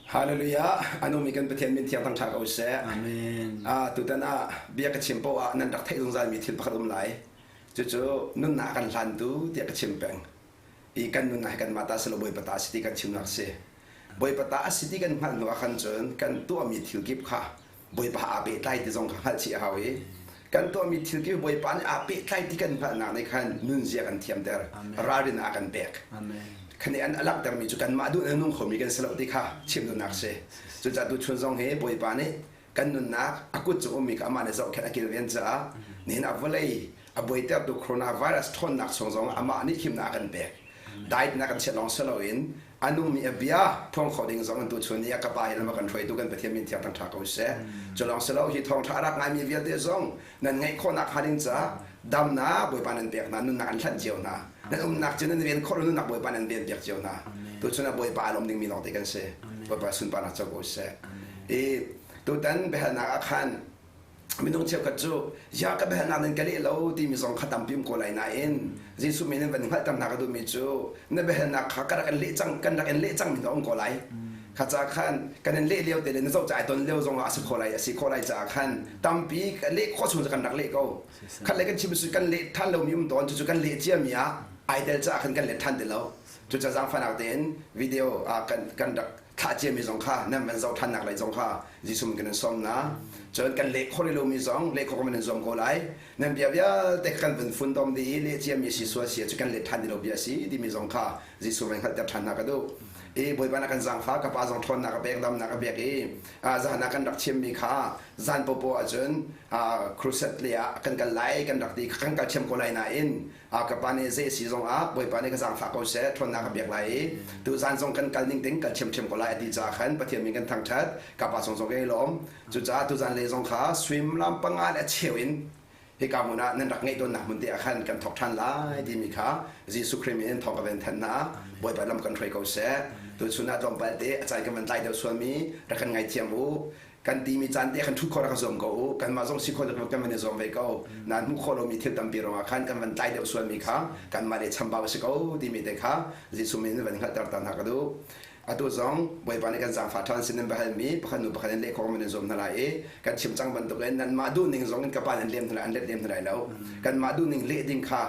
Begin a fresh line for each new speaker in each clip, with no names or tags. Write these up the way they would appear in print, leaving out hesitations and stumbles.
Hallelujah. A nungmi kan Pathian min thiang thangṭha ko seh.
Amen.
Ah, tutan ah bia ka chim poah ah nan rak theih zungzalmi thil pakhat um lai. Cucu nunnak a kan hlantu tiah ka chim peng. I kan nunnak hi kanmah ta si lo Bawipa ta a si ti kan chimnak si. Bawipa ta a si ti kan hngalh hnu ah khan cun kan tuahmi thil kip kha Bawipa aa pehtlai ti zong kha hngalh chih a hau i kan tuahmi thil kip Bawipa nih aa pehtlai ti kan hngalhnak nih khan nunzia kan thiamter, ralrin a kan pek. Khani an a langhtermi cu kanmah duh in a nung khomi kan si lo ti kha chim duhnak si. Cucaah tuchun zong hi Bawipa nih kan nunnak a kut cung ummi kha amah nih zohkhenh a kilven caah nihin ah vawlei a buaitertu coronavirus ṭhawnnak chung zong amah nih himnak a kan pek. Diet-nak kan chiat lawng si loin a nungmi a bia phuang kho ding zong in tuchun ni ah ka pa hi lam a kan hruaitu kan Pathian min thiang thangṭha ko seh. Cu lawng si lo hi thawngṭha a rak ngaimi vialte zong nan ngaih khawhnak hnga ding caah damnak Bawipa nan pek hna, nunnak an hlanh cio hna. Nan umnak cu nan ven khawh lo nunnak Bawipa nan ven piak cio hna. Tuchun ah Bawipa aa lawm dingmi lawngte kan si. Bawipa sunparnak co ko seh. I tutan biahalnak ah khan minung cheukhat cu ya ka biahalnak nan ka leh lo timi zong kha tampi um ko lai nain Jesuh min in van hngalhter hna ka duhmi cu na biahalnak kha ka rak in leh cang kan rak in leh cangmi na um ko lai kha ca khan kan in leh lio te le na zoh ca ai ton lio zong ah a si kho lai a si kho lai caah khan tampi leh khawh chung cu kan rak leh ko khat le kan chim su kan leh than lomi um tawn cucu kan leh ciami ah ai tel caah khan kan let than ti lo cucaah zaangfahnak tein video ah kan kan rak thlah ciami zong kha nan van zoh ṭhannak lei zong kha Jesuh min kan in sawm hna. Cun kan leh khawh rih lomi zong leh khawh kan in zuam ko lai. Nan bia vialte kha kan vun funtom dih i leh ciami si sual si cu kan let ṭhan ti lo bia a si timi zong kha Jesuh min hngalhter ṭhan hna ka duh. I Bawipa na kan zaangfah ka pa zong ṭhawnnak a pek damnak a pek i zan ah kan rak chimmi kha zan popo ahcun crusade lei ah kan kal lai kan rak ti kan kal thiam ko lai nain ka pa nih zei a si zong ah Bawipa nih ka zaangfah ko seh ṭhawnnak ka pek lai i tuzan zong kan kal ning ding kal ṭhiamṭhiam ko lai a ti caah khan Pathian min kan thangṭhat ka pa zong zong ka i lawm cucaah tuzan lei zong kha suimilam panga le a cheu in hika hmun ah nan rak ngeih tawnnak hmun te ah khan kan thawk ṭhan lai timi kha Jesuh Khrih min in thawng ka ven than hna Bawipa lam kan hruai ko seh tuchun ah tlawmpal te a caan kan van tlai deuh sualmi rak kan ngaithiam u Kan timi caan te khan ṭhut khawh rak zuam ko u. Kanmah zong si khawh kan van i zuam ve ko. Nan hmuh khawh lomi thil tampi ruangah khan kan van tlai deuh sualmi kha kanmah le chambau a si ko timi te kha Jesuh min in van hngalhter ta hna ka duh. Atu zong Bawipa nih kan zaangfah ṭhan sin in va halmi pakhat hnu pakhat in leh khawh kan in zuam hna lai i kan chim cang bantukin nanmah duhning zong in ka pa nan lem hna lai an let lem hna lai lo. Kanmah duhning leh ding kha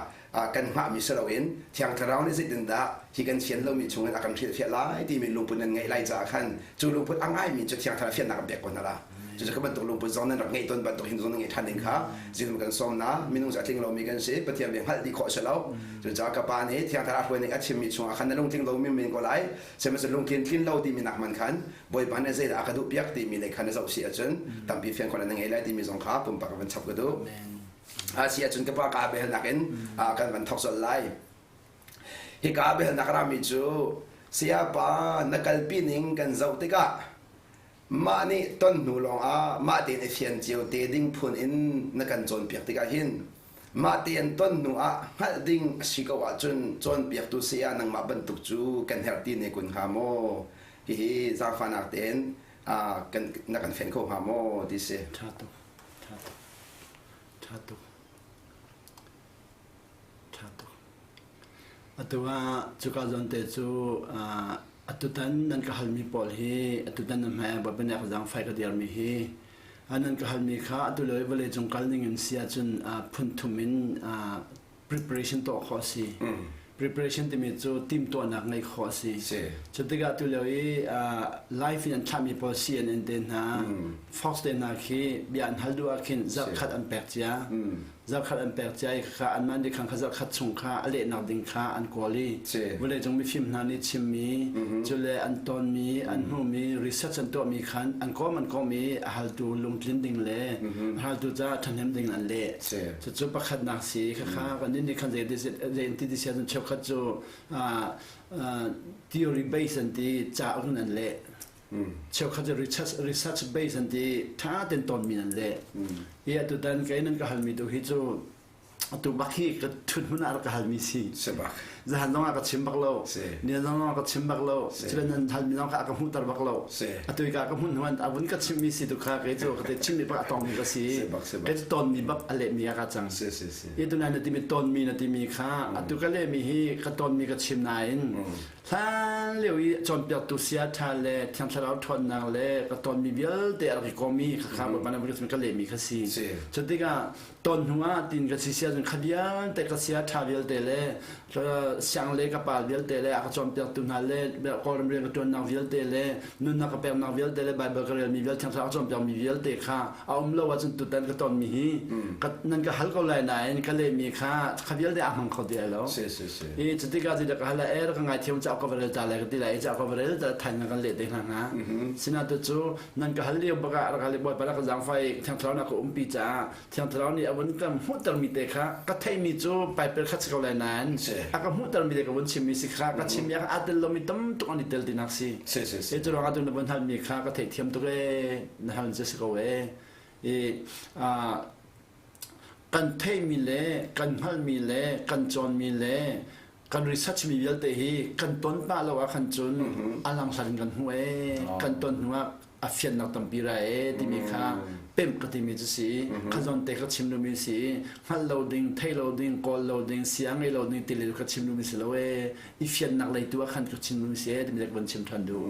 kan hngahmi si loin Thiang Thlarau nih zeitindah hi kan fian lomi chungin a kan hrilhfiah lai timi lungput nan ngeih lai caah khan cu lungput a ngaimi cu Thiang Thlarau fiannak kan pek ko hna la. Cucu ka bantuk lungput zong nan rak ngeih tawn bantuk hin zong nan ngeih ṭhan ding kha Jesuh kan sawm na minung cu a tling lomi kan si Pathian bia hngalh dih khawh si lo. Cucaah ka pa nih Thiang Thlarau hruai ning a chimmi chungah khan na lungtling lomi men ko lai sihmanhsehlaw lungtlin tlin lo timi nak man khan Bawipa nih zeidah a ka duhpiak timi lei khan na zoh si ahcun tampi fian khawh na ngei lai timi zong kha pumpak ka van chap ka duh. A si ahcun ka pa ka biahalnak in kan van thawk colh lai. Hika biahalnak rami cu sayapa na kalpi ning kan zoh tikah mah nih ton hnu lawngah mah tein i fian cio te ding phun in na kan cawnpiak tikah hin mah tein ton hnu ah hngalh ding a si ko ahcun cawnpiaktu saya nangmah bantuk cu kan herh ti ne kun hnga maw? Hihi zaangfahnak tein kan na kan fen kho hnga maw ti si.
Ṭha tuk. Ṭha tuk. Ṭha tuk. Ṭha tuk. Atu ah cuka zawn te cu atutan nan ka halmi pawl hi atutan na hmai ah Bawipa zaangfai ka dirmi hi nan ka halmi kha atu lio i vawleicung kal ning in si ahcun phun thum in preparation tuah khawh a si. Preparation timi cu timhtuahnak ngeih khawh a si. Cu tikah tu lio i live in an thlahmi pawl CNN te hna, Fox te hna khi bia an hal duh ah khin zarhkhat an pek cia. Zarhkhat an pek cia i kha anmah nih khan kha zarhkhat chung kha a lehnak ding kha an kawl i vawleicung mifim hna nih chimmi, cule an tonmi, an hmuhmi, research an tuahmi khan an kawm an kawm i a haltu lungtlin ding le a haltu caah ṭhahnem ding an leh. Cucu pakhatnak si khakha kan nih khan zei zei ti ti sia cheukhat cu theory base an ti cauk in an leh. Cheukhat cu research research base an ti ṭha ten tawnmi an leh. Hi atutan kei nan ka halmi tu hi cu atu bak hi ka ṭhut hmun ah rak ka halmi si. Zahan zong ah ka chim bak lo. Nian zong ah ka chim bak lo. Cule nan halmi zong kha a ka hmuhter bak lo. Atu ka ka hmun huan a vun ka chimmi si tu kha kei cu ka te chimmi bak a tongmi ka si. Kei cu tonmi bak a lehmi ah ka cang. I tu na timi tonmi na timi kha atu ka lehmi hi ka tonmi ka chim nain hlan lio i cawnpiaktu sia ṭha le Thiang Thlarau ṭhawnnak le ka tonmi vialte a rak i kawmi kha kha Bawipa nih ka lehmi kha si. Cu tikah ton hnu ah tin ka si sia cun kha vialte ka sia ṭha vialte le siang le ka pa vialte le a ka cawnpiaktu hna le Kawlram rian ka ṭuannak vialte le nunnak ka peknak vialte le Baibal ka relmi vialte Thiang Thlarau a cawnpiakmi vialte kha a um lo ahcun tutan ka tonmi hi nan ka hal ko lai nain ka lehmi kha kha vialte a hmang kho ti ai lo. I cutikah cu ka hal eh ka ngaithiam cauk ka va rel ta lai ka ti lai i cauk ka va rel ta thain kan leh te hna hnga. Sinain tu cu nan ka hal lio bak ah rak hal i Bawipa rak ka zaangfah i Thiang Thlarau na ka umpi caah Thiang Thlarau nih a vun ka hmuhtermi te kha ka theihmi cu Bible kha si ko lai nain a ka hmuhtermi te ka vun chimmi si kha ka chimmi ah aa tel lomi tam tuk an i tel tinak si. I cu ruangah tu na vun halmi kha ka theihthiam tuk ee na hal cu si ko ee. I kan theihmi le kan hngalhmi le kan cawnmi le kan research mi vialte hi kan ton pah lo ah khan cun a langhlat in kan hmu ee kan ton hnu ah a fiannak tampi ra ee timi kha pemh ka timi cu si kha zawn te ka chim lomi si hngalh lo ding thei lo ding kawl lo ding sia ngei lo ding ti le ka chim lomi si lo ee i fiannak lei tu ah khan ka chim lomi si ee timi le ka van chim ṭhan duh.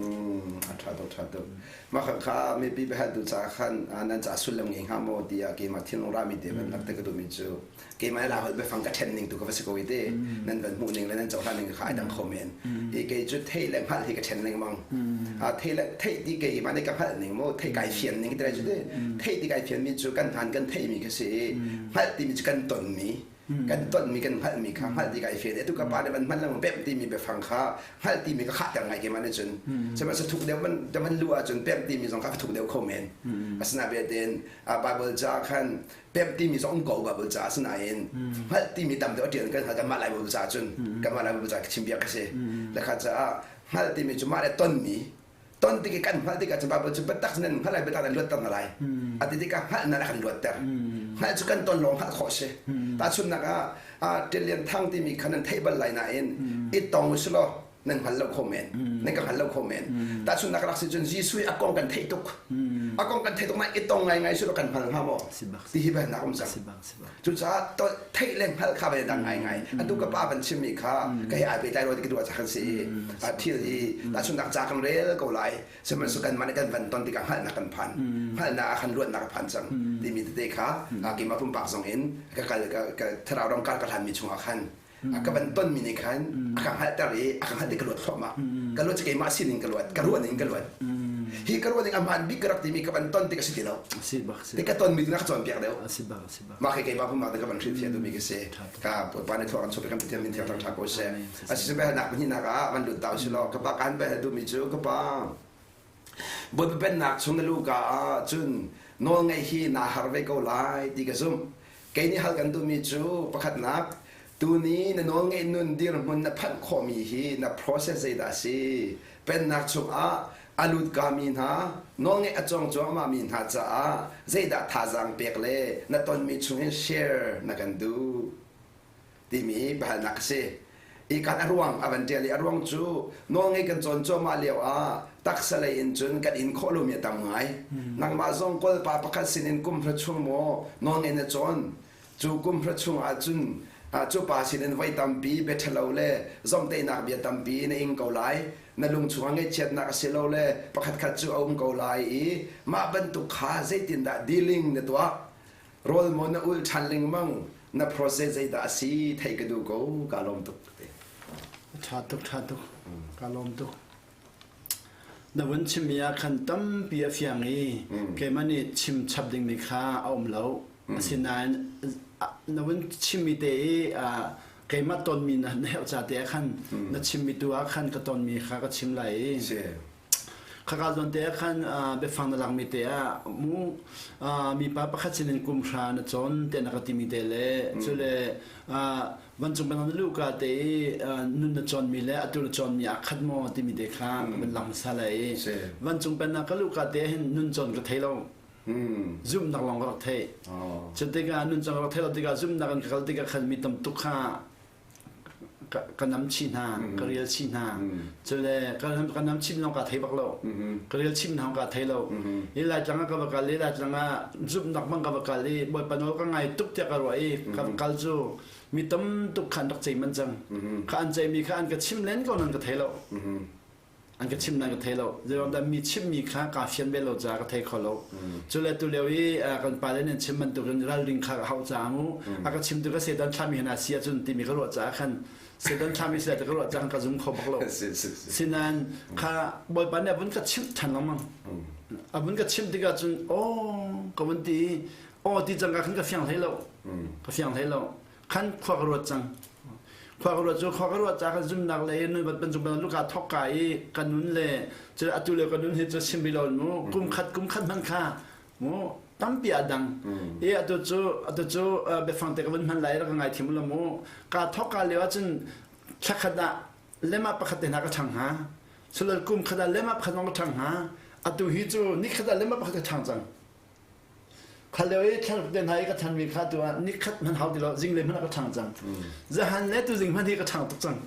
A ṭha tuk ṭha tuk. Mah kha mipi biahaltu ca khan nan ca sullam ngei hnga maw tiah keimah thinlung rami te van lak te ka duhmi cu keimah la holh biafang ka ṭhen ning tu ka va si ko i te nan van hmuh ning le nan cohlan ning kha ai dang kho men. I kei cu thei le hngalh hi ka ṭhen lengmang. Thei le theih ti keimah nih ka hngalh ning maw thei kai fian ning ti lai cu te theih ti kai fian mi cu kan hmaan kan theihmi kha si i hngalh timi cu kan tonmi kan tonmi kan hngalhmi kha hngalh ti kai fian atu ka pa nih van hman lengmang pemh timi biafang kha hngalh timi ka khahter ngai keimah nih cun sihmanhsehlaw thuk deuh van luh ahcun pemh timi zong kha ka thuk deuh kho men. Asinain belte Bible ca khan pemh timi zong um ko Bible ca asinain hngalh timi tam deuh a ṭial kan hngalh kanmah Lai Bible ca cun kanmah Lai Bible ca chim biak ka si. Le kha caah hngalh timi cu mah le tonmi ton tik i kan hngalh tikah cun Bible cu biatak nan hngalh lai biatak nan luatter hna lai. A ti tikah hngalhnak a kan luatter. Hngalh cu kan ton lawng hngalh khawh si. Tahchunhnak ah Ṭial Lian Thang timi kha nan theih bal lai nain i tong usih law nan hngal lo kho men. Nan ka hngal lo kho men. Tahchunhnak rak si cun Jesuh i a kong kan theih tuk. A kong kan theih tuk nain i tong ngaingai si law kan hngal hnga maw? Ti hi biahalnak um cang. Cucaah theih le hngalh kha van i dang ngaingai. Atu ka pa van chimmi kha ka he ai pehtlai rua ti ka duh ah kan si i thil hi tahchunhnak ca kan rel ko lai. Sihmanhsehlaw kanmah nih kan van ton tikah hngalhnak kan phan. Hngalhnak ah khan luatnak a phan cang timi tete kha keimah pumpak zong in ka kal ka thlarau ram kar ka hlanmi chungah khan ka van tonmi nih khan a ka hngalhter i a ka hngalh ti ka luat thluahmah. Ka luat cu keimah sining ka luat, ka ruah ning ka luat. Hi ka ruah ning a hmaan bik ka rak timi ka van ton tik a si ti lo. Ti ka tonmi tu na ka cawnpiak deuh. Mah khi keimah pumpak te ka van hrilhfiah duhmi ka si. Ka pa nih thluak an chuah kan Pathian min thiang ṭha ko seh. Asi biahalnak pahnihnak ah van lut ta usih law ka pa kaan bia duhmi cu ka pa Bawipa pennak chung na luka ah cun nawlngaih hi naa har ve ko lai ti ka zumh. Kei nih hal kan duhmi cu pakhatnak tuni na nawlngaih nun dirhmun na phanh khawhmi hi na process zeidah a si? Pennak chungah a lutkami hna nawlngaih a cawng cuahmahmi hna caah zeidah thazaang pek le na tonmi chungin share na kan duh? Timi biahalnak a si. I kan a ruang a van ṭial i a ruang cu nawlngei kan cawn cuahmah lio ah taksa lei in cun kan in khawh lomi a tam ngai. Nangmah zong Kawlpa pakhat sinin kum hra chung maw nawlngei na cawn? Cu kum hra chung ah cun cu pa sinin voi tampi bia ṭhalo le zomhtaihnak bia tampi na ing ko lai. Na lung chungah ngaihchiatnak a si lo le pakhatkhat cu a um ko lai i mah bantuk kha zeitindah dealing na tuah? Rawl maw na ulh ṭhan lengmang? Na process zeidah a si theih ka duh ko. Kaa lawm tuk.
Ṭha tuk, ṭha tuk. Kaa lawm tuk. Na vun chimmi ah khan tampi a fiang i keimah nih chim chap dingmi kha a um lo. Asinain na vun chimmi te i keimah tonmi na herh ca te ah khan na chimmi tu ah khan ka tonmi kha ka chim lai i Khaka zawn te ah khan biafang na lakmi te ah mu mipa pakhat sinin kum hra na cawn te na ka timi te le cu le vancung banang na luhka te i nun na cawnmi le atu na cawnmi aa khat maw timi te kha van lang hmasa lai i vancung pennak ka luhka te hin nun cawn ka thei lo. Zumhnak lawng ka rak theih. Cu tikah nun cawn ka rak theih lo tikah zumhnak in ka kal tikah khan mi tam tuk kha. ka nam chih hna, ka rial chih hna. Cule ka nam chim lawng ka thei bak lo. Ka rial chim hna ka thei lo. Hi Laitlang ah ka va kal i Laitlang ah zumhnak bang ka va kal i Bawipa nawl ka ngai tuk tiah ka ruah i ka va kal cu mi tam tuk kha an rak cei manh cang. Kha an ceimi kha an ka chim len ko nan ka thei lo. An ka chim nan ka thei lo. Zeiruang mi chimmi kha kaa fian ve lo caah ka thei kho lo. Cu le tu lio i kan pale nih an chim bantukin ralring kha ka hauh caah mu a ka chimtu ka Satan thlahmi hna si ahcun timi ka ruah caah khan Satan thlahmi si ka ruah caah ka zum kho bak lo. Sinain kha Bawipa nih a vun ka chimh ṭhan lengmang. A vun ka chimh tikah cun aw ka vun ti i aw ti cang ka khan ka fiang hlei lo. Ka fiang hlei lo. Khan khua ka ruat cang. Khua ka ruat cu khua ka ruat caah kan zumnak le nun bat bantuk ban luka thok ka i ka nun le cu atu le ka nun hi cu chim lo mu kum khat kum khat hman kha mu tampi a dang i atu cu atu cu biafang te ka vun hman lai rak ngai thiam lo mu ka thok ka lio ahcun thlakhat ah lema pakhat te hna ka ṭhang hnga sulal kum khat ah lema pakhat ka ṭhang hnga atu hi cu ni khat ah lema pakhat ka ṭhang cang Kha lio i thlaruk te hna i ka thanmi kha tu ah nikhat hmanh hau ti lo zinglei hmanh ah ka ṭhang cang. Zahan le tuzing hmanh hi ka ṭhang tuk cang.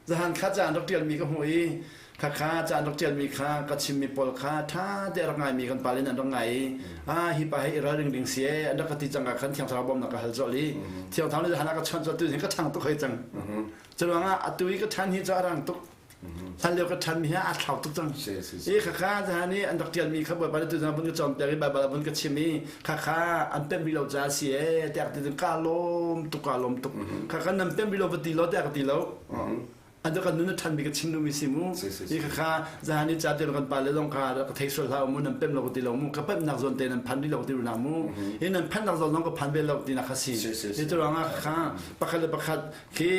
Zahan kha ca an rak ṭialmi ka hmuh i khakha ca an rak ṭialmi kha ka chimmi pawl kha ṭha te a rak ngaimi kan pale nih an rak ngai i ah hi pa hi i ralring ding si ee an rak ka ti cang ah khan Thiang Thlarau bawmhnak ka hal colh i Thiang Thlarau nih zahan ah ka chawnh colh tuzing ka ṭhang tuk hoi cang. Cu ruangah atu i ka ṭhan hi cu a rang tuk. Hlanlio ka ṭhanmi hi aa thlau tuk cang. I khakha zahan i an rak ṭialmi kha Bawipa nih tuzaan vun ka cawnpiak i Baibal ah vun ka chim i khakha an pemh rih lo caah si ee tiah ka ti kaa lawm tuk kaa lawm tuk. Khakha nan pemh rih lo va ti law tiah ka ti lo. An kan nun a ṭhanmi ka chim duhmi si mu. I khakha zahan i ca tial kan pale zong kha ka thei sual hlah mu nan pemh lo ka ti lo mu. Ka pemhnak zawn te nan phan rih lo ka ti rih mu. Hi nan phannak zawn zong ka phan ve lo ti nak kha si. Hi cu ruangah khakha pakhat le pakhat khi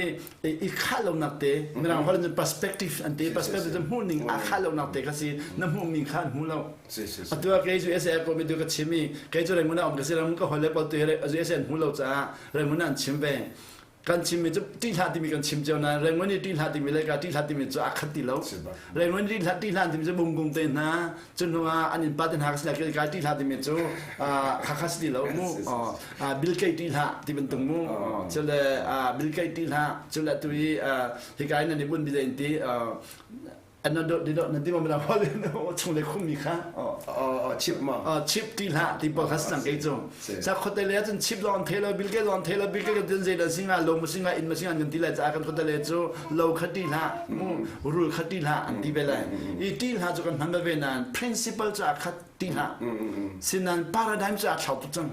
i khah lonak te mirang holh in perspective an ti perspective cu hmuh ning aa khah lonak te kha si na hmuh mi kha an hmu lo atu ah kei USA ko mi tu ka chim i kei cu Rangoon ah um ka si Rangoon ka hol le pawl tu USA an hmu lo caah Rangoon an chim ve kan chim mi cu ṭih hlah timi kan chim cio nain Rangoon i ṭih hlah timi le ka ṭih hlah timi cu aa khat ti lo Rangoon ṭih hlah ṭih hlah timi cu bungkung te hna cu hnu ah an innpa te hna ka si lai ka ṭih hlah timi cu kha kha si ti lo mu Bill Gates ṭih hlah ti bantuk mu cule Bill Gates ṭih hlah cule tu i hika in nan i bunh bi in ti an do di do nan ti ma mana hol chung le khum mi kha
chip ma
chip ṭih hlah ti pawl kha sang kei cu sa khote le cun chip lawng the lo Bill Gates lawng the lo Bill Gates tin zei da singa lo ma singa in ma singa nan ti lai ca kan khote le cu lo kha ṭih hlah mu rul kha ṭih hlah an ti ve lai i ṭih hlah cu kan hman ve nan principle cu a khat ti hlah sinan paradigm cu a thlau tuk cang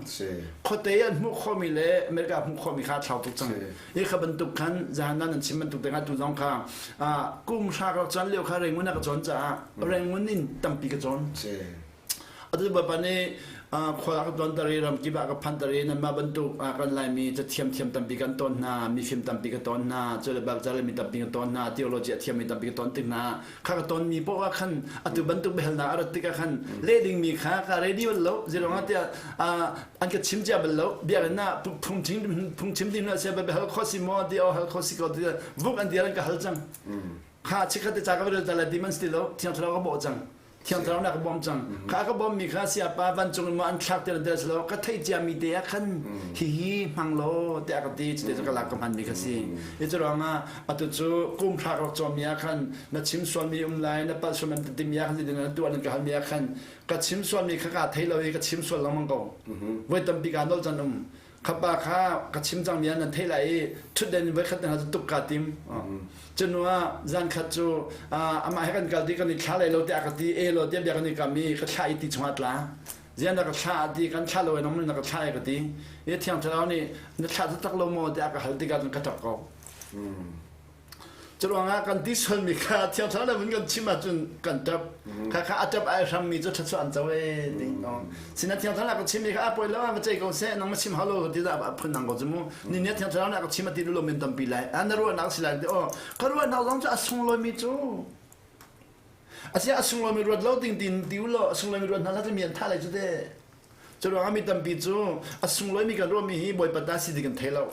khuate an hmuh khawhmi le America hmuh khawhmi kha a thlau tuk cang hi kha bantuk khan zahan nan chim bantuk te tu zong kha kum hra ka cawn lio kha Rangoon a ka cawn caah Rangoon in tampi ka cawn atu bapak nih khua ka tuan tar i ramkip ah ka phan tar i nanmah bantuk kan Laimi cathiam thiam tampi kan ton hna mifim tampi ka ton hna cule bak mi tampi ka ton hna theology a thiammi tampi ka ton tik hna kha ka tonmi poah ah khan atu bantuk biahalnak a rat tikah khan leh dingmi kha ka ready bal lo zeirong ah tiah an ka chim cia bal lo biakinn ah phungchim phungchim ding na sia biahal kho si maw ti hal kho si ko ti vuk an dir an ka hal cang kha chikhat te ca ka rel ta la ti man si lo thiang thlarau ka bawh cang thiang thlarau na ka bawm cang kha ka bawm mi kha siapa vancung in maw an thlak te la lo ka theih cia mi te ah khan hihi hmang law tiah ka ti cuti cu ka lak ka hman mi kha si hi cu ruangah atu cu kum hra ka rak cawm mi ah khan na chim sual mi um lai na palh sual nan ti mi ah khan na tuah nan ka hal mi ah khan ka chim sual mi kha ka thei lo i ka chim sual lengmang ko voi tampi ka nol can um khapa kha ka chim cang mi ah nan thei lai i thutden in voi khat hna cu tuk ka tim cunu ah zan khat cu amah he kan kal ti kan i thla lai lo tiah ka ti e lo tiah bia kan i kam i ka thla i ti chungah tla zian na ka thla ti kan thla lo nang na ka thla e ka ti i thiang thlarau nih na thla taktak lo maw tiah ka hal tikah cun ka ṭap ko Curuangah kan ti sualmi kha Thiang Thlarau le kan chim ahcun kan ṭap. Kha kha a ṭap ai hrammi cu ṭhatchuah an co ee ti. Sina Thiang Thlarau ka chimmi kha a poi lo va cei ko seh nang ma chim hau lo ti dah a phun nang ko cu mu. Ni ni Thiang Thlarau na ka chim a ti lo men tampi lai. A na ruahnak si lai ti aw ka ruahnak zong cu a sunglawimi cu Asia a sunglawimi ruat lo ding tin ti u law a sunglawimi ruat hna hlah mi an thah lai cu te. Cu ruangah mi tampi cu a sunglawimi kan ruahmi hi Bawipa ta si ti kan thei lo.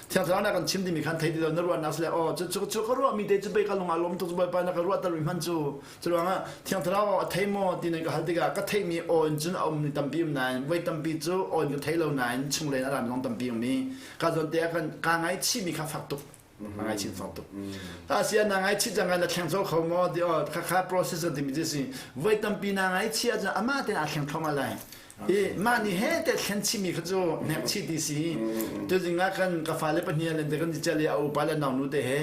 Thiang Thlarau na kan chim timi khan thei ti lo na ruahnak si le aw cu cu cu ka ruahmi te cu pei ka lung aa lawm tuk Bawipa na ka ruahter mi hman cu cu ruangah Thiang Thlarau a thei maw ti nan ka hal tikah ka theihmi aw in cun a um ni tampi um nain voi tampi cu aw in ka thei lo nain chunglei in a rami zong tampi um i ka zawn te ah khan kaa ngaihchihmi kha fak tuk. A ngaichih fak tuk. Asia na ngaichih cang na thleng cawk kho maw ti aw khakha process timi cu si. Voi tampi na ngaichih ahcun amah tein aa thleng thluahmah lai. I mah nih he te thlen chihmi kha cu hnek chih ti si. Tuzing ah kan ka fale pahnih len te kan i cel i a upa le naunu te he.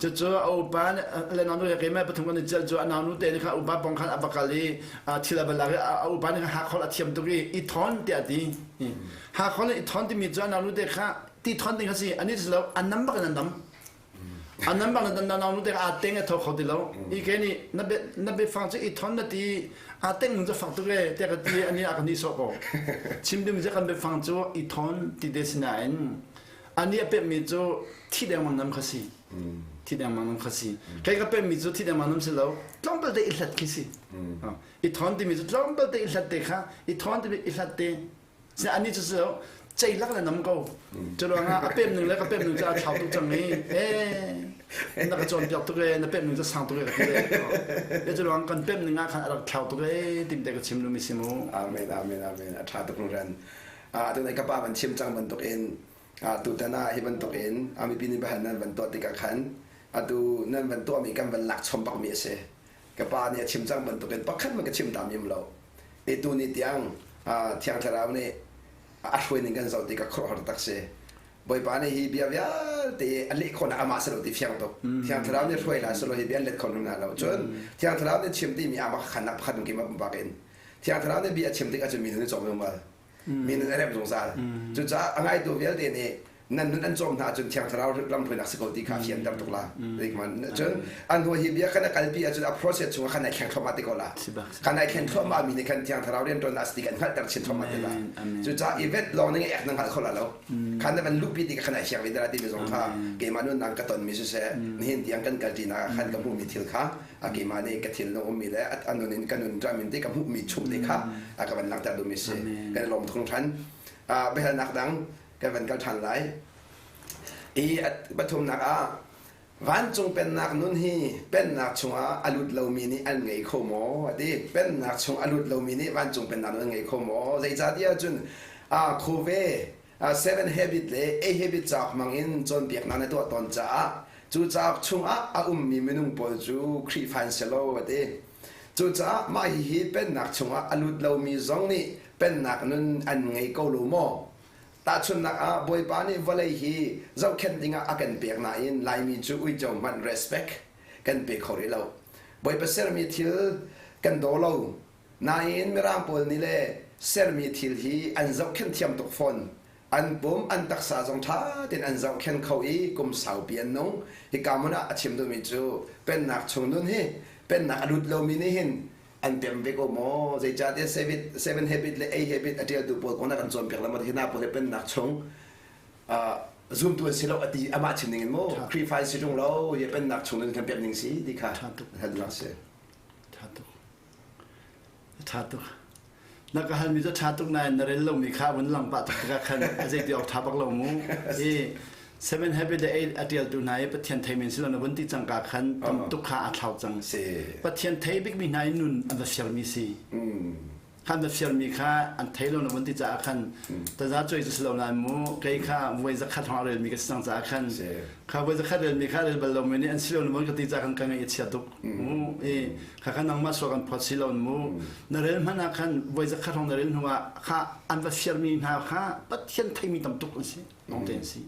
Cucu a upa le naunu he keimah pathum kan i cel cu a naunu te nih khan upa pong khan a va kal i thil a va lak i a upa nih khan hakhol a thiam tuk i i thawn tiah a ti. Hakhol i thawn timi cu a naunu te kha ti thawn ding kha si ani si lo an nam bak in an nam. An nam bak in an naunu te kha aa teng a tho kho ti lo. I ke nih na be na biafang cu i thawn na ti aa teng ning cu fak tuk e tiah ka ti ani a ka ni sawh ko. Chim ding cu kan biafang cu i thawn ti te si nain ani a pemmi cu thi dengmang nam kha si. Thi dengmang nam kha si. Kei ka pemmi cu thi dengmang nam si lo. Tlawmpal te i hlat khi si. I thawn timi cu tlawmpal te i hlat te kha i thawn timi i hlat te ani cu cu cei lak le nam ko cu ruangah a pem ning le ka pem ning cu a thlau tuk cang i e na ka cawnpiak tuk e na pem ning cu sang tuk e ka ti e cu ruang kan pem ning ah khan a rak thlau tuk e tim te ka chim lumi si mu.
Amen, amen, amen. A tha tuk ran tu nai ka pa van chim cang bantuk in tutan ah hi bantuk in mipi nih bahan nan van tuah tikah khan atu nan van tuahmi kan van lak chom bakmi a si. Ka pa nih a chim cang bantuk in pakhat man ka chim ta mi um lo. E tu ni tiang Thiang Thlarau nih a hruai ning kan zoh ti ka khuaruahhar tak si. Bawipa nih hi bia vialte a leh khawh amah si lo ti fiang tuk. Thiang Thlarau nih hruai la selaw hi bia an let kho hna lo. Cun Thiang Thlarau nih chim timi amah khannak pakhat kim bak in Thiang Thlarau nih bia a chim tik ahcun mi nun i cawm zungzal. Mi nun a rem zungzal. Cucaah a ngaitu vialte nih nan nun an cawm hna ahcun Thiang Thlarau lamhruainak si ko ti kha fianter tuk la. Cun an hnu hi bia kan a kalpi ahcun a process chungah khan ai thleng thluahmah te ko la. Khan ai thlen thluahmah mi nih khan Thiang Thlarau rianṭuannak si ti kan hngalhter chin thluahmah te la. Cucaah event lawng ning ek na hngalh kho la lo. Khan na van luhpi ti khan ai fiang ve dara timi zong kha keimah nun nang ka tonmi siseh nihin tiang kan kalṭinak ah khan ka hmuhmi thil kha a keimah nih ka thinlung ummi le a nun in ka nun ram in ti ka hmuhmi chung te kha a ka van langhter duhmi si. Kan i lawm tuk hringhran. Biahalnak dang kan van kal ṭhan lai. I pathumnak ah vancung pennak nun hi pennak chungah a lut lomi nih an ngei kho maw? A ti. Pennak chung a lut lomi nih vancung pennak nun an ngei kho maw? Zeicahtiah cun khuve Seven Habit le Eight Habit cauk hmangin cawnpiaknak na tuah tawn caah cu cauk chungah a ummi minung pawl cu Khrihfa an si lo a ti. Cucaah mah hihi pennak chungah a lut lomi zong nih pennak nun an ngei ko lo maw? Tahchunhnak ah Bawipa nih vawlei hi zohkhenh dingah a kan pek nain Laimi cu uico hmanh respect kan pe kho rih lo. Bawipa sermi thil kan daw lo. Nain Mirang pawl nih le sermi thil hi an zohkhenh thiam tuk fawn. An pum, an taksa zong ṭha tein an zohkhenh kho i kum saupi an nung. Hika hmun ah a chim duhmi cu pennak chung nun hi pennak a lut lomi nih hin an pem ve ko maw? Zeicahtiah seven habit le eight habit a ṭialtu pawl kong na kan cawnpiak lengmang hi hna pawl hi pennak chung zumtu an si lo a ti amah chim ning in maw Khrihfa an si ṭung lo hi pennak chung nun kan pem ning si ti kha hal si.
Ṭha tuk. Ṭha tuk. Na ka halmi cu ṭha tuk nain na rel lomi kha vun lang pah tuk tikah khan a zeiti awk ṭha bak lo mu. I Seven Habit le Eight a ṭialtu hna i Pathian thei men si lo na vun ti cangka khan tam tuk kha a thlau cang. Pathian thei bikmi hna i nun an va fialmi si. Khan va fialmi kha an thei lo na vun ti caah khan taza cuai cu si lo nain mu kei kha voi zakhat hrawng a relmi ka si cang caah khan kha voi zakhat relmi kha rel bal lomi nih an si lo na vun ka ti caah khan ka ngaih a chia tuk. Mu i kha kha nangmah sual kan phawt si lo mu na rel hmanh ah khan voi zakhat hrawng na rel hnu ah kha an va fialmi hna kha Pathian theimi tam tuk an si lawng te an si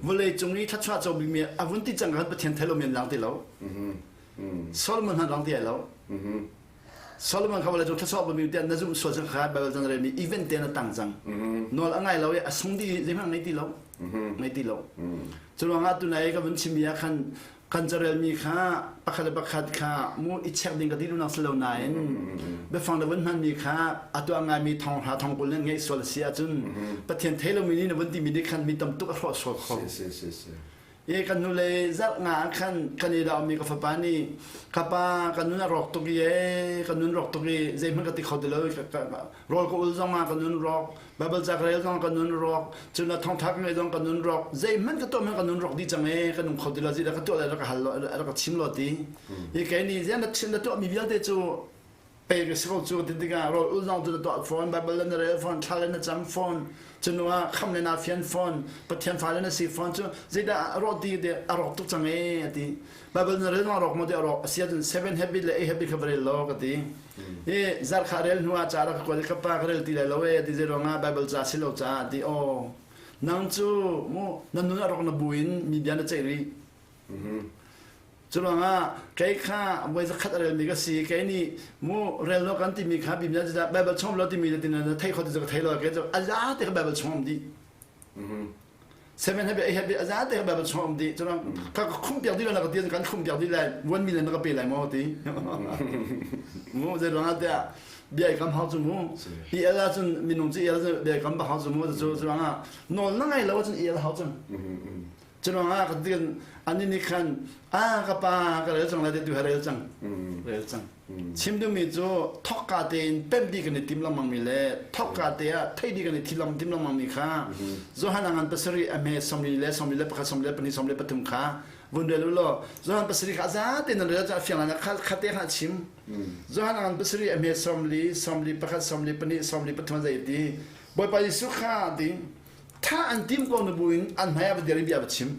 vawlei cung i thluachuah co bikmi a vun ti cang khan Pathian thei lomi an lang ti lo. Solomon hmanh lang ti ai lo. Solomon kha vawlei cung thluachuah bikmi tiah na zumh sual cang kha Bible cang relmi event te na tang cang. Nawl a ngai lo i a sung dih zeihmanh ngei ti lo, ngei ti lo. Cu ruangah tunai ka vun chimmi ah khan kan carelmi kha pakhat le pakhat kha mu i check ding ka ti duhnak si lo nain biafang na vun hmanmi kha a tuah ngaimi thong hra thong kul nan ngeih sual a si ahcun Pathian thei lomi nih na vun timi nih khan mi tam tuk a hrawh sual kho. E kan nu le zarh nga ah khan kan i daumi ka fapa nih ka pa ka nun a rawk tuk i e ka nun rawk tuk i zeihmanh ka ti kho ti lo rawl ka ul zong ah ka nun rawk Bible ca ka rel zong ka nun rawk cun a thongtha ka ngeih zong ka nun rawk zeihmanh ka tuah hmanh ka nun rawk dih cang e ka nung kho ti lo zeidah ka tuah lai rak ka hal lo rak ka chim lo ti hi kei nih ziang na chim na tuah mi vialte cu pe ka si ko cu ti tikah rawl ul zong cu na tuah fawn Bible na rel fawn thla le na cam fawn. Cunu ah kham le na fian fawn, Pathian fale na si fawn cu zeidah a rawh ti a rawk tuk cang ee a ti. Bible na rel ma rawk maw ti a rawk a si ahcun seven habit le eight habit kha va rel law ka ti. Hi zarkha rel hnu ah ca rak ka kuat i ka pa ka rel ti lai lo ee ti zei ruangah Bible ca si lo caah ti aw nang cu mu na nun a rawk na bu in mi bia na ceih rih. Cu ruangah kei kha voi zakhat a relmi ka si kei nih mu rel lo kan timi kha Bible Bible chung lo timi na thei kho ti cu ka thei lo kei cu a za te kha Bible chung um dih. Seven habit eight habit a za te kha Bible chung um dih. Cu ka khum piak dih lo na ka ti kan khum piak dih lai 1 million na ka pe lai maw ti. Mu zei ruangah tiah bia i kam hau cu mu. I el ahcun minung cu i el bia i kam bak hau cu mu cu ruangah nawl na ngai lo ahcun i el hau cu. Curuangah ka tin ani nih khan a ka pa ka rel cang lai tu rel cang rel cang chim duhmi cu thokka tein pemh dih kan i tim lengmang mi le thokka te ah thei dih kan i thilam tim lengmang mi kha Johan a ngan pasarih a hme sawmli le 31 34 33 kha vun rel u law Johan pasarih kha za te nan rel cu a fiang lai kha kha te kha chim Johan a ngan pasarih a hme sawmli 31 34 33 zei ti Bawipa Jesuh kha ti tha an tim ko na buin an hmai ah va dir i bia va chim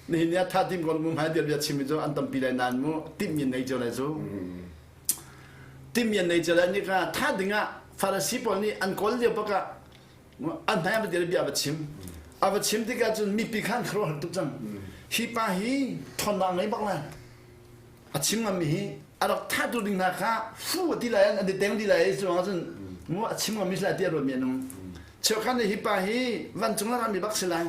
nihin ni ah tha tim ko na bu hmai dir bia chim mi cu an tampi lai nain mu timh nei cio lai cu timh nei cio lai ni kha tha ding ah Farasi pawl nih an kawl lio bak ah an hmai ah va dir i bia va chim a va chim tikah cun mipi kha an khuaruahhar tuk cang hi pa hi thawnnak ngei bak lai a chim ngammi hi a rak thahtu ding hna kha fu a ti lai an i teng di lai cu cun mu a chim ngammi si lai ti a ruatmi an um cheukhat nih hi pa hi vancung la rami bak si lai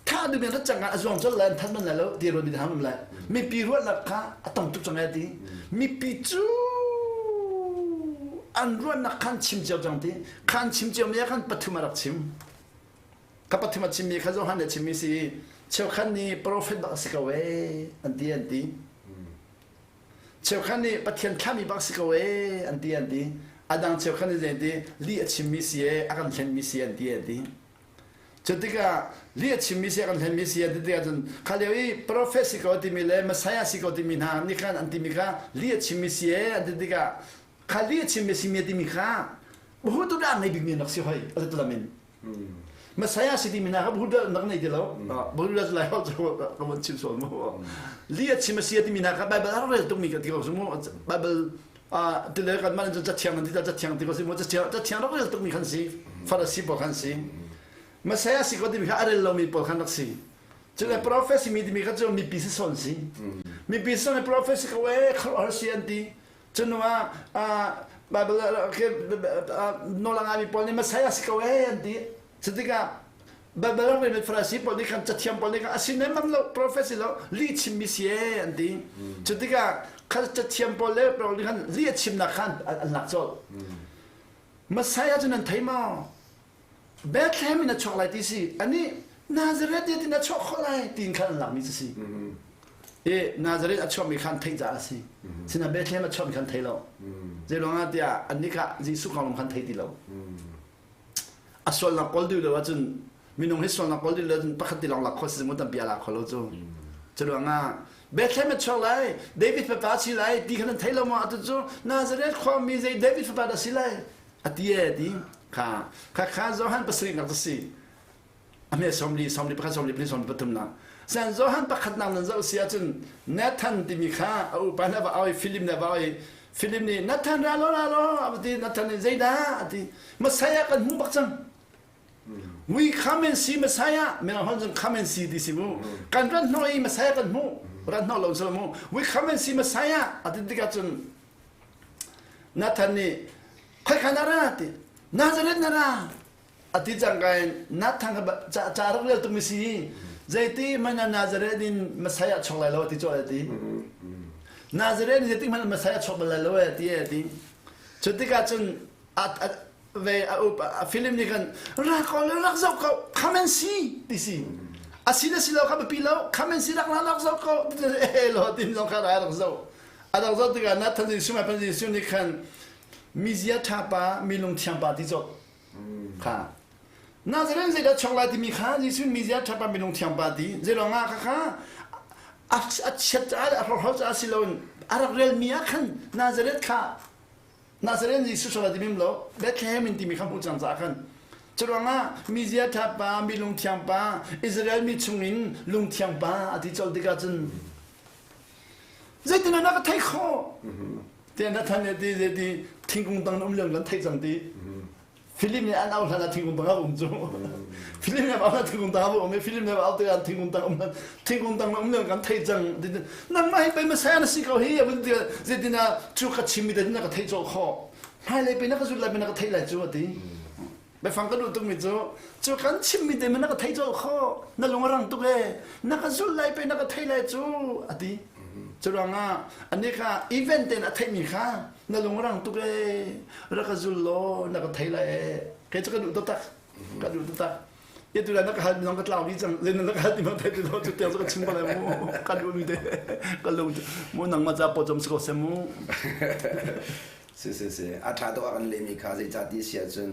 thah duhmi rat cang ah a zuang colh lai an that man lai lo ti a ruatmi hna um lai mipi ruahnak kha a tam tuk cang lai ti mipi cu an ruahnak khan chim cio cang ti khan chim cio mi ah khan pathum a rak chim Ka pathum a chimmi kha Johan nih a chimmi si cheukhat nih profet bak a si ko ee an ti an ti. Cheukhat nih Pathian thlahmi bak si ko ee an ti an ti. A dang cheukhat nih zei an ti lih a chimmi si ee a kan hlenmi si an ti an ti. Cu tikah lih a chimmi si a kan hlenmi si an ti tikah cun kha lio i profet si ko timi le Messiah si ko timi hna nih khan an timi kha lih a chimmi si ee an ti tikah kha lih a chimmi si mi timi kha Hutu dah ngei bikmi an rak si hoi a lam in. Messiah si timi hna kha Buddha nak nei ti lo. Buddha lai ho cu ka von chim sual mu. Li a chim a si timi hna kha Bible a rel tukmi ka ti ko su mu. Bible ti le kan man ca thiang ti ca thiang ti ko si mu. Ca thiang rak rel tukmi khan si. Farasi pawl khan si. Messiah si ko timi kha a rel lomi pawl khan rak si. Cule prophecy mi timi kha cu mipi si sawn si. Mipi sawn prophecy ko e khuaruahhar si an ti. Cunu ah Bible nawl a ngaimi pawl nih Messiah si ko ee an ti. Cutikah Bible rak relmi Farasi pawl nih khan cathiam pawl nih khan a si nemam lo prophet si lo lih chimmi si ee an ti. Cutikah kha cathiam pawl le pawl nih khan lih a chimnak khan an lak colh. Messiah cu nan thei maw? Bethlehem in a chuak lai ti si anih Nazareth in a chuak khawh lai tiin khan an lakmi cu si i Nazareth a chuakmi khan theih caah a si sina Bethlehem a chuakmi khan thei lo zei ruangah tiah annih kha Jesuh kong khan thei ti lo a sualnak kawl duh lo ahcun minung hi sualnak kawl duh lo ahcun pakhat ti lawng lak khawh si mu tampi a lak kho lo cu cu ruangah Bethlehem a chuak lai David fapa si lai ti khan an thei lo maw atu cu Nazareth khuami zei David fapa dah si lai a ti e ti kha kha kha Johan pasarih nak si a hme 40 41 42 43 nak san Johan pakhat nak nan zoh si ahcun Nathan timi kha a upa na va au i Philip na va au i Philip nih Nathan ra lo ra lo a ti Nathan nih zeidah a ti Messiah kan hmu bak cang we come and see Messiah mirang hon cun come and see ti si mu kan rat hnawh i Messiah kan hmu rat hnawh lo so mu we come and see Messiah a ti tikah cun Nathan nih khoika na ra ti Nazareth na ra a ti cang ka in Nathan kha ca rak rel tukmi si zeiti hmanh ah Nazareth in Messiah chuak lai lo a ti cawh a ti Nazareth in zeiti hmanh Messiah chuak bal lai lo a ti a ti cu tikah cun ve a up a Philip nih khan ra ko le rak zoh ko come and see ti si a si le si lo kha biapi lo come and see rak ra rak zoh ko e lo tin zong kha ra rak zoh A dang zoh tikah Nathan Jesuh mai pan Jesuh nih khan mizia ṭha pa, mi lungthiang pa ti cawk kha. Nazareth zeidah chuak lai timi kha Jesuh mizia ṭha pa, mi lungthiang pa ti. Zeiruang ah kha kha a chiat caah le a hrohro caah si loin a rak relmi ah khan Nazareth kha Nazareth Jesuh chuak lai timi lo Bethlehem in timi kha hmuh cang caah khan. Curuangah mi zia ṭha pa, mi lungthiang pa, Israel mi chungin lungthiang pa a ti colh tikah cun zeitin na ka theih khawh? Tiah Nathan nih a ti, zeiti thingkung tang na um lio kan theih cang ti. Philip nih an au hlan ah thingkung tang a um cu. Philip nih au hlan thingkung tang a um i Philip nih au tikah thingkung tang um thingkung tang na um lio kan theih cang. Nangmah hi pei Messiah na si ko hi a vun ti zeitin ah cu ka chimmi te na ka theih cawh khawh. Hmailei pe na ka zulh lai pe na ka theih lai cu a ti. Biafang ka duh tukmi cu cu kan chimmi te na ka theih cawh khawh. Na lung a rang tuk e. Na ka zulh lai pe na ka theih lai cu a ti. Cu ruangah anih kha event ten a theihmi kha na lung rang tuk ee rak ka zul law na ka thei lai ee kei cu ka duh taktak ka duh taktak ye tu na ka hal mi ka tlau dih cang len na ka hal ti ma thei ti lo cu tiang cu ka chim ko lai mu ka duh mi te ka lung mu nang ma ca po chom si ko se mu
si si si a tha to kan le mi kha zei ca ti si ahcun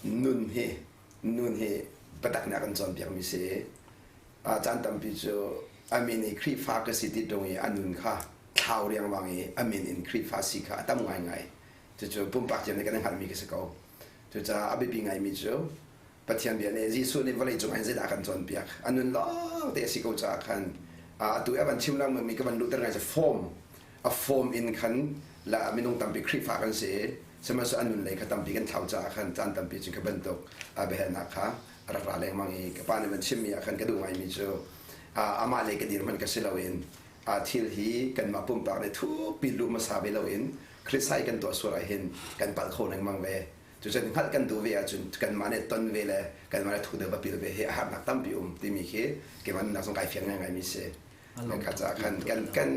nun hi nun hi patak na kan cawnpiak mi si caan tampi cu a min i Khrihfa ka si ti ṭung i a nun kha thlau riangmang i a min in Khrihfa si kha a tam ngaingai. Cucu pumpak cio nih kan i hngalhmi ka si ko. Cucaah a biapi ngaimi cu Pathian bia nih Jesuh nih vawleicung ah hin zeidah a kan cawnpiak? A nun lawng te a si ko caah khan atu i a van chim lengmangmi ka van luhter ngai cu form a form in khan la minung tampi Khrihfa kan si i sihmanhsehlaw a nun lei kha tampi kan thlau caah khan caan tampi cun kha bantuk biahalnak kha a rak ra lengmang i ka pa nih van chimmi ah khan ka duh ngaimi cu amah lei ka dir hmanh ka si loin thil hi kanmah pumpak nih thukpi luh hmasa ve loin Khrihsai kan tuah sual ahhin kan palh kho lengmang ve. Cucun hngalh kan duh ve ahcun kanmah nih ton ve le kanmah nih thu deuh va pil ve hi a harnak tampi um timi khi keimah nunnak zong kai fiang ngaingaimi si. Kha caah khan kan kan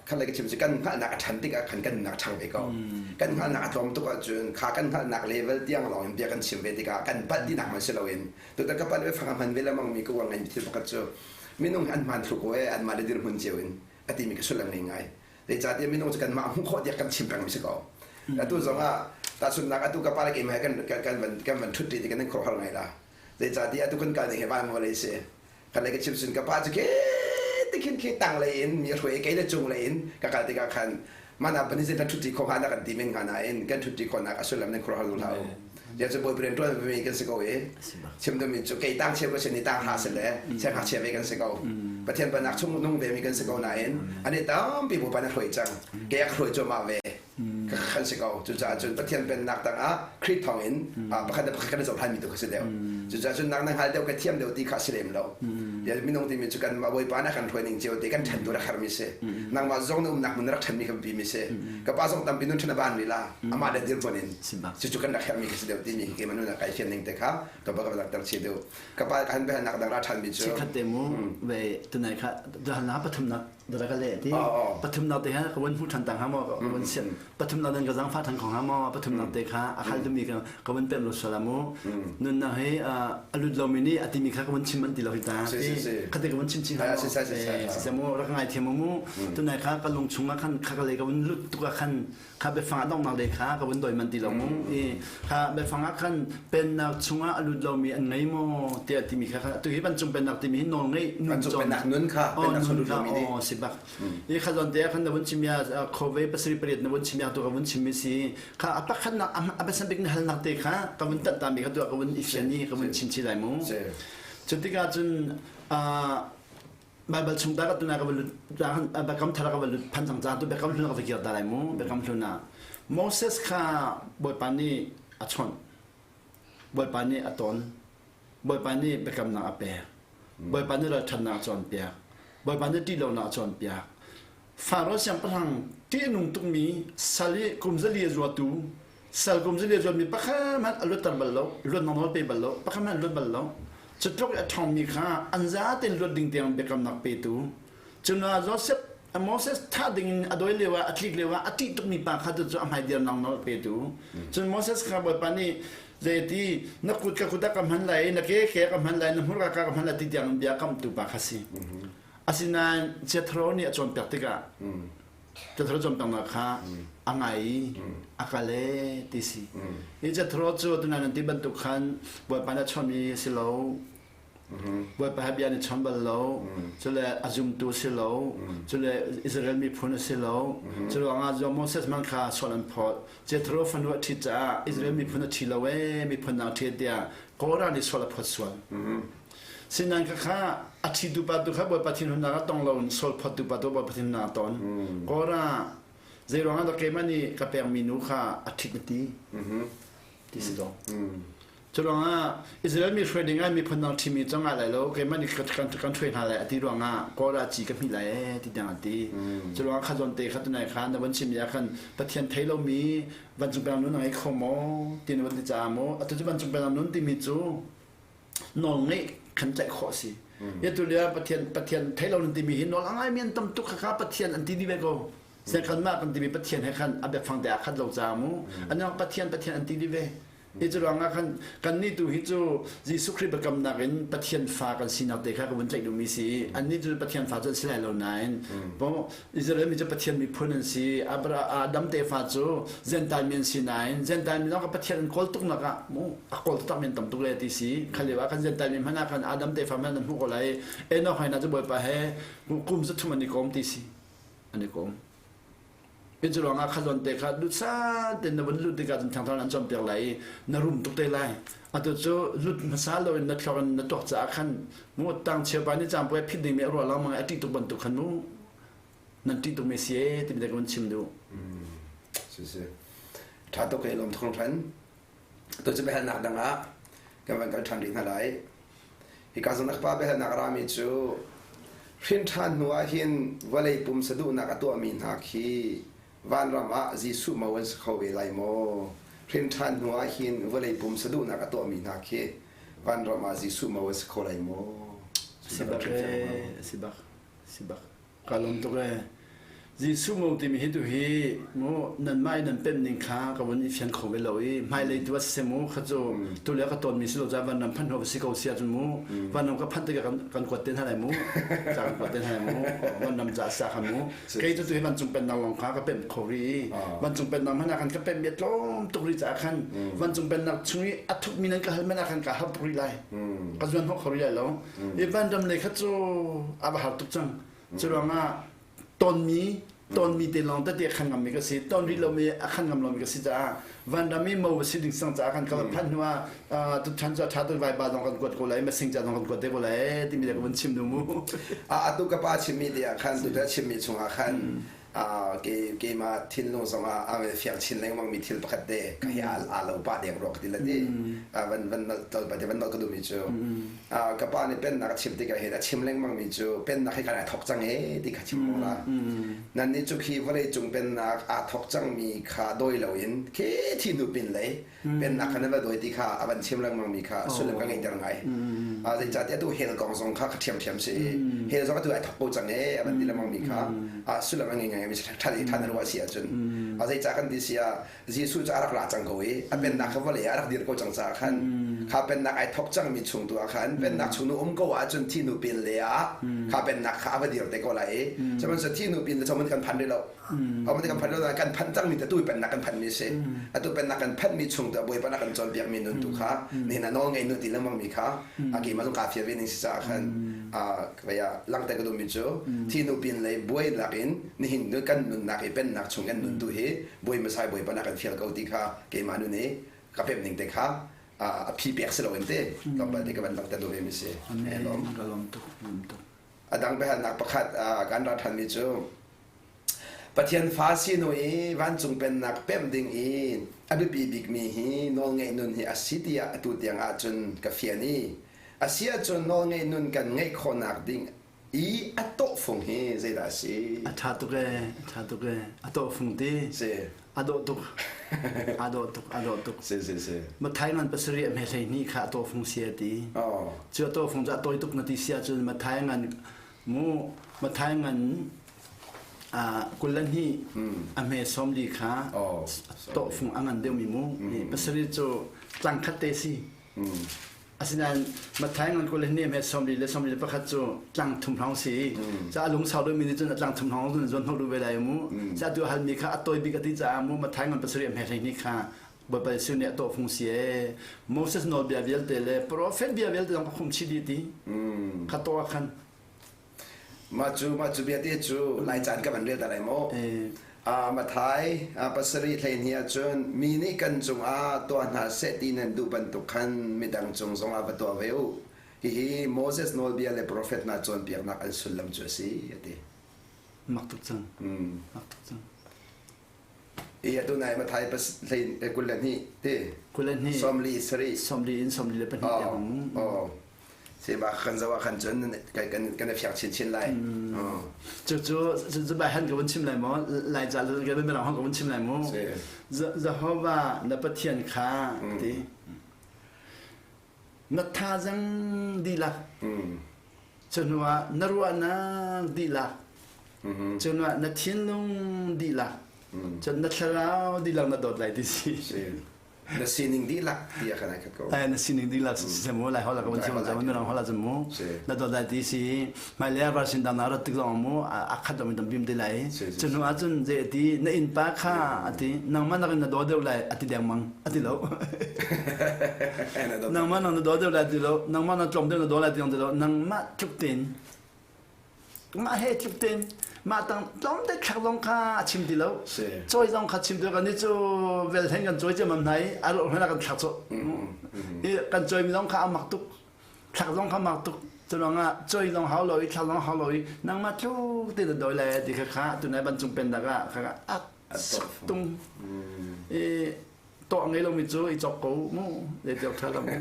khan le ka chim cu kan hngalhnak a ṭhan tikah khan kan nunnak a ṭhang ve ko. Kan hngalhnak a tlawm tuk ahcun kha kan hngalhnak level tiang lawng in bia kan chim ve tikah kan palh tinak hmanh si loin tutan ka palh ve fang a hman ve lengmang mi ka uar ngaimi thil pakhat cu minung hi an hmaan thlu ko ee anmah le dirhmun cio in a timi ka sullam ngei ngai. Zeicahtiah minung cu kanmah hmuh khawh tiah kan chim pengmi si ko. Atu zong ah tahchunhnak atu ka pa le keimah he kan kan van kan van ṭhut ṭi ti kan in khuaruahhar ngai la. Zeicahtiah atu kan kal ning hi van vawlei si. Kan lei ka chim cun ka pa cu khi tikhin khi tang lei in mi a hruai i kei le cung lei in ka kal tikah khan mana pan in kan ṭhutṭi khawh hnga na kan ti men hnga nain kan ṭhutṭi khawhnak a sullam nan khuaruahhar duh hlah u. Dia cu bawi rian ṭuan mi kan si ko i chim dumi cu kei tang cheu ka si ni tang hra si le siangngakchia ve kan si ko. Pathian pennak chung nung ve mi kan si ko nain ani tampi Bawipa na hruai cang. Kei a ka hruai cuahmah ve. Kan si ko. Cucaah cun Pathian pennak tangah Khrih thawngin pakhat le pakhat kan i cohlanmi tu kha si deuh. Cucaah cun nang na hngal deuh ka thiam deuh ti kha a si lem lo. Minung timi cu kan Bawipa nih a kan hruai ning cio te kan ṭhen tu rak hermi si. Nangmah zong na umnak hmun na rak ṭhenmi kha biapi mi si. Ka pa zong tampi nun ṭhen a ban rih la. Amah le dirhmun in. Cucu kan rak hermi kha si deuh timi hi keimah nun ah kai fian ning te kha ka pa ka langhter chih deuh. Ka pa ka han biahalnak dang ra ṭhanmi cu.
Chikkhat te mu ve tunai kha na pathumnak dara ka le ti pathumnak te kha ka van hmu than tang ha maw ka van sian pathumnak den ka zangfa than khong ha maw pathumnak te kha a khal tumi ka ka van pem lo sala mu nun na he a lut lo mi nih a timi kha ka van chim an ti lo hi ta ti khate ka van chim chin ha si se mu rak ngai thiam mu tunai kha ka lung chung ah khan kha ka le ka van lut tuk ah khan Kha biafang a donghnak lei kha ka vun doi manh ti lo mu. I kha biafang ah khan pennak chungah a lut lomi an ngei maw tiah timi kha tu hi vancung pennak timi hi nawl ngeih nun
cawn pennak nun kha
pennak chung lut lomi nih si bak. I kha zawn te ah khan na vun chim ya khove pasarih pariat na vun chim ya tu ka vun chim mi si kha a pakhatnak a biasan bik na halnak te kha ka vun tanh ta mi kha tu ka vun i fian i ka vun chim chi lai mu. Cu tikah cun Baibal chung ta ka tuna ka va lut biakam thar ka va lut phan cang ca tu biakam hlun ka va kir ta lai mu biakam hlun ah Moses kha Bawipa nih a chawnh Bawipa nih a ton Bawipa nih biakamnak a pek Bawipa nih ralṭhatnak a cawnpiak Bawipa nih ṭihlonak a cawnpiak Faro siangpahrang ṭih a nung tukmi sal i kum zali a zuatu sal kum zali a zuatmi pakhat hmanh a luatter bal lo luatnak nawl pe bal lo pakhat hmanh a luat bal lo Cu tluk i a ṭhawngmi kha an zatein luat ding tiang biakamnak petu. Cunah Joseph Moses thah dingin a dawi lioah a tlik lioah a ṭih tukmi pa kha cu a hmai dirnak nawl a petu. Cun Moses kha Bawipa nih zeiti na kut ka kut ah ka hman lai i na ke ke ka hman lai na hmurka ka ka hman lai ti tiang bia kamhtu pa kha si. Asinain Jethro nih a cawnpiak tikah Jethro cawnpiaknak kha a ngai i a kal e ti si. Hi Jethro cu tunai nan ti bantuk khan Bawipa nih a chuahmi si lo. Bawipa he bia an i chawn bal lo. Cule a zumtu a si lo. Cule Israel miphun a si lo. Cu ruangah Moses man kha sual an phawt. Jethro fanu a ṭhit caah Israel miphun a ṭhi lo ee, miphun dang a ṭhi tiah Korah nih sual a phawt sual. Sinain khakha a ṭhitu pa tu kha Bawipa thinhunnak a tong lo in sual phawttu pa tu Bawipa thinhunnak a ton. Korah zei ruangah dah keimah nih ka pekmi nu kha a ṭhit na ti? Ti si dawh. Cu ruangah Israel mi hruai ding ah miphun dang ṭhimi cu ngah lai lo, keimah nih kan hruai hna lai a ti ruangah Korah ci ka hmih lai ee ti tiang a ti. Cu ruangah kha zawn te kha tunai kha na von chimmi ah khan Pathian thei lomi vancung pennak nun a ngei kho maw ti na von ti caah maw atu cu vancung pennak nun timi cu nawl ngeih khan tlaih khawh a si. Ya tu lio Pathian Pathian thei lo nun timi hi nawl a ngaimi an tam tuk kha Pathian an ti dih ve ko. Sen khan mah kan timi Pathian he khan a biafang te aa khat lo caah mu. An Pathian Pathian an ti dih ve. Hi cu ruangah khan kannih tu hi cu Jesuh Khrih biakamnak in Pathian fa kan sinak te kha ka vun tlaih duhmi si. Annih cu Pathian fa cu an si lai lo nain Israel mi cu Pathian miphun an si. Adam tefa cu Gentile mi an si nain Gentile mi zong kha Pathian an kawl tuknak ah mu a kawl taktak mi an tam tuk le ti si. Kha lio ah khan Gentile mi hmanh ah khan Adam tefa hmanh an hmuh ko lai. Enoch hai hna cu Bawipa he kum 300 an i kom ti si. An i kom. Hi cu ruangah kha zawn te kha duhsah tein na vun lut tikah cun thangthang an cawnpiak lai i na rum tuk te lai. Atu cu lut hmasa loin na thluak in na tuak caah khan mu tang cheupa nih caangpuai phit dingmi a ruah lengmang i a ṭih tuk bantuk khan mu nan ṭih tukmi si ee timi te ka vun chim duh.
Si si. Ṭha tuk i lawm thong hran. Tu cu biahalnak dang ah kan van kal ṭhan rih hna lai. Hika zawn a pa biahalnak a rami cu hrin ṭhan hnu ah hin vawlei pum saduhnak a tuahmi hna khi vanram ah Jesuh mo an si kho ve lai maw? Hrin ṭhan hnu ah hin vawlei pum saduhnak a tuahmi hna khi vanram ah Jesuh mo an si kho lai maw?
Si bak ee, si bak, si bak. Ka lawm tuk ee. Jesuh mo timi hi tu hi mu nanmah i nan pemh ning kha ka vun i fiang kho ve lo i hmailei tu ah siseh mu kha cu tu le ka tawnmi si lo ca vanram phanh hnu si ko si ahcun mu vanram ka phanh tikah kan kuat te hna lai mu ca kan kuat te hna lai mu vanram ca sa kha mu kei cu tu hi vancung pennak lawng kha ka pemh kho rih i vancung pennak hmanh ah khan ka pemh mi a tlawm tuk rih caah khan vancung pennak chung i a thukmi nan ka hal hmanh ah khan ka har tuk rih lai ka zuan hnawh kho rih lai lo i vanram lei kha cu a va har tuk cang cu ruangah tonmi tonmi te lawng tete a khan ngammi ka si ton rih lomi a khan ngam lomi ka si caah vanram i mo si ding sang caah kan kal phanh hnu ah tuchan cu a ṭha tuk vaiba zong kan kuat ko lai masing ca zong kan kuat te ko lai timi le ka vun chim nu mu
a atu ka pa chimmi te ah khan tu chimmi chungah khan keimah thinlung zongah a fiang chin lengmang mi thil pakhat te ka hi aa lo pah deng rua ka ti la ti van van nolh tol pa te van nolh ka duhmi cu ka pa nih pennak a chim tikah hin a chim lengmang mi cu pennak hi kan ai thok cang e ti kha chim ko la nan nih cu khi vawlei cung pennak aa thok cang mi kha dawi loin khi thi hnu pin lei pennak kha nan va dawi ti kha a van chim lengmang mi kha sullam ka ngeihter ngai. Zeicahtiah atu hell kong zong kha ka ṭhiamṭhiam si i hell zong atu ai thok ko cang ee a van ti lengmang mi kha sullam a ngei ngai mi ṭhat i ṭhan ruah si ahcun zeicah kan ti si ah Jesuh cu a rak ra cang ko i a pennak kha vawlei ah a rak dir ko cang caah khan kha pennak ai thok cang mi chung tu ah khan pennak chung nu um ko ahcun thi nu pin le ah kha pennak kha a va dir te ko lai i sihmanhsehlaw thi nu pin le chom kan phan rih lo. Amo kan phan lo kan phanh cangmi te tu pennak kan phanmi si. Atu pennak kan phanmi chung tu Bawipa na kan cawnpiakmi nun tu kha nihin ah nawl ngei nu ti lengmang mi kha a keimah zong kaa fial ve ning si caah khan vaya langhter ka duhmi cu thi nu pin lei buainak in nihin kan nunnak i pennak chung kan nun tu hi Bawi Masai Bawipa na kan fial ko ti kha keimah nun i ka pem ning te kha a phi pek si loin te tlawmpal te ka van langhter duh ve mi si.
Amen. Ka lawm tuk. Lawm tuk.
A dang biahalnak pakhat kan ra ṭhanmi cu Pathian fa sinu i vancung pennak pemh ding i a biapi bikmi hi nawlngeih nun hi a si tiah atu tiang ahcun ka fian i a si ahcun nawlngeih nun kan ngeih khawhnak ding i a tawhfung hi zeidah a si?
A ṭha tuk ee, a ṭha tuk ee. A tawhfung ti.
Si.
A dawh tuk. A dawh tuk, a dawh tuk.
Si, si, si.
Mathai ngan pasarih a hme 12 kha a tawhfung si a ti.
Oh.
Cu a tawhfung cu a tawi tuk na ti si ahcun Mathai ngan mu Mathai ngan 22 a hme 40 kha tawhfung a ngan deuhmi mu. Pasarih cu tlang khat te si. Asinain Matthai ngan 22 hme 41 cu tlang thum hrawng si. Ca a lung sau deuhmi nih cun a tlang thum hrawng cun zuan hnawh duh ve lai mu. Ca tu halmi kha a tawi bik a ti caah mu Matthai ngan 7 hme 12 kha Bawipa Jesuh nih a tawhfung si ee. Moses nawlbia vialte le profet bia vialte zong ka khum chih dih ti. Kha to ah khan.
Mah cu mah cu bia te cu lai caan ka van rel ta lai maw? Mathai pasarih 12 ahcun mi nih kan cungah tuah hna seh ti nan duh bantuk khan midang cung zongah va tuah ve u. Hihi Moses nawlbia le profet hna cawnpiaknak an sullam cu a si, a ti.
Mak tuk cang. Mak tuk cang.
I atu nai Mathai pas hlei 22 ti.
22.
37.
40 in 42 tiang.
Oh. Si ba kan zo ah khan cun kan kan i fiang chinchin lai.
Cu cu cu bai han ka vun chim lai maw? Lai ca lu ka mirang hong ka vun chim lai mu. Jehovah na Pathian kha ti. Na thazang dihlak. Cu hnu ah na ruahnak dihlak. Cu hnu ah na thinlung dihlak. Cun na thlarau dihlak na dawt lai ti si.
Na sining dihlak ti a kan ai khat ko.
Eh na sining dihlak si mu lai hola ka vun chim zo mirang hola cu mu na dawt lai ti si mai le var sin dang na rat tik zong mu a khat lo mi tam bim te lai cu hnu ah cun zei ati na innpa kha ati nangmah nakin na daw deuh lai ati dengmang ati lo nangmah nang na daw deuh lai ti lo nangmah na tlawm deuh na daw lai ti lo nangmah tluk tein mah he tluk tein mah tang tlawmte thlak zong kha a chim ti lo cawi zong kha chim ti lo kan ni cu vel hen kan cawi ciammam hna i a rawh hmanh ah kan thlak cawh i kan cawi mi zong kha a mak tuk thlak zong kha mak tuk cu ruangah cawi zong hau lo i thlak zong hau lo i nangmah tluk te na dawi lai ti kha kha tunai vancung pennak ah kha a tung i tawh ngei lomi cu i cawk ko mu le tiok tha lo mu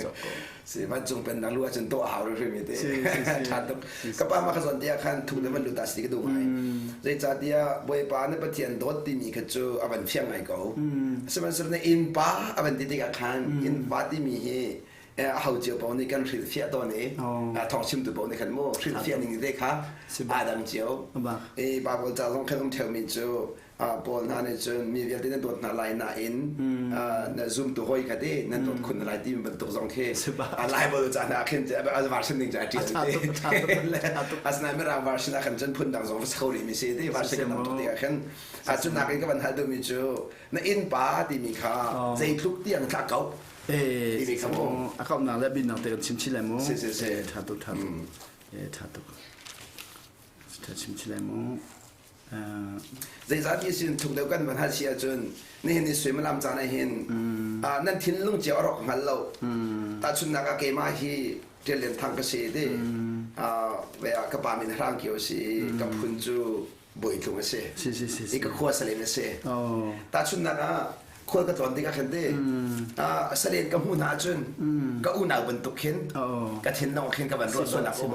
cawk ko
si vancung pennak lu ahcun tawh a hau hrim te tha tuk ka pa ma ka zawn tiah khan thu le van lut ah si ka duh ngai zeicahtiah bawipa na pathian dawt timi kha cu a van fiang ngai ko sihmanhsehlaw na innpa a van ti tikah khan innpa timi hi a ho cio paoh nih kan hrilhfiah tawn i thawng chimtu paoh nih khan mu hrilhfiah ning te kha aa dang cio i Bible ca zong khan um theumi cu Paul hna nih cun mi vialte nan dawt hna lai nain na zumtu hawi kha te nan dawt khun lai ti bantuk zong khi Bible ca hna khin a version ding cu a ṭial te asinain mirang version ah khan cun phun dang zong va kho rih mi si ti version kan tam tuk tikah khan cun nakin ka van hal duhmi cu na innpa timi kha zeitluk tiang thla kau timi kha mu
a kauhnak le binnak te kan chim chih lai mu si si si tha tuk tha tuk tha tuk tha chim chih lai mu
Zeicahtiah sin thuk deuh kan van hal si ahcun nihin ni suimilam caan ah hin nan thinlung cio a rawk hngal lo. Tahchunhnak ah keimah hi Ṭial Lian Thang ka si ti. Ka pa min Hrang Kio a si i ka phun cu Bawitlung a si. I ka khua Salen a si. Tahchunhnak ah khual ka tlawn tikah khan ti salen ka hmuh hna ahcun ka unau bantuk khin ka thinlung khin ka van ruah sualnak um.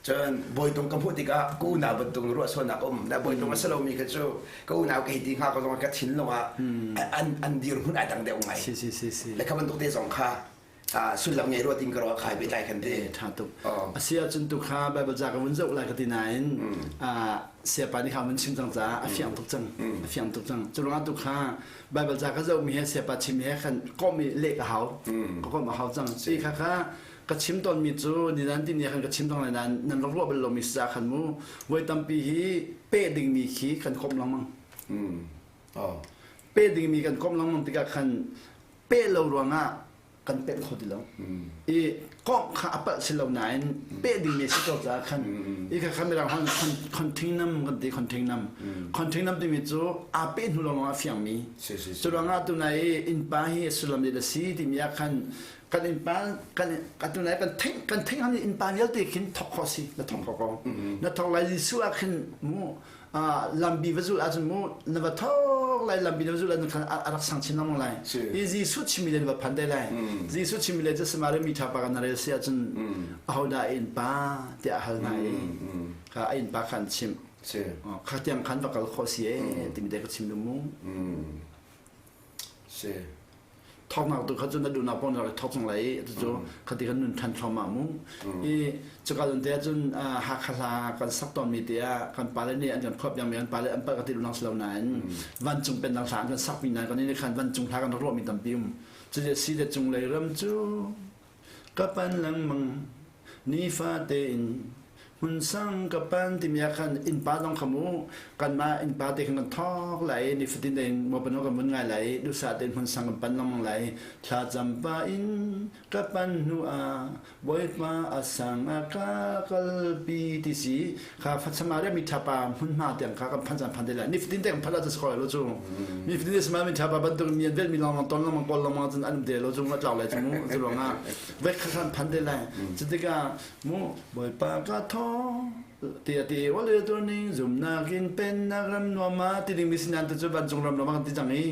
Cun bawitung ka hmuh tikah ka unau bantuk ruah sualnak um. Na bawitung a si lomi kha cu ka unau kei ti hnga ko zong ka thinlung ah an an dirhmun ai dang deuh ngai. Le kha bantuk te zong kha sullam ngei rua tin ka ruah khai pehtlai khan ti.
Tha tuk. A si ahcun tu kha Bible ca ka vun zoh lai ka ti nain siapa nih kha vun chim cang caah a fiang tuk cang. A fiang tuk cang. Cu ruangah tu kha Bible ca ka zoh mi he siapa chim he khan komh i leh ka hau. Ka komh a hau cang. Ti kha kha ka chim tawnmi cu ninan ti ni khan ka chim tong lai nain nan rak ruah bal lomi si khan mu voi tampi hi peh dingmi khi kan komh lengmang. Peh dingmi kan komh lengmang tikah khan peh lo ruangah kan pemh kho ti lo. I kongh kha a palh si lo nain peh dingmi a si ko caah khan i kha kha mirang hon continuum kan ti continuum continuum timi cu aa peh hnu lawng a fiangmi cu ruangah tunai i innpa hi sullam le si timi ah khan kan innpa kan tunai kan theih kan theih han innpa vialte khin thok kho si na thok kho ko na thok lai Jesuh ah khin mu lambi va zulh ahcun mu na va thok lai lambi na va zulh ahcun khan a rak sang chin lengmang lai i Jesuh chimmi le na va phan te lai Jesuh chimmi le cu Samaria mi ṭha pa kan rel si ahcun ahodah a innpa tiah a hal hna i kha a innpa kha an chimh kha tiang khan va kal khawh si ee timi te ka chim lu mu
Si.
Thawknak tu kha cu na duhnak paoh na rak thawk cang lai i cucu khati kan nun ṭhan thluahmah mu. I cuka zawn te ahcun Hakha hla kan sak tawnmi te ah kan pale nih an kan phuah piakmi kan pale an palh ka ti duhnak si lo nain vancung pennak hla an kan sakmi nain kan nih khan vancung hla kan rak ruahmi tampi um. Cuti si le cunglei ram cu ka pan lengmang nifa tein. Hmun sang ka pan timi ah khan innpa zong kha mu kanmah innpa te khan kan thawk lai i nifatin tein mopano kan vun ngai lai i duhsah tein hmun sang kan pan lengmang lai i thlacam pah in ka pan hnu ah Bawipa a sang a ka kalpi ti si kha Samaria mi ṭha pa hmunhma tiang kha kan phan caan phan te lai nifatin te kan phan ahcun si kho lai lo cu nifatin te Samaria mi ṭha pa bantuk mi an velmi lawng ton lengmang kawl lengmang cun an um te lo cu a tlau lai cu mu cu ruangah vek kha kan phan te lai cu tikah mu Bawipa ka thaw ti a ti wale tu ning zumnak in pennak ram nuam ah ti ding mi sinan te cu vancung ram nuam ah kan ti cang i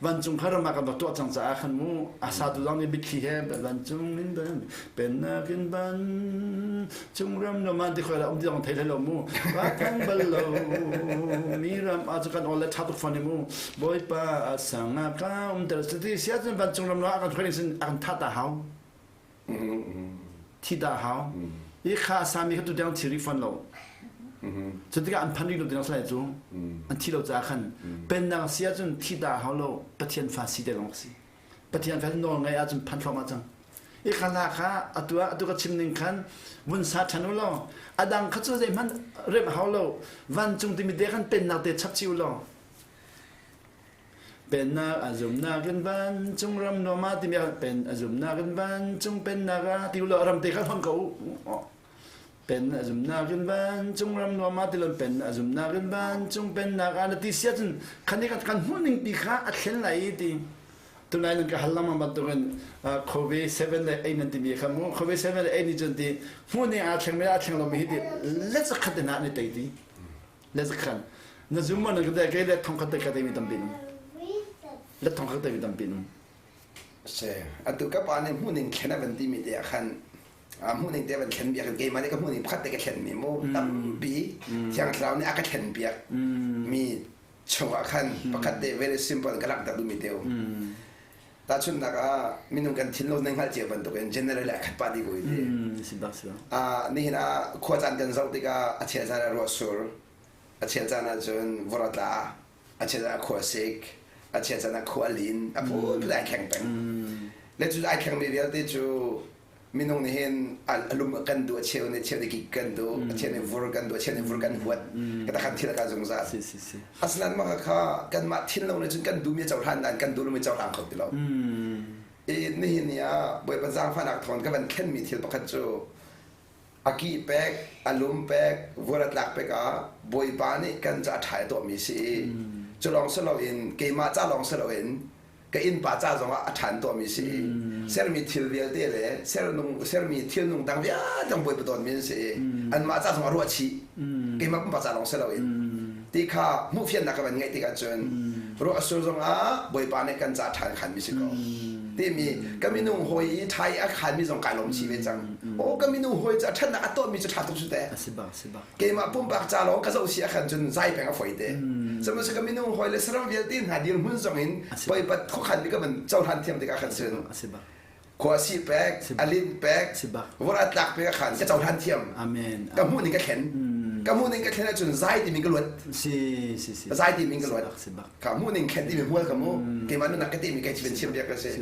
vancung kha ram ah kan rak tuah cang caah khan mu a sa tu zong nih mitthli he vancung in ban pennak in van cung ram nuam ah ti khoi la um ti zong thei hlei lo mu va thang bal lo mi ram ah cu kan ol le tha tuk fon i mu Bawipa a sang ah ka um ter ti sia cun vancung ram nuam ah kan khoi sin a kan tha ta hau thi dah hau i kha sami kha tu tiang thi rih fawn lo cu tikah an phan rih lo tiang salai cu an thi lo caah khan pennak si ahcun thi dah hau lo pathian fa si te lawng si pathian fa nawl ngai ahcun phan thluahmah cang i kha hla kha atu ah atu ka chim ning khan vun sa ṭhan u law adang kha cu zeihmanh remh hau lo vancung timi te khan pennak te chap chih u law Pennak a zumnak in vancung ram nuam ah timi ah pen a zumnak in vancung pennak ah ti ulaw ram te kha hon ko u. Pen a zumnak in vancung ram nuam ah ti lon pen a zumnak in vancung pennak ah na ti sia cun khan i kan hmuh ning pi kha a thlen lai i ti tunai nan ka hal lengmang bantukin Covid 7 le 8 nan timi kha mu Covid 7 le 8 ni cun ti hmuh ning aa thleng mi aa thleng lomi hi ti let zakhat in ah ni tei ti le zakhan na zum ma na ka dai kai le thong khat te ka te mi tampi nung le thong khat te mi tampi nung
se atu ka pa nih hmuning thlen a van ti mi te ah khan a hmuning te van thlen biak keimah nih ka hmuning pakhat te ka thlen mi mu tampi thiang thlarau nih a ka thlen piak mi chungah khan pakhat te very simple ka langhter duhmi te um Tahchunhnak ah minung kan thinlung nan hngalh cio bantukin general a khat pah dih ko ti. Ah nihin ah khua caan kan zoh tikah a chel caan ah ruah sur, a chel caan ah cun vur a tla, a chel caan ah khua sik, a chel caan ah khua a lin, a phunphun ai thleng peng. Le cu ai thlengmi vialte cu minung nih hin a lum kan duh a cheu nih cheu nih kik kan duh a cheu nih vur kan duh a cheu nih vur kan huat ka takhan thil ka zungzal asinain mah kha kanmah thinlung nih cun kan duhmi a cohlan nain kan duh lomi cohlang kho ti lo i nihin ni ah Bawipa zaangfahnak thawng ka van thlenmi thil pakhat cu a ki pek a lum pek vur a tlak pek ah Bawipa nih kan ca ṭha i tuahmi si i cu lawng si loin keimah ca lawng si loin ka innpa ca zongah a ṭhan tuahmi si i sermi thil vialte le sernung sermi thil nung dang vialte bawipa dawtmi an si i anmah ca zongah ruah chih keimah pumpak ca lawng si loin ti kha hmuhfiannak ka van ngeih tikah cun ruah a sur zongah bawipa nih kan ca ṭhan khanmi si ko timi ka minung hawi i ṭha i a khanmi zong kai lawm chih ve cang aw ka minung hawi ca ṭhatnak a tuahmi cu ṭha tuk su teh keimah pumpak ca lawng ka zoh si ahkhan cun zai peng a foi te sihmanhsehlaw ka minung hawi le saram vialte hna dirhmun zong in poipat khuakhan mi ka van cohlan thiam tikah khan cun khua si pek a lin pek vur a tlak pek khan ka cohlan thiam ka hmuh ning ka thlen ka hmuh ning ka thlen ahcun zai timi ka luat zai timi ka luat ka hmuh ning thlen timi hmual ka mu keimah nunak ka timi kai chim chim biak ka si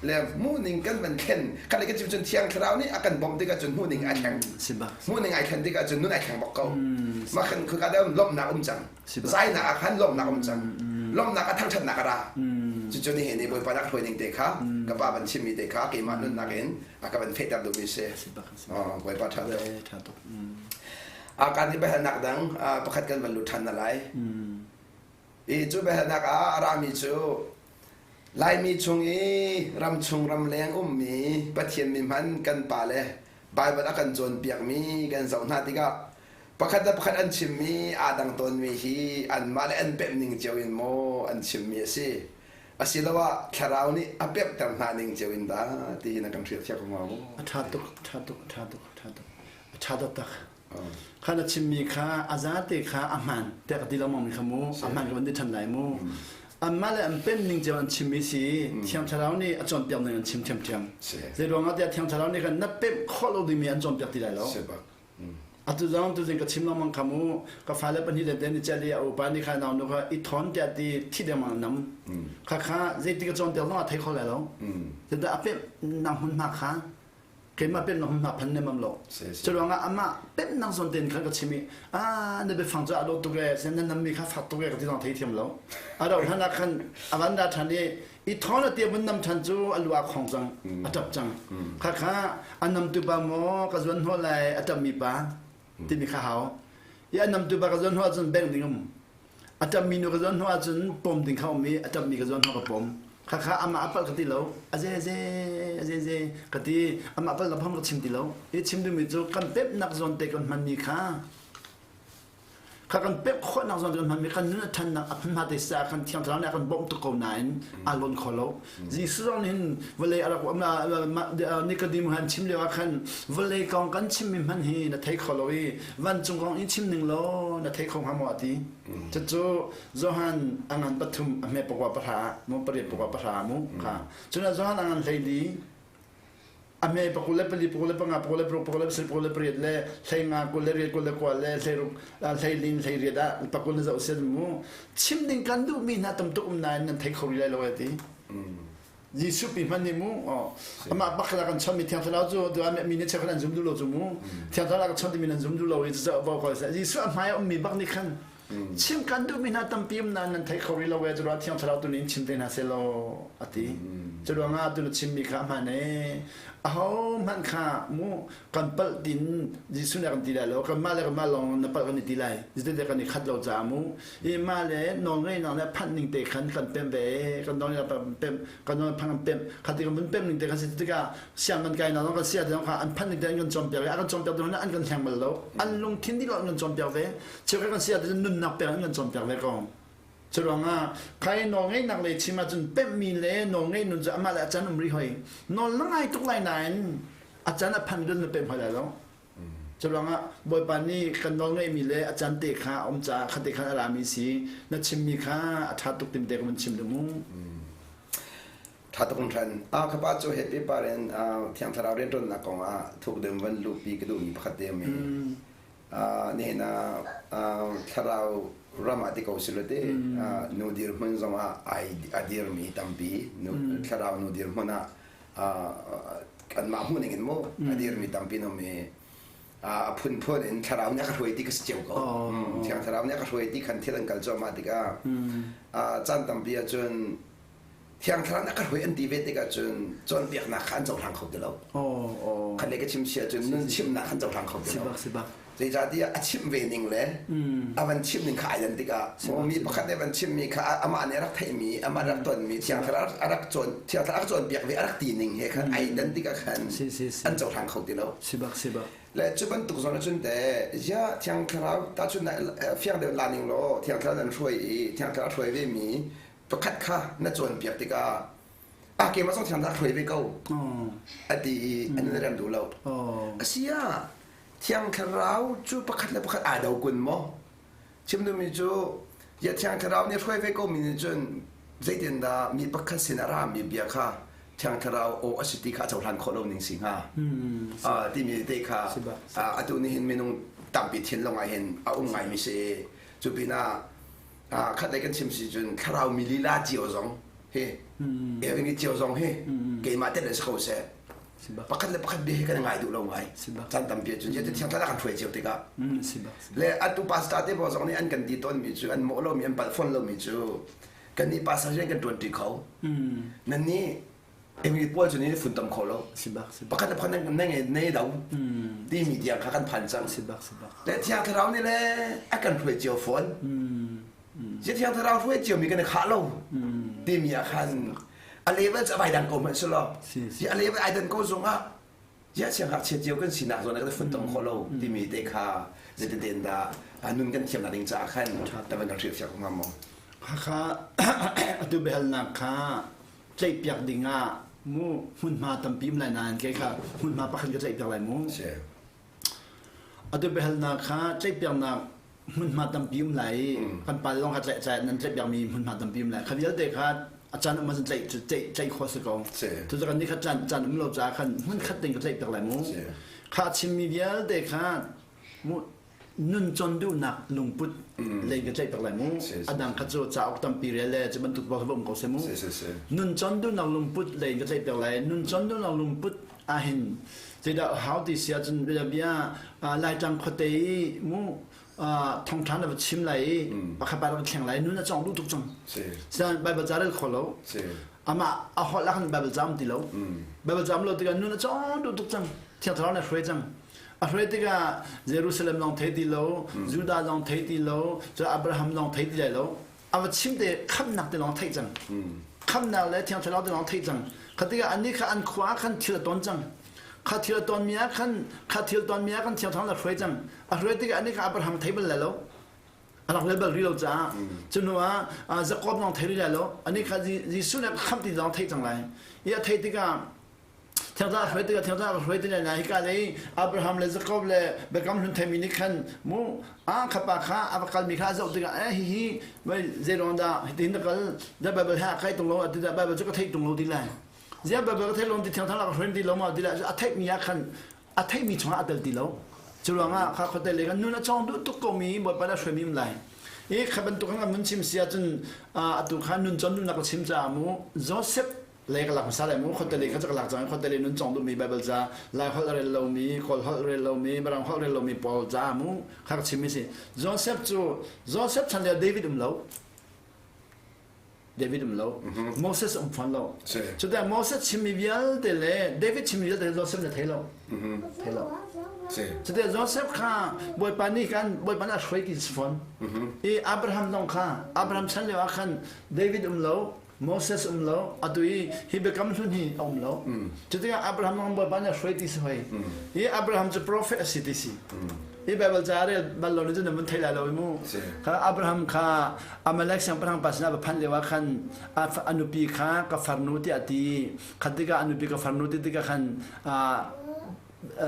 le hmuhning kan van thlen kan le kan chim cun thiang thlarau nih a kan bawmh tikah cun hmuhning ai thleng hmuhning ai thlen tikah cun nun ai thleng bak ko mah khan khuka da lawmhnak um cang zainak ah khan lawmhnak um cang lawmhnak a thangthatnak a ra cucu nihin ni bawipa nak hruai ning te kha ka pa van chimmi te kha keimah nunnak in a ka van fehter duhmi si bawipa tha tuk a kan i biahalnak dang pakhat kan van lut than na lai i cu biahalnak ah a rami cu Laimi chung i ramchung ramleng ummi Pathian mi hman kan pale Baibal a kan cawnpiakmi kan zoh hna tikah pakhat le pakhat an chimmi aa dang tawnmi hi anmah le an pemh ning cio in maw an chimmi a si asiloah thlarau nih a pemhter hna ning cio in dah ti hi na kan hrilhfiah ko hnga maw?
A ṭha tuk, a ṭha tuk, a ṭha tuk, a ṭha tuk, a ṭha taktak. Kha na chimmi kha a zate kha a hmaan tiah ka ti lengmang mi kha mu a hmaan ka van ti ṭhan lai mu anmah le an pem ning cio an chimmi si Thiang Thlarau nih a cawnpiak ning an chim ṭhiamṭhiam zei ruangah tiah Thiang Thlarau nih khan na pemh khawh lo dingmi an cawnpiak ti lai lo atu zong tuzing ka chim lengmang kha mu ka fale pahnih le te ni cel i a upa nih kha nau nu kha i thawn tiah ti thi dengmang an nam kha kha zeiti ka cawnpiak zong a thei kho lai lo zeicahtiah a pemh nak hmunhma kha. Keimah pemnak hmunhma phan nemam lo. Cu ruangah amah pemnak zawn tein khan ka chim i ah na biafang cu a dawh tuk ee na nammi kha fak tuk ee ka ti zong thei thiam lo. A rauh hlan ah khan a van ra ṭhan i i thawn a tia vun nam ṭhan cu a lu a khong cang, a ṭap cang. Khakha a namtu pa maw ka zuan hnawh lai a ṭapmi pa timi kha hau. I a namtu pa ka zuan hnawh ahcun bengh ding um. A ṭapmi nu ka zuan hnawh ahcun pom ding kha um i a ṭapmi ka zuan hnawh ka pom. Khakha amah a palh ka ti lo. A ze ze a ze ze ka ti. Amah palh na pham ka chim ti lo. I chim duhmi cu kan pemhnak zawn te kan hmanmi kha kha kan pemh khawhnak zawn te kan hmanmi kan nun a ṭhannak a hma te sa kan thiang thlarau nih a kan bawmh tuk ko nain aa lawn kho lo. Jesuh zong nih hin vawlei a rak um Nikodem han chim lio ah khan vawlei kong kan chimmi hmanh hi na thei kho lo i vancung kong in chim ning law na thei kho hnga maw a ti. Cucu Johan a ngan pathum a hme pakua pahra mu pariat pakua pahra mu kha. Cun Johan a ngan hleili a hme pakul le pali pakul le panga pakul le paruk pakul le pasarih pakul le pariat le hleinga kul le riat kul le kua le hleiruk hleilin hleiriat ah pakul na zoh sian mu chim ding kan duhmi hna tam tuk um nain nan thei kho rih lai lo ti Jesuh pi hman nih mu amah bak la kan chon mi thiang thlarau cu tu mi nih cheukhat an zum duh lo cu mu thiang thlarau kan chon timi nan zum duh lo i cu bo ko Jesuh a hmai a ummi bak nih khan chim kan duhmi hna tampi um nain nan thei kho rih lo e cu ruah thiang thlarau tu nih in chim te hna seh law a ti cu ruangah tu na chimmi kha a hmaan e aho hmanh kha mu kan palh tin Jesuh nih a kan ti lai lo kanmah le kanmah lawng na palh kan i ti lai zeitidah kan i khat lo caah mu i mah le nawlngeihnak le phanh ning te khan kan pemh ve kan nawlngeihnak pemh kan nawl phang kan pemh khati kan vun pemh ning te kan si tikah siang kan kai nak kan sia te kha an phanh ning te an kan cawnpiak i a kan cawnpiak tu an kan hleng bal lo an lungthin dih lo an kan cawnpiak ve cheukhat kan sia te nunnak pek an kan cawnpiak ve ko Curuangah khai nawlngeihnak lei chim ahcun pemhmi le nawlngeih nun cu amah le a can um rih hoi. Nawl na ngai tuk lai nain a can a phan dun na pemh hoi lai lo. Curuangah Bawipa nih kan nawlngeihmi le a can te kha a um caah khate khan a rami si na chimmi kha a ṭha tuk tim te ka vun chim duh mu.
Ṭha tuk hran. Ah ka pa cu he paper in Thiang Thlarau rianṭuannak kong ah thuk deuh van luhpi ka duhmi pakhat te a mi. Nihin ah thlarau ram ah ti ko si te nu dirhmun zong ah ai a dirmi tampi thlarau nu dirhmun ah kanmah hmuh ning in mu a dirmi tampi nom i a phunphun in thlarau nih a ka hruai ti ka si cio ko thiang thlarau nih a ka hruai ti khan thil an kal cuahmah tikah caan tampi ahcun Thiang Thlarau nih a ka hruai an ti ve tikah cun cawnpiaknak kha an cohlang kho ti lo. Khat le ka chim si ahcun nun chimnak an cohlang kho ti lo. Zeicahtiah a chimh ve ning le a van chimh ning kha ai dan tikah mi pakhat nih van chimmi kha amah nih a rak theihmi amah rak tonmi Thiang Thlarau a rak cawn Thiang Thlarau a rak cawnpiak ve a rak ti ning he khan ai dan tikah khan an cohlang kho ti lo. Le cu bantuk zawn ahcun teh ziah Thiang Thlarau tahchun fiang deuh la ning law Thiang Thlarau nan hruai i Thiang Thlarau hruai ve mi pakhat kha na cawnpiak tikah a keimah zong thiang dah hruai ve ko a ti i an rem duh lo a si ah thiang thlarau cu pakhat le pakhat aa do kun maw chim duhmi cu ya thiang thlarau nih hruai ve ko mi nih cun zeitindah mi pakhat sin a rami bia kha thiang thlarau aw a si ti kha a cohlan khawh lo ning si hnga timi te kha atu nih hin minung tampi thinlung ah hin a um ngaimi si cu pinah khat lei kan chim si cun thlarau mi lila cio zong hi evangi cio zong hi keimah tel in si ko seh pakhat le pakhat bia hi kan ngai duh lo ngai caan tampi cun ti thiang thlarau kan hruai cio tikah le atu pastor te pawl zong nih an kan ti tawn mi cu an mawh lo mi an palh fawn lo mi cu kan nih pastor rian kan tuan ṭi kho nan nih English pawl cu nih funtom kho lo. Pakhat le pakhat na ngei nei do timi tiang kha kan phan cang. Le Thiang Thlarau nih le a kan hruai cio fawn. Si Thiang Thlarau hruai cio mi kan i khah lo timi ah khan a level cu a vai dang ko hmanh si law. Si a level ai dan ko zong ah ziah siangngakchia cio kan sinak zawn kan funtom khawh lo timi te kha zeititin dah nun kan thiamnak ding caah khan tavan kan hrilhfiah ko hnga maw?
Hakha atu biahalnak kha tlaihpiak ding ah mu hmunhma tampi um lai nain kei kha hmunhma pakhat ka tlaihpiak lai mu. Atu biahalnak kha tlaihpiaknak hmunhma tampi um lai i kan pa lawng kha tlaih nan tlaihpiakmi hmunhma tampi um lai. Kha vialte kha a caan um ahcun tlaih tlaih khawh si ko. Cucu kan nih kha caan caan um lo caah khan hmun khat ding ka tlaihpiak lai mu. Kha chimmi vialte kha mu. Nun con duhnak lungput lei ka tlaih bak lai mu. A dang kha cu cauk tampi rel le cu bantuk bak um ko se mu. Nun con duhnak lungput lei ka tlaih bak lai. Nun con duhnak lungput ahhin zeidah hau ti si ahcun bia Laitlang khuate i mu thongthan na va chim lai i pakhat pa rak thleng lai nun a cong duh tuk cang. Sian Bible ca rel kho lo. Amah a holh ah khan Bible ca um ti lo. Bible ca um lo tikah nun a cong duh tuk cang. Thiang Thlarau nih a hruai cang. A hruai tikah Jerusalem zong thei ti lo, Judah zong thei ti lo, cun Abraham zong thei ti lai lo. A va chim te khamnak te lawng theih cang. Khamnak le Thiang Thlarau te lawng theih cang. Kha tikah annih kha an khua ah khan thil a ton cang. Kha thil a tonmi ah khan kha thil tonmi ah khan Thiang Thlarau a hruai cang. A hruai tikah annih kha Abraham thei bal lai lo. A rak rel bal rih lo caah. Cu hnu ah Jakob zong thei rih lai lo. Annih kha Jesuh nih a khamh ti zong theih cang lai. I a theih tikah Thiangtlang hruai tikah thiangtlang hruai ti lai hika lei Abraham le Jacob le Biakam hlun theimi nih khan mu a khapa kha a va kalmi kha a zoh tikah eh hihi vai zeiruang dah hitin na kal da Bible he a kai tung lo ati dah Bible cu ka theih tung lo ti lai zia Bible ka theih lo ti thiangtlang ka hruai ti lo ma ti lai a theihmi ah khan a theihmi chungah a tel ti lo cu ruangah kha khuate le kan nun a cawng duh tuk komi Bawipa dah hruaimi um lai i kha bantuk kan mun chim si ahcun atu kha nun con duhnak ka chim caah mu Joseph lei ka lak hmasa lai mu khuate lei kha ka lak cang khuate lei nun cong duhmi Bible ca Lai holh rel lomi Kawl holh rel lomi Mirang holh rel lomi pawl ca mu kha ka chimmi si Joseph cu Joseph chan lio David um lo David um lo Moses um fawn lo cuti Moses chimmi vialte le David chimmi vialte Joseph na thei lo thei lo cuti Joseph kha Bawipa nih kan Bawipa nih a hruai ti si fawn i Abraham zong kha Abraham chan lio ah khan David um lo Moses um lo atu i hi biakam hlun hi a um lo cutikah Abraham zong Bawipa nih a hruai ti si hoi hi Abraham cu prophet a si ti si hi Bible ca rel bal lo nih cun na vun thei lai lo i mu kha Abraham kha Amalek siangpahrang pa sinah va phanh lio ah khan a nupi kha ka farnu tiah a ti khat tikah a nupi ka farnu ti tikah khan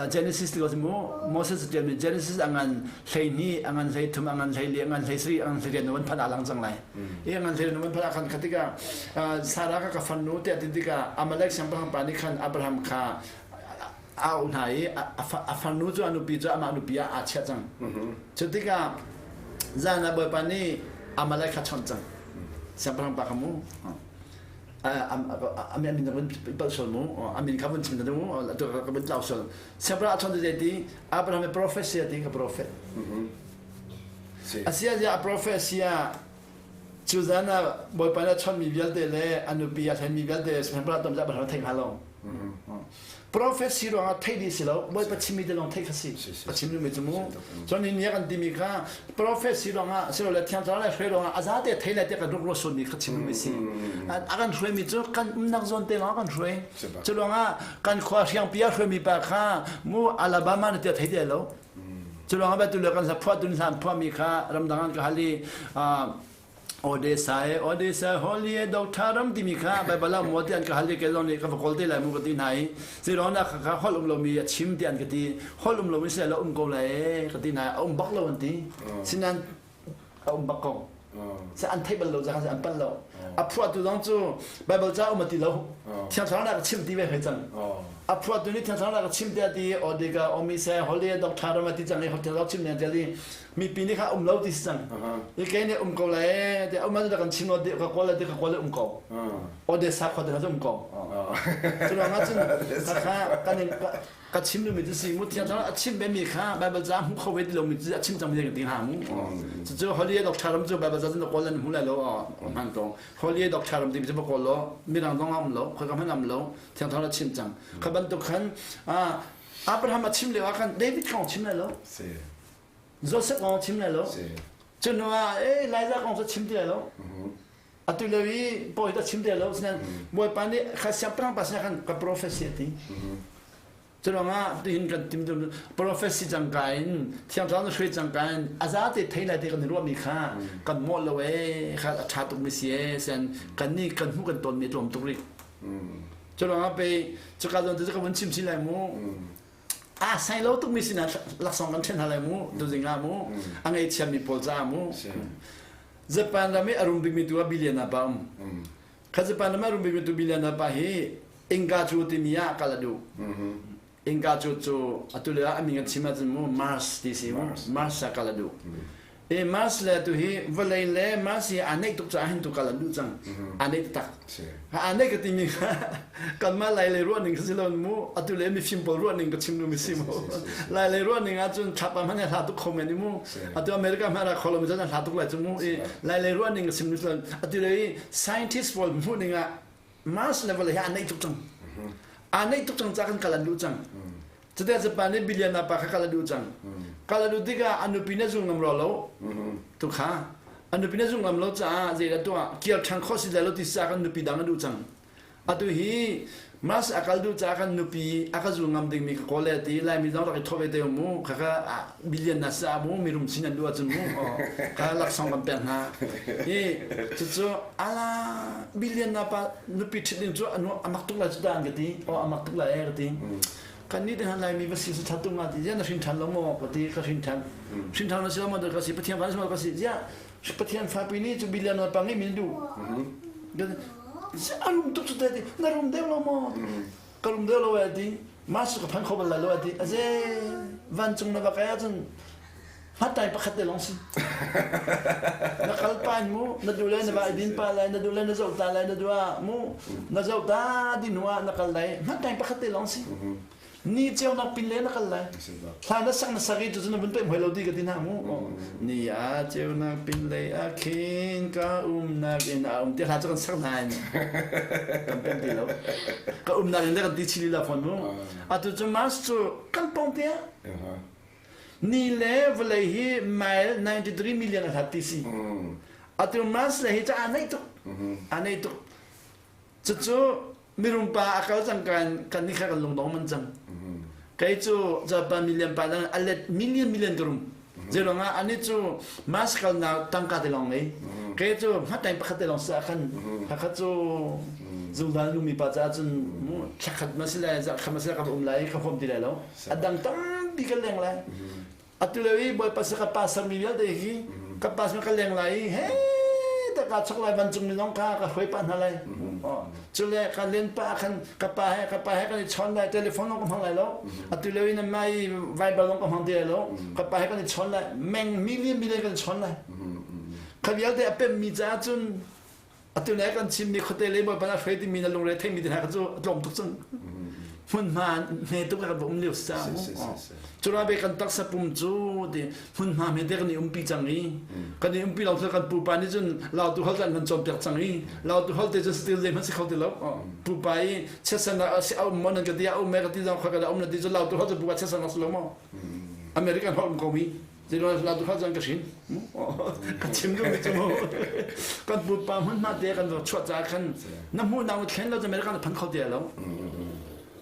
Genesis ti ko mu Moses tialmi Genesis a ngan 12 a ngan 13 a ngan 14 a ngan 17 a ngan 18 na van phan a lang cang lai i a ngan 18 na van phan ah khan kha tikah Sarah ka ka farnu tiah ti tikah Amalek siangpahrang pa nih khan Abraham kha a auh hna i a farnu cu a nupi cu amah nupi ah aa chiah cang cu tikah zan ah Bawipa nih Amalek kha chawnh cang siangpahrang pa kha mu a min na vun palh sual mu a min kha vun chim na mu atu ka vun tlau sual siangpahrang a chon te ti Abraham a prophet sia ti ka prophet asia zia a prophet sia cu zan ah Bawipa nih a chonmi vialte le a nupi a thlenmi vialte siangpahrang tam Abraham thei hnga lo Prophet si ruangah theih dih si lo Bawipa chimmi te lawng theih kha si a chim duhmi cu mu cun hi ni kan timi kha prophet si ruangah silole thiang thlarau le hruai ruangah a zate thei lai tiah kan ruk ruah sualmi kha chim duhmi si a kan hruaimi cu kan umnak zawn te lawng kan hruai cu ruangah kan khua hriangpi a hruaimi pa kha mu Alabama na tiah thei ti lo cu ruangah batu le kan hla phuah tun hlan phuahmi kha ramdang an ka hal i Odessa e Odessa holy e doctor ram timi kha Bible ah maw ti an ka hal i kei zong nih ka va kawl te lai mu ka ti hna i zeiruang dah kha holh um lomi a chim ti an ka ti holh um lomi seh la um ko lai e ka ti hna a um bak lo an ti sinan a um bak ko se an theih bal lo zang an pan lo a phuahtu zong cu Bible ca um a ti lo Thiang Thlarau ka chim ti ve hoi cang a phuahtu nih Thiang Thlarau ka chim te a ti Odeka Omise holy e doctor ram a ti cang i Thiang Thlarau chim ne ti mipi nih kha um lo ti si cang i kei nih um ko lai ti um da kan chim lo ti ka kawl ti ka kawl um ko Odessa khua te kha um ko cu ruang ah cun kha kan in ka chim mi cu si mu thiang a chim ve mi kha Bible ca hmu kho ve ti lo mi cu a chim cang mi kan ti ha mu cucu Holy Doctor ram cu Bible ca cun kawl an hmu lai lo hman ko Holy Doctor ram ti mi cu kawl lo mirang zong um lo khoi ka hman am lo thiang thlarau a chim cang kha bantuk khan Abraham a chim lio ah khan David kong chim lai lo Joseph kong chim lai lo. Cu hnu ah eh Liza kong cu chim ti lai lo. Atu lio i pawi ta chim ti lai lo. Sinain Bawipa nih kha siangpahrang pa sinah khan ka prophecy a ti. Cu ruangah tuhin kan tim prophecy cangka in thiang thlarau na hruai cangka in a zate thei lai te kan i ruahmi kha kan mawh lo ee kha a ṭha tukmi si ee sian kan nih kan hmuh kan tawnmi a tlawm tuk rih. Cu ruangah pei cuka zawn te cu ka vun chim chin lai mu. A sai lo tukmi sinah laksawng kan ṭhen hna lai mu tuzing ah mu a ngeichiami pawl caah mu Japan ram i a rum bikmi tu ah billion ah pa um kha Japan ram a rum bikmi tu billion ah pa hi Inga cu timi ah kal a duh. Innka cu cu atu le ah a min kan chim ahcun mu Mars ti si mu Mars ah kal a duh. E Mars le tu hi vawlei le Mars hi aa neih tuk caah hin tu kal an duh cang. Aa neih taktak. Aa neih ka timi kha kanmah lai lei ruah ning si lo mu atu le mifim pawl ruah ning ka chim duhmi si mu. Lai lei ruah ning ahcun thlapa hmanh hla tuk kho men i mu. Atu America hmanh ra kho lo mi cun hla tuk lai cu mu. I lai lei ruah ning ka chim duh atu le scientist pawl hmuh ning ah Mars le vawlei hi aa neih tuk cang. Aa neih tuk cang caah kan kal an duh cang. Cute Japan nih billion pa kha kal a duh cang. Kal a duh tikah a nupi na zung ngam rua lo. Tu kha a nupi na zung ngam lo caah zeidah tuah kir ṭhan khawh si lai lo ti sa kan nupi dang a duh cang. Atu hi Mars a kal duh caah kan nupi a ka zul ngam dingmi ka kawl le ti Laimi zong rak i thawh ve te mu khakha billion na sa mu mirum sin an duh ahcun mu kha laksawng kan pek hna. Hi cucu ala billion na pa nupi ṭhit ding cu anu amak tuk lai cu ta an ka ti. Oh amak tuk lai e ka ti. Kan nih te han Laimi va si sa ṭhat tuk nga ti ziah na hrin ṭhan lo maw ka ti ka hrin ṭhan. Hrin ṭhan na si lo maw ka si Pathian fa na si maw ka si ziah Pathian fapi nih cu billion na pa ngeih mi na duh. A rum tuk cu te ti na rum deuh lo maw? Ka rum deuh lo e ti. Mas ka phan kho bal lai lo ti. Aze vancung na va kai ahcun hmatai pakhat te lawng si. Na kal pa in mu na duh le na va din pa lai na duh le na zoh ta lai na duh ah mu na zoh ta din hnu ah na kal lai hmatai pakhat te lawng si. Ni ceunak pin le na kal lai. Hla na sak na sak i cucu na vun peh hoi lo ti ka ti hna mu. Ni a ceunak pin lei ah khin ka umnak in a um ti hla cu kan sak nain kan pem ti lo. Ka umnak in le kan ti chili la fawn mu. Atu cu Mars cu kan pong te ah ni le vawlei hi mile 93 million a hlat ti si. Atu Mars le hi cu aa naih tuk. Aa naih tuk. Cucu mirum pa a kal cang kan kan nih kha kan lungdong man cang. Kei cu Japan million pa dang a let million million ka rum. Zeiruang ah ani cu mask kalnak tangka te lawng ngei. Kei cu hmateng pakhat te lawng sa khan hakha cu zungzal numi pa caah cun thlakhat ma si lai zarhkhat ma si lai ka um lai ka huam ti lai lo. A dang tampi kan leng lai. Atu lio i Bawipa sa ka pa sermi vialte hi ka pa sin ka leng lai i he ta ka chok lai vancung mi zong kha ka hruai pah hna lai. Cu le ka len pa khan ka pa he ka pa he kan i chawn lai telephone zong ka hmang lai lo. Atu lio i nan mai Viber zong ka hmang ti lai lo. Ka pa he kan i chawn lai meng million million kan i chawn lai. Kha vialte a pemmi caah cun Atu ne kan chimmi khuate le Bawipa na hruai timi na lungre theimi te hna kha cu a tlawm tuk cang. Hmunhma hme tuk kan va um lio si caah mu. Cura be kan taksa pum cu ti hmunhma hme te kan i umpi cang i kan i umpi lo kan pupa nih cun lautu hol kan kan cawnpiak cang i lautu hol te cu still zeihmanh si kho ti lo. Pupa i chiatsernak a si a um maw nan ka ti a um e ka ti zong kha ka um na ti cu lautu hol cu pupa chiatsernak si lo maw? American holh um ko mi. Zeiruangah cun ka hrin ka chim duhmi cu mu kan pupa hmunhma te kan chuah caah khan na hmuhnak na thlen lo cu America na phan kho ti lo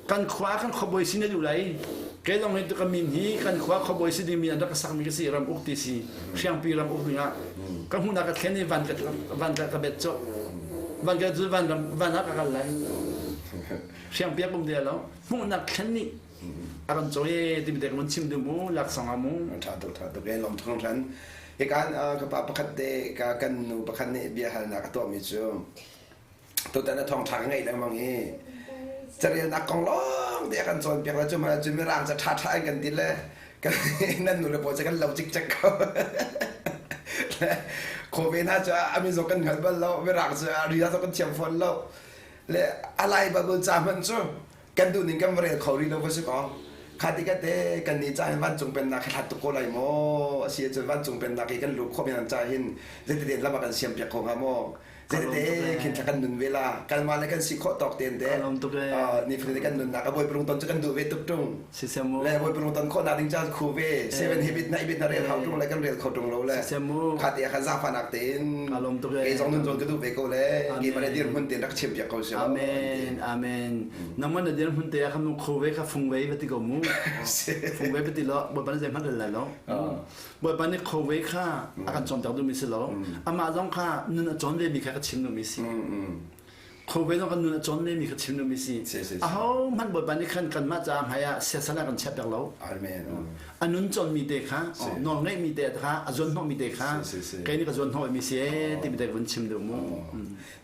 kan khua kan khuabawi sin na duh lai kei zong hi ka min hi kan khua khuabawi si dingmi an rak ka sakmi ka si ram uk ti si hriangpi ram uk dingah ka hmuhnak ka thlen i van ka van ka ka bet cawh van ka cu van ram van ah ka kal lai hriangpi a kum ti lo hmuhnak thlen nih a kan cawi timi te ka vun chim duh mu laksawng ah mu
ṭha tuk ṭha tuk e lawm tuk hran hikan ka pa pakhat te ka kan nu pakhat nih bia halnak a tuahmi cu tutan a thawngṭha ka ngeih lengmang i carelnak kong lawng te a kan cawnpiak le cu hmanh cu mirang ca ṭha ṭha in kan ti le nan nu le pawl cu kan lo cikcek ko khaw ve hna cu a min zong kan hngal bal lo mirang cu a ri zong kan thiam fawn lo le a lai Bible ca hmanh cu kan duh ning kan va rel kho rih lo va si ko kha ti ka te kan nih ca hin vancung pennak hi hlat tuk ko lai maw a si ahcun vancung pennak hi kan luh khawh mi ca hin zeitete lam ah kan siam piak kho hnga maw zeitete khin thla kan nun ve la kanmah le kan si khawh tawk tein te ni fatin kan nunnak a bawi lung ton cu kan duh ve tuk tung le bawi lung ton khawh nak ding ca khu ve seven habit na ibit na rel hau tung le kan rel kho tung lo le kha te kha zaangfahnak tein kei zong nun zawn ka duh ve ko le keimah le dirhmun tein rak chim piak ko si
Amen amen nangmah na dirhmun te ah khan kho ve kha fung ve va ti ko mu fung ve va ti lo bawipa nih zeihmanh rel lai lo bawipa nih kho ve kha a kan cawnpiak duhmi si lo amah zong kha nun a cawn ve mi kha ka chim duhmi si Khuavel kan nun a cawn mi kha chim duhmi si. Aho hmanh Bawipa nih khan kanmah caah hmai ah siasal ah kan chiah piak lo.
Amen.
A nun cawnmi te kha, nawl ngeihmi te kha, a zuanhnawhmi te kha, kei nih ka zuanhnawhmi si ee timi te vun chim duh mu.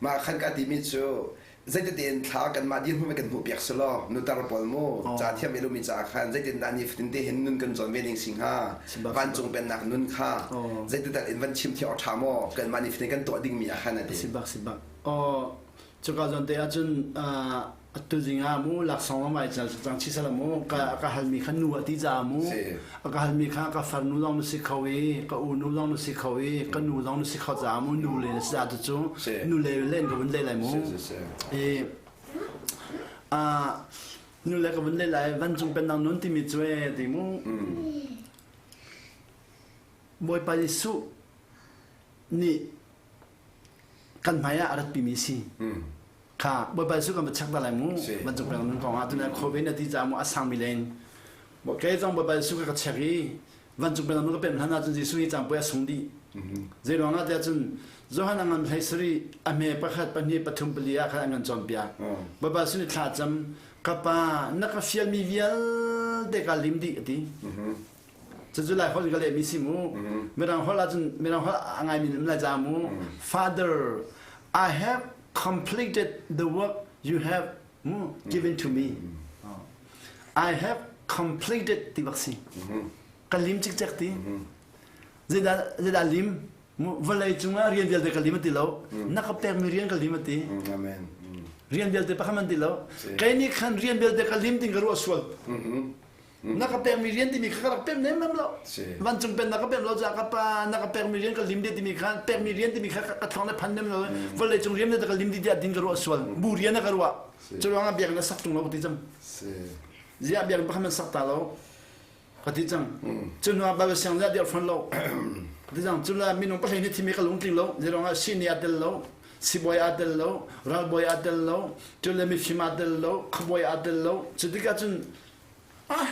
Mah khan ka timi cu Zeitein thla kanmah dirhmun kan hmuh piak selaw nutar pawl mu ca thiam elumi ca khan zeitindah nifatin te hin nun kan cawn ve ding si hnga vancung pennak nun kha zeitital in van chim thiam awk ṭha maw kanmah nifatin kan tuah dingmi ah khan a ti.
Si bak si bak. Aw cuka zawn te ahcun atu zing ah mu laksawng ma mai cal cang chi sala mu ka ka halmi kha nu a ti ca mu a ka halmi kha ka farnu zong na si kho i ka u nu zong na si kho i ka nu zong na si kho ca mu nu le na si tu cu nu le len ka vun le lai mu i a nu le ka vun le lai vancung pennak nun timi cu e ti mu Bawipa Jesuh nih kan hmai ah a rat pimi si kha Bawipa Jesuh kan va check ta lai mu vancung peng nun kong ah tuna COVID na ti caah mu a sangmi len kei zong Bawipa Jesuh ka ka check i vancung peng nun ka pem hlan ahcun Jesuh hi cangpui a sung dih zei ruang ah tiah cun Johan a ngan hlei sari a hme pakhat pahnih pathum pali ah khan an kan cawnpiak Bawipa Jesuh nih thla cam ka pa na ka fialmi vialte ka lim dih a ti Cucu Lai holh in ka lehmi si mu. Mirang holh ahcun Mirang holh a ngaimi nih um lai ca mu. Father, I have completed the work you have mu, given to me. I have completed ti bak si. Ka lim cikcek ti. Zeidah zeidah lim? Vawlei cungah rian vialte ka lim a ti lo. Na ka pekmi rian ka lim a ti.
Amen.
Rian vialte pakhat man ti lo. Kei nih khan rian vialte ka lim ting ka ruah sual. Na ka pekmi rian timi kha ka rak pem nemnem lo. Vancung pen na ka pem lo caah ka pa na ka pekmi rian ka lim dih timi kha pekmi rian timi kha ka thlong le phan nem lo. Vawlei cung rian na ka lim dih tiah din ka ruah sual. Bu rian na ka ruah. Cu ruangah biakinn na sak tung lo ka ti cang. Ziah biakinn pakhat man sak ta lo ka ti cang. Cu hnu ah Bible siang ziah dirh fon lo. Ka ti cang. Cu la minung pahlei nih thimi ka lungtling lo. Zeiruangah sihni aa tel lo. Sibawi aa tel lo, ralbawi aa tel lo, cu le mifim aa tel lo, khuabawi aa tel lo. Cu tikah cun ah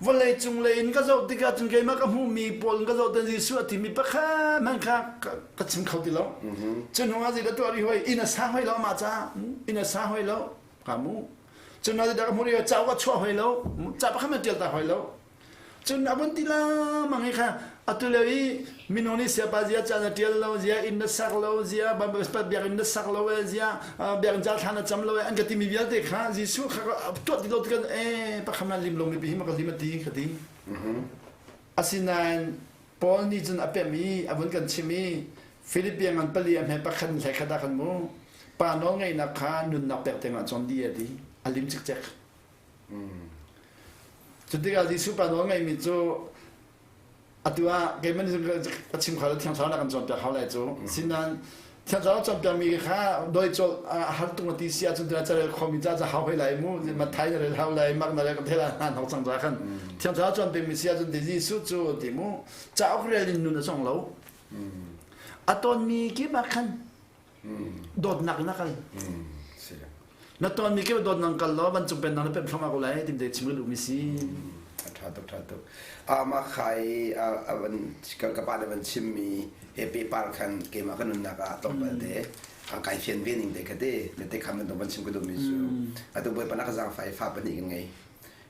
vawlei cung lei in ka zoh tikah cun keimah ka hmuhmi pawl in ka zoh tan Jesuh a timi pakhat hmanh kha ka chim kho ti lo. Cu hnu ah zeidah tuah rih hoi inn a sa hoi lo amah caah inn a sa hoi lo ka mu. Cu hnu ah zeidah ka hmuh rih hoi cauk a chuah hoi lo ca pakhat hmanh ṭial ta hoi lo. Cun a vun ti lengmang i kha atu lio i minung nih siapa zia ca na ṭial lo zia inn na sak lo zia biakinn na sak lo e zia biakinn ca thla na cam lo e an ka timi vialte kha Jesuh kha tuah ti lo ti kan e pakham na lim lomi pi hi ma ka lim a ti ka ti. Asinain Paul nih cun a pemh i a vun kan chim i Philippian ngan pali a hme pakhat hlei khat ah khan mu pa nawl ngeihnak kha nunnak pek tiangah cawn dih a ti a lim cikcek. Cu tikah Jesuh pa nawl ngeihmi cu atu ah keimah nih ka chim kho lo Thiang Thlarau na kan cawnpiak hau lai cu. Sinain Thiang Thlarau cawnpiakmi kha doi colh a har tung a ti si ahcun tuna carel khomi ca ca hau hoi lai mu Matthai na rel hau lai Mark na rel ka thela hna hnok cang ca khan Thiang Thlarau cawnpiakmi si ahcun ti Jesuh cu ti mu cauk rel in nun a cong lo. A tawnmi kip ah khan dawtnak in a kal na tawnmi ke dawtnak kal law vancung pennak na pemh thluahmah ko lai tim te chim kan duhmi si
a tha tuk tha tuk ama khai a van ka pa le van chimmi he pepar khan keimah ka nunnak ah tlawmpal te kai fian ve ning te kha te te te kham van chim ka duhmi cu atu bawipa na ka zaangfai fa pahnih ka ngei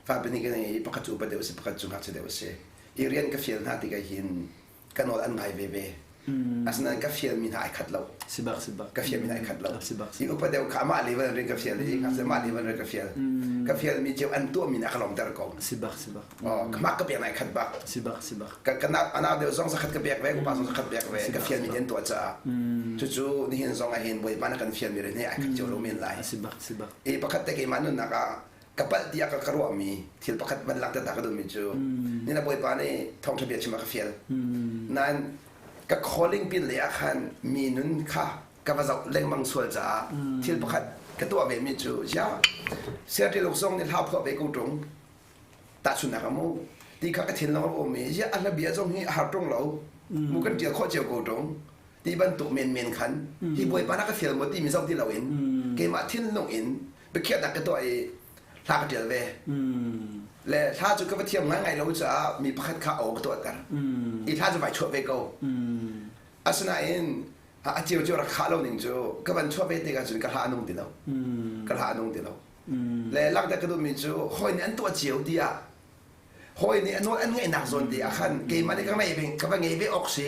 fa pahnih ka ngei pakhat cu upa deuh si pakhat cu ngakchia deuh si i rian ka fial hna tikah hin ka nawl an ngai veve. Asinain ka fialmi hna ai khat lo.
Sibak sibak.
Ka fialmi hna ai khat lo. I upa deuh kha amah level rin ka fial i ngakchia mah level rin ka fial. Ka fialmi cio an tuahmi nih a ka lawmter ko.
Sibak sibak.
Oh, ka mak ka pek ai khat bak.
Sibak sibak.
Ka ka anau deuh zong zakhat ka pek ve, upa zong zakhat pek ve. Ka fialmi nih an tuah caah. Cucu nihin zong ah hin Bawipa na kan fialmi rin hi ai khat cio lo men lai.
Sibak sibak.
I pakhat te keimah nunnak ah ka palh tiah ka ruahmi thil pakhat van langhter ta ka duhmi cu ni na bawipa nih thawngṭha bia chim a ka fial nain ka calling pin lei ah khan mi nun kha ka va zoh lengmang sual caah thil pakhat ka tuah ve mi cu ya siaṭiluk zong nih hla phuah ve ko ṭung tahchunhnak a mu ti kha ka thinlung a um i ya a hla bia zong hi a har ṭung lo mu kan ṭial khawh cio ko ṭung ti bantuk menmen khan hi bawipa na ka fial maw timi zoh ti loin keimah thinlung in biakhiahnak ka tuah i hla ka ṭial ve. Le hla cu ka va thiam ngaingai lo caah mi pakhat kha aw ka tuahter. I hla cu vai chuah ve ko. Asinain a cio cio rak khah lo ning cu ka van chuah ve tikah cun ka hla a nung ti lo. Ka hla a nung ti lo. Le langhter ka duhmi cu hawi nih an tuah cio tiah hawi nih a nawl an ngaihnak zawn te ah khan keimah nih ka ngei ve ka va ngei ve awk si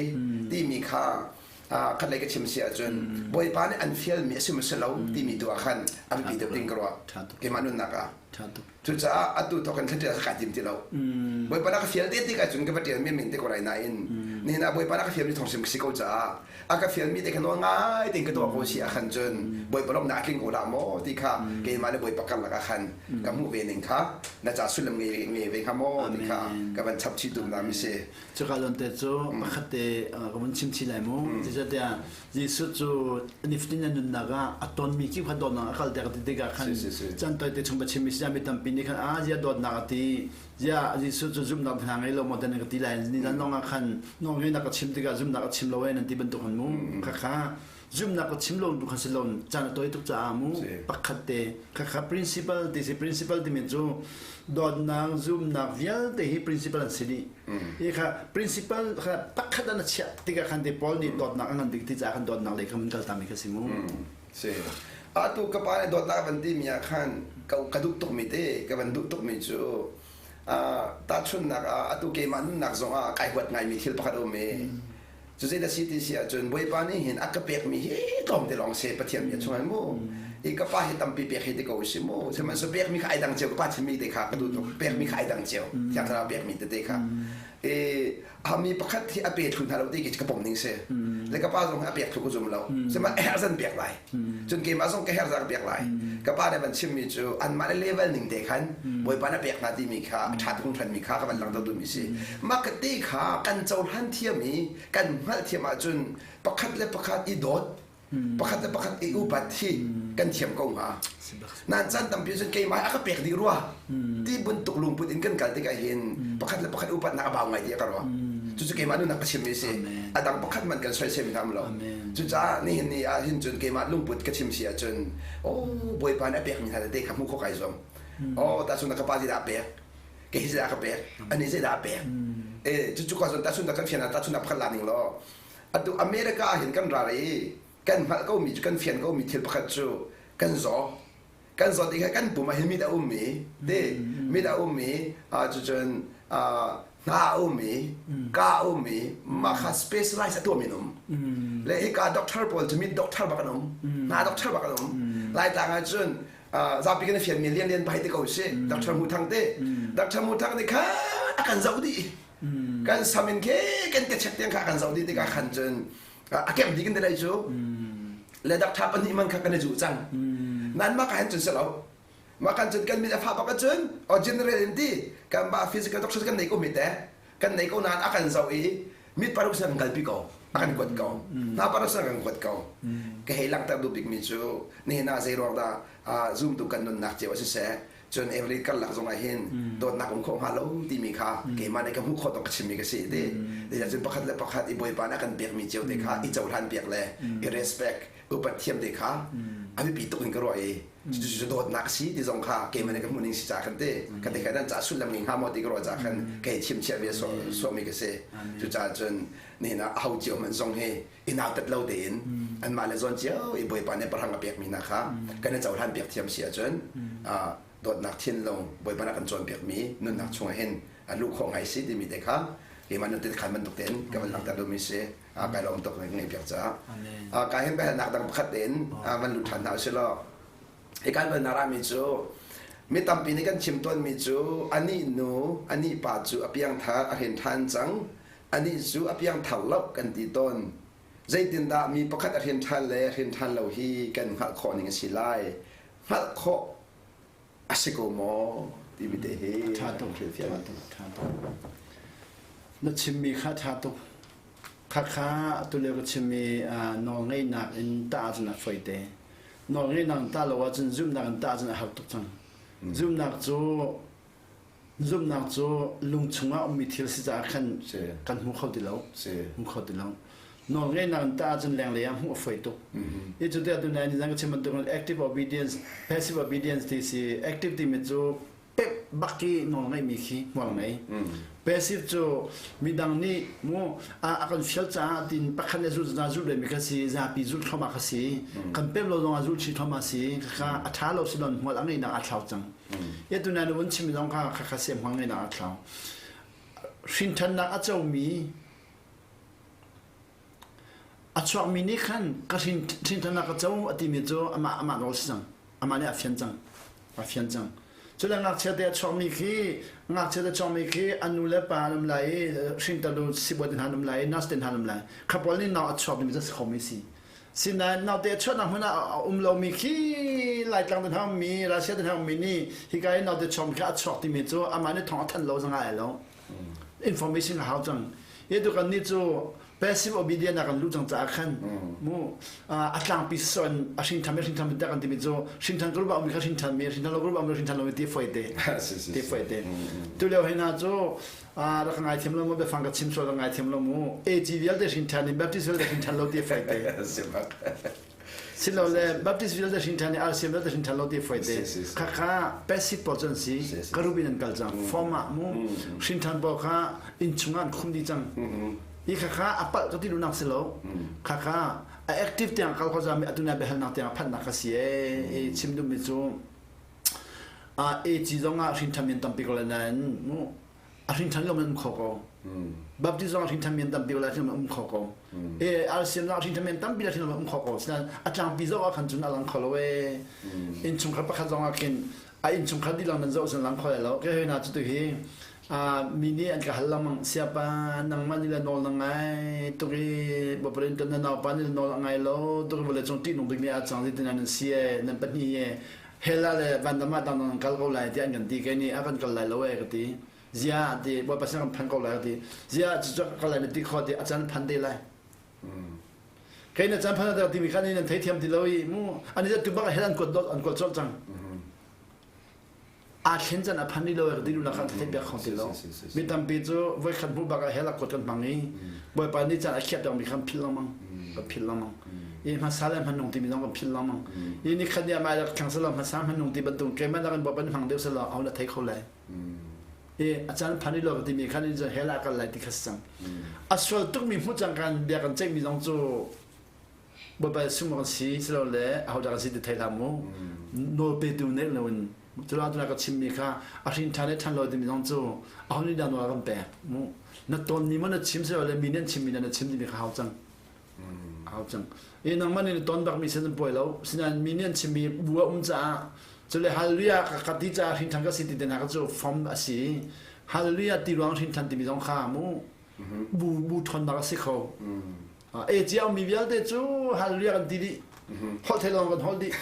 timi kha. Khatlei ka chim si ahcun Bawipa nih an fialmi a si maw si lo timi tu ah khan a biapi deuh ding ka ruah. Keimah nunnak ah. Cucaah atu thawk in thla ka tim ti lo. Bawipa na ka fial te tik ahcun ka va ṭial men te ko lai nain nihin ah Bawipa na ka fialmi thawng sim ka si ko caah a ka fialmi te kha nawl ngai tein ka tuah ko si ah khan cun Bawipa lawmhnak a tling ko la maw ti kha keimah le Bawipa karlak ah khan ka hmuh ve ning kha na ca sullam ngei ve hnga maw ti kha ka van chap chih tum mi si.
Cuka lon te cu pakhat te ka vun chim chih lai mu. Zeicahtiah Jesuh cu nifatin a nunnak ah a tonmi kip kha dawtnak a kalter ti tikah khan chan toite chung chimmi si mi tampi nih khan a zia dawtnak a ti zia Jesuh cu zumhnak hna ngei lo maw dan ka ti lai ni dan lawng ah khan nawlngeihnak ka chim tikah zumhnak a chim lo e nan ti bantuk han mu khakha zumhnak ka chim lo bu khan si lo caan a toi tuk caah mu pakhat te khakha principle ti si principle timi cu dawtnak zumhnak vialte hi principle an si dih Hi kha principal kha pakhat an chiah tikah khan te Paul nih dawtnak a ngan bik ti caah khan dawtnak lei kha mun kal tami kha si mu.
Si. Atu ka pa nih dawtnak van ti mi ah khan ka ka duh tuk mi te ka van duh tuk mi cu tahchunnak ah atu keimah nunnak zong ah kai huat ngai mi thil pakhat um i Cu zei na si ti si ahcun Bawipa nih hin a ka pekmi hi tlawmte lawng si Pathian bia chung mu. I ka pa hi tampi pek hi ti ko si mu. Sihmanhsehlaw pekmi kha ai dang cio ka pa chimmi te kha ka duh tuk. Pekmi kha ai dang cio. Thiang Thlarau pekmi tete kha. I mi pakhat hi a pe thlu hna lo ti khi ka pom ning si. Le ka pa zong hi a pek thlu ka zum lo. Sihmanhsehlaw a herh zan pek lai. Cun keimah zong ka herh zan ka pek lai. Ka pa nih van chimmi cu anmah le level ning te khan Bawipa na pek hna timi kha a ṭha tuk hranmi kha ka van langhter duhmi si. Mah ka te kha kan cohlan thiam i kan hngalh thiam ahcun pakhat le pakhat i dawt, pakhat le pakhat i upat hi kan thiam ko hnga. Nain caan tampi cun keimah a ka pek dih rua ti bantuk lungput in kan kal tikah hin pakhat le pakhat upatnak a bau ngai tiah ka ruah. Cucu keimah nunnak ka chimmi a si. A dang pakhat man kan soisel hna lo. Cucaah nihin ni ah hin cun keimah lungput ka chim si ahcun oh Bawipa nih a pekmi hna tete kha hmuh khawh kai zuam. Oh tahchun ka pa zeidah a pek? Kei hi zeidah a ka pek? Ani zeidah a pek? Eh cucu ka cun tahchun kan fian ah tahchun pakhat la ning law atu America ah hin kan ral i kan hngalh komi cu kan fian komi thil pakhat cu kan zaw kan zawt i kan pum ah hin mit a um i te mit a um i cucun hna a um i ka a um i mah kha specialize a tuahmi an um le hika doctor pawl cu mit doctor bak an um hna doctor bak an um laitlang ah cun zapi kan i fianmi lian lian pai te ko si doctor Mu Thang te doctor Mu Thang nih kha a kan zoh dih kan sam in ke kan ke chek tiang kha a kan zoh dih tikah khan cun a kemh dih kan ti lai cu le dak tha pahnih man kha kan i zuh cang nan mah ka hen cun si lo mah kan cun kan mit a fa bak ahcun o general in ti kan ba physical doctor kan nei ko mi te kan nei ko nain a kan zoh i mit paruk sin kan kalpi ko a kan kuat ko hna paruk sin kan kuat ko ka hei langhter duh bik mi cu nihin ah zei ruang dah zumtu kan nunnak cio a si seh cun Evelyn karlak zong ah hin dawtnak um khawh hnga lo timi kha keimah nih ka hmuh khawh tawk ka chimmi ka si ti cun pakhat le pakhat i Bawipa nih a kan pekmi cio te kha i cohlan piak le i respect upat thiam te kha a biapi tuk in ka ruah i cucu dawtnak si ti zong kha keimah nih ka hmuh ning si ca khan te ka te kha dan ca sullam ngei hnga maw ti ka ruah ca khan kei chim chiah ve sawhmi ka si cucaah cun nihin ah aho cio hmanh zong hi i nautat lo tein anmah le zawn cio i Bawipa nih pahrang a pekmi hna kha kan i cohlan piak thiam si ahcun dawtnak thinlung Bawipa nih a kan cawnpiakmi nunnak chungah hin a luh khawh ngai si timi te kha keimah nun khan bantuk tein ka van langhter duhmi si kai lawm tuk ngai piak caah kai hin biahalnak dang pakhat tein van lut ṭhan hna usih law hi kan van rami cu mi tampi nih kan chim tawnmi cu anih nu anih pa cu a piangthar a hrin ṭhan cang Anih cu a piangthar lo kan ti tawn. Zeitindah mi pakhat a hrin ṭhan le hrin ṭhan lo hi kan hngalh khawh ning a si lai? Hngalh khawh a si ko maw? Timi te hi
ṭha tuk, ṭha tuk, ṭha tuk. Na chimmi kha ṭha tuk. Khakha tulio ka chimmi nawlngeihnak in tah ahcun a foi te. Nawlngeihnak in tah lo ahcun zumhnak in tah ahcun a har tuk cang. Zumhnak cu Zumhnak cu lung chungah ummi thil si caah khan kan hmu kho ti lo. Hmu kho ti lo. Nawlngeihnak in tah ahcun lenglei ah hmuh a fawi tuk. Hi cu tiah tunai ni zan ka chim bantuk active obedience, passive obedience ti si. Active timi cu pep bak i nawl ngeihmi khi hmual ngei. Passive cu midang nih mu a kan fial caah tin pakhat le zul na zul mi kha si zapi zul thluahmah kha si. Kan pem lo zong ah zul chi thluahmah si. Kha a ṭha lo si lon hmual a ngeihnak aa thlau cang. Ya tu na vun chim zong kha kha kha sem hmang ngai na thlau. Hrinthannak a comi A chuakmi nih khan ka hrin hrinṭhannak ka co a timi cu amah amah nawl si cang. Amah nih a fian cang. A fian cang. Cule ngakchia te a chuakmi khi ngakchia te chuakmi khi a nu le pa an um lai i hringtu sibawi te hna an um lai i nurse te hna an um lai. Kha pawl nih nau a chuak dingmi cu a si khomi si. Sinain naute a chuahnak hmun ah a um lomi khi Laitlang te hna ummi, Russia te hna ummi nih hika i naute chuakmi kha a chuak timi cu amah nih thawng a thanh lo zong ai lo. Information a hau cang. Hi tu kan nih cu passive obedience ah kan luh cang caah khan mu a tlangpi son a hringthan mi hringthan mi kan timi cu hringthan group ah ummi kha hringthan mi hringthan lo group ah ummi hringthan lo mi ti foi te ti foi te tu lio hi na cu rak ngai thiam lo mu biafang ka chim sual rak ngai thiam lo mu AG vialte hringthan in Baptist vialte hringthan lo ti foi te silole Baptist vialte hringthan in RCM vialte hringthan lo ti foi te khakha passive pawl cu an si karup in an kal cang form ah mu hringthan pawl kha inn chungah an khum dih cang hi khakha a palh ka ti duhnak si lo khakha a active tiang kal kho zami atuna biahalnak tiang phannak ka si e chim duhmi cu AG zong ah hringthan men tampi ko le nain mu a hringthan lo men um kho ko Baptist zong hringthan men tampi ko le um um kho ko e RCM zong hringthan men tampi le um kho ko sinain a tlangpi zoh ah khan cun a lang kho lo e innchungkhar pakhat zong ah khin a innchungkhar dilang nan zoh cun lang kho lo ke hoi na cu tu hi mi nih an ka hal lengmang siapa nangmah nih le nawl na ngai tuk i baparin ton na naupa nih le nawl a ngai lo tuk i vawlei cung ṭihnung bikmi ah cang ti nan si e nan pahnih e hell ah le vandam ah dang nan kal ko lai tiah an kan ti kei nih a kan kal lai lo e ka ti zia ti bawipa sin kan phan ko lai ka ti zia cu kal lai na ti kho ti a can phan te lai kei na can phan te timi kha nan theithiam ti lo i mu ani tu bak hell an kuat an kuat colh cang aa thlen can a phan rih lo ka ti duhnak kha theih piak kho ti lo mi tampi cu voikhat hmuh bak ah hell a kuat kan hmang i bawipa nih caan a khiah piakmi kha philh lengmang ka philh lengmang i hmasa le hmanung timi zong kan philh lengmang i nikhat ni amah rak thlang selaw hmasa hmanung ti bantuk keimah nakin bawipa nih hmang deuh selaw aho na thei kho lai i a caan phan rih lo ka timi khan in hell ah kal lai ti kha si cang a sual tukmi hmuh cang kan bia kan ceihmi zong cu Bawipa sung kan si silole ahodah kan si ti thei hlah mu. Nawl petu neih loin cula tuna ka chimmi kha a hrin ṭhan le ṭhan lo timi zong cu aho nih dah nawl a kan pek mu. Na tonmi maw na chim silole mi nih an chimmi na chim timi kha hau cang. Hau cang. I nangmah nih na ton bakmi sin an puai lo. Sinain mi nih an chimmi bu a um caah cule hallelujah ka ka ti caah hrin ṭhan ka si ti te hna kha cu form a si. Hallelujah ti ruang hrin ṭhan timi zong kha mu bu bu ṭhawnnak a si kho. E ciaumi vialte cu hallelujah kan ti dih. Holh thei lawng kan holh dih.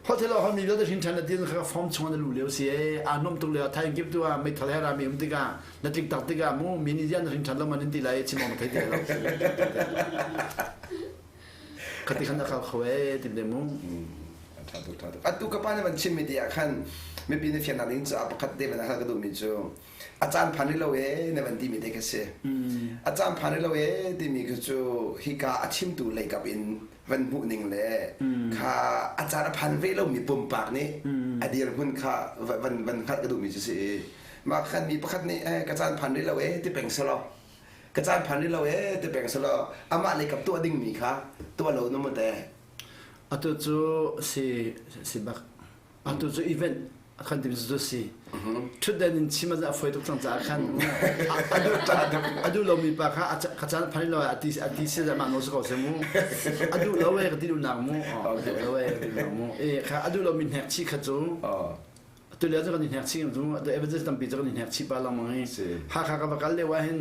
Holh thei lawng holhmi vialte hrin ṭhan na ti kha form chung na lu lio si e. Aa nuam tuk lio thaing kip tu ah meithal he rami um tikah na tlik tak tikah mu mi nih zian na hrin ṭhan lo man in ti lai chim awk na thei ti lo. Khati khan a kal kho e tim de mu.
Ṭha tuk ṭha tuk. Atu ka pa nih van chimmi ti ah khan mipi nih fiannak ding caah pakhat te van hal ka duhmi cu a caan phan rih lo ee na van timi te kha si. A caan phan rih lo ee timi khi cu hika a chimtu leikap in van hmuh ning le kha a caan a phan ve lomi pumpak nih a dirhmun kha van van hngalh ka duhmi cu si i mah khan mi pakhat nih eh ka caan phan rih lo ee ti peng selaw ka caan phan rih lo ee ti peng selaw amah leikap tuah dingmi kha tuah lo na mu te.
Atu cu si si bak Atu cu event a kan tim cu si. Ṭhutden in chim a foi tuk cang caah khan a duh lomi pa kha ka caan phan lo a ti a ti si mah no si ko se mu. A duh lo e ka ti duhnak mu. A duh lo e ka ti duhnak mu. E kha a duh lomi hnek chi kha cu tu lio cu kan i hnek chih cu evangelist tampi cu kan i hnek chih pa lengmang i Hakha ka va kal lio ah hin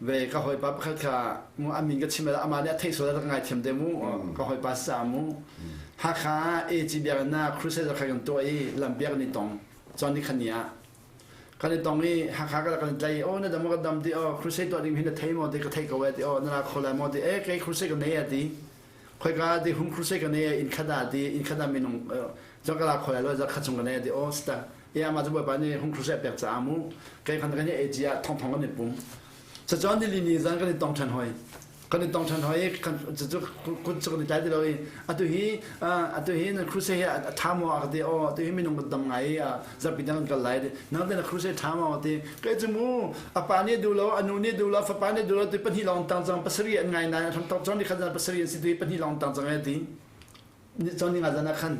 ve ka hawipa pakhat kha mu a min ka chim amah nih a theih sual ka ngaithiam te mu ka hawipa sa mu Hakha AG biakinn ah crusade kha kan tuah i lampiak kan i tong cun ni khan ni ah kan i tong i Hakha ka kan tlai oh na dam ka dam ti oh crusade tuah ding hin na thei maw ti ka thei ko e ti oh na la kho lai maw ti eh kei crusade ka nei a ti khoika ti hum crusade ka nei inn khat ah ti inn khat ah minung zong ka la kho lai lo za khat chung ka nei ti oh sta e ama cu bawipa nih hung crusade pek caah mu kai khan kan i AG ah thong thong kan i pum Cacawn nili ni zan kan i tong ṭhan hoi. Kan i tong ṭhan hoi kan cu kut cu kan i tlai ti lo i atu hi atu hi na crusade hi a ṭha maw a ka ti aw atu hi minung kan tam ngai i zarhpi dang kan kal lai ti nang te na crusade ṭha maw ti kai cu mu a pa nih duh lo a nu nih duh lo fapa nih duh lo ti pahnih lawng tang cang pasarih an ngai nain hram tok cang ni khat zan pasarih an si tu hi pahnih lawng tang cang e ti cun ni nga zan ah khan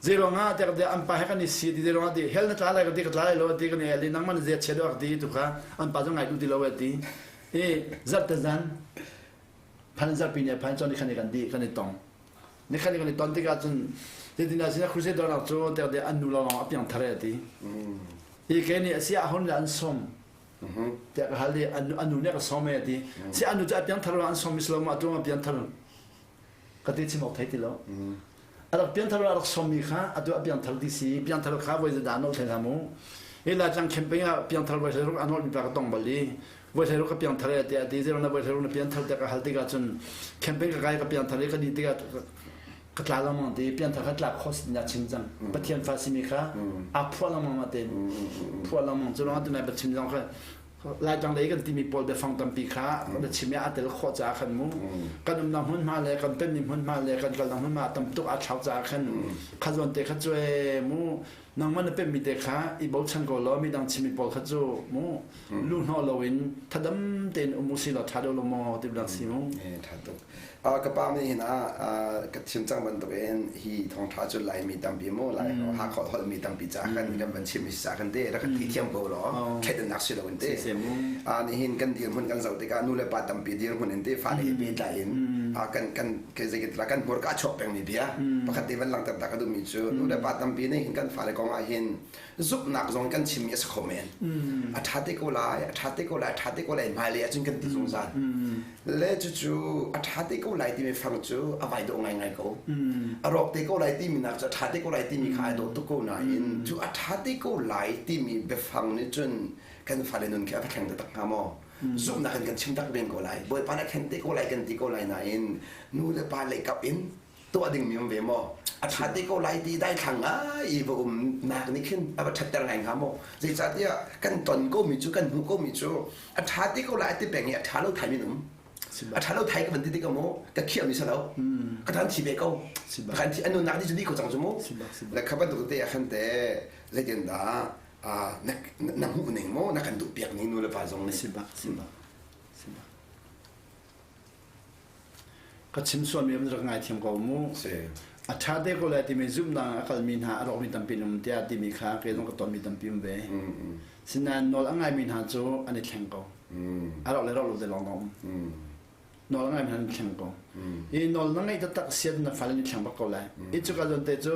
zeiruang ah tiah an pa he kan i si ti zeiruang ah ti hell na tla lai ka ti ka tla lai lo ti kan i el i nangmah na zia chia deuh ti tu kha an pa cu ngai duh ti lo ti i zarhte zan Phan zarpi ni phan chon ni khan kan di kan i tong. Ni khan kan i ton tikah cun zeitindah sin crusade dornak cu tek de an nu lawng a piang thar ti. Hi ke nih a si ah hon le an som. Tiah ka hal i an nu nih ka som e ti. Si an nu cu a piang thar an som mislo ma tu a piang thar ka ti chim awk thei ti lo. A rak pianthar a rak sawmmi kha atu ah piangthar ti si piangthar kha voi dah nawl thai hna mu hi Laitlang camping ah piangthar voi hlei ruk a nawlmi pa ka tong bal i voi hlei ruk ka piangthar e tiah ti zero na voi hlei ruk na piangthar tiah ka hal tikah cun camping ka kai ka piangthar i ka di tikah ka tla lengmang ti piangthar kha tlak khawh si chim cang Pathian fa simi kha aa phuah lengmang ma tein phuah lengmang cu lawng tunai chim zong kha Laitlang lei kan timi pawl biafang tampi kha na chim i a tel khawh caah khan mu kan umnak hmunhma le kan penmi hmunhma le kan kalnak hmunhma tam tuk aa thlau caah khan kha zawn te kha cu e mu nangmah na pemmi te kha i bochan ko law midang chimmi pawl kha cu mu lu hnawh loin thadam tein um u si law ṭha deuh lo maw ti biak si mu
ṭha tuk ka pa nih hin ah ka chim cang bantukin hi thawngṭha cu Laimi tampi mu Lai Hakha holhmi tampi ca kan kan van chim hi sa kan te rak kan thiam ko law thleidannak si loin te nihin kan dirhmun kan zoh tikah nu le pa tampi dirhmun in te fale he pehtlai in kan kan kan hmurka a chuak pengmi bia pakhat te van langhter ta ka duhmi cu nu le pa tampi nih hin kan fale kong ah hin zumhnak zong kan chimmi a si kho men a ṭha te ko lai a ṭha te ko lai a ṭha te ko lai hmailei ahcun kan ti zungzal le cucu a ṭha te ko lai timi fang cu a vai dawh ngaingai ko a rawk te ko lai timi nak cu a ṭha te ko lai timi kha ai dawh tuk ko nain cu a ṭha te ko lai timi biafang nih cun kan fale nun khi a va thleng taktak hnga maw zumhnak in kan chim tak men ko lai bawipa nih a thlen te ko lai kan ti ko lai nain nu le pa lei kap in tuah dingmi um ve maw a ṭha te ko lai ti daithlang ngai i va um nak nih khin a va ṭhatter ngai hnga maw zeicahtiah kan ton komi cu kan hmuh komi cu a ṭha te ko lai ti peng i a ṭha lo thai min um a ṭha lo thai ka van ti tikah maw ka khiahmi si lo ka tan thi ve ko kan thi anu nak ni cu di ko cang cu mu le kha bantuk te ah khan te zeitin dah na hmuh ning maw na kan duh piak ning nu le pa zong nih
si bak si bak si bak Ka chim sualmi an rak ngaithiam ko mu. A ṭha te ko lai timi zumhnak a kalmi hna a rawkmi tampi an um tiah timi kha kei zong ka tonmi tampi um ve. Sinain nawl a ngaimi hna cu an i thleng ko. A rawk le rawk lo te lawng um. Nawl a ngaimi hna an i thleng ko. I nawl na ngeih taktak sian na fale an i thleng bak ko lai. I cuka zawn te cu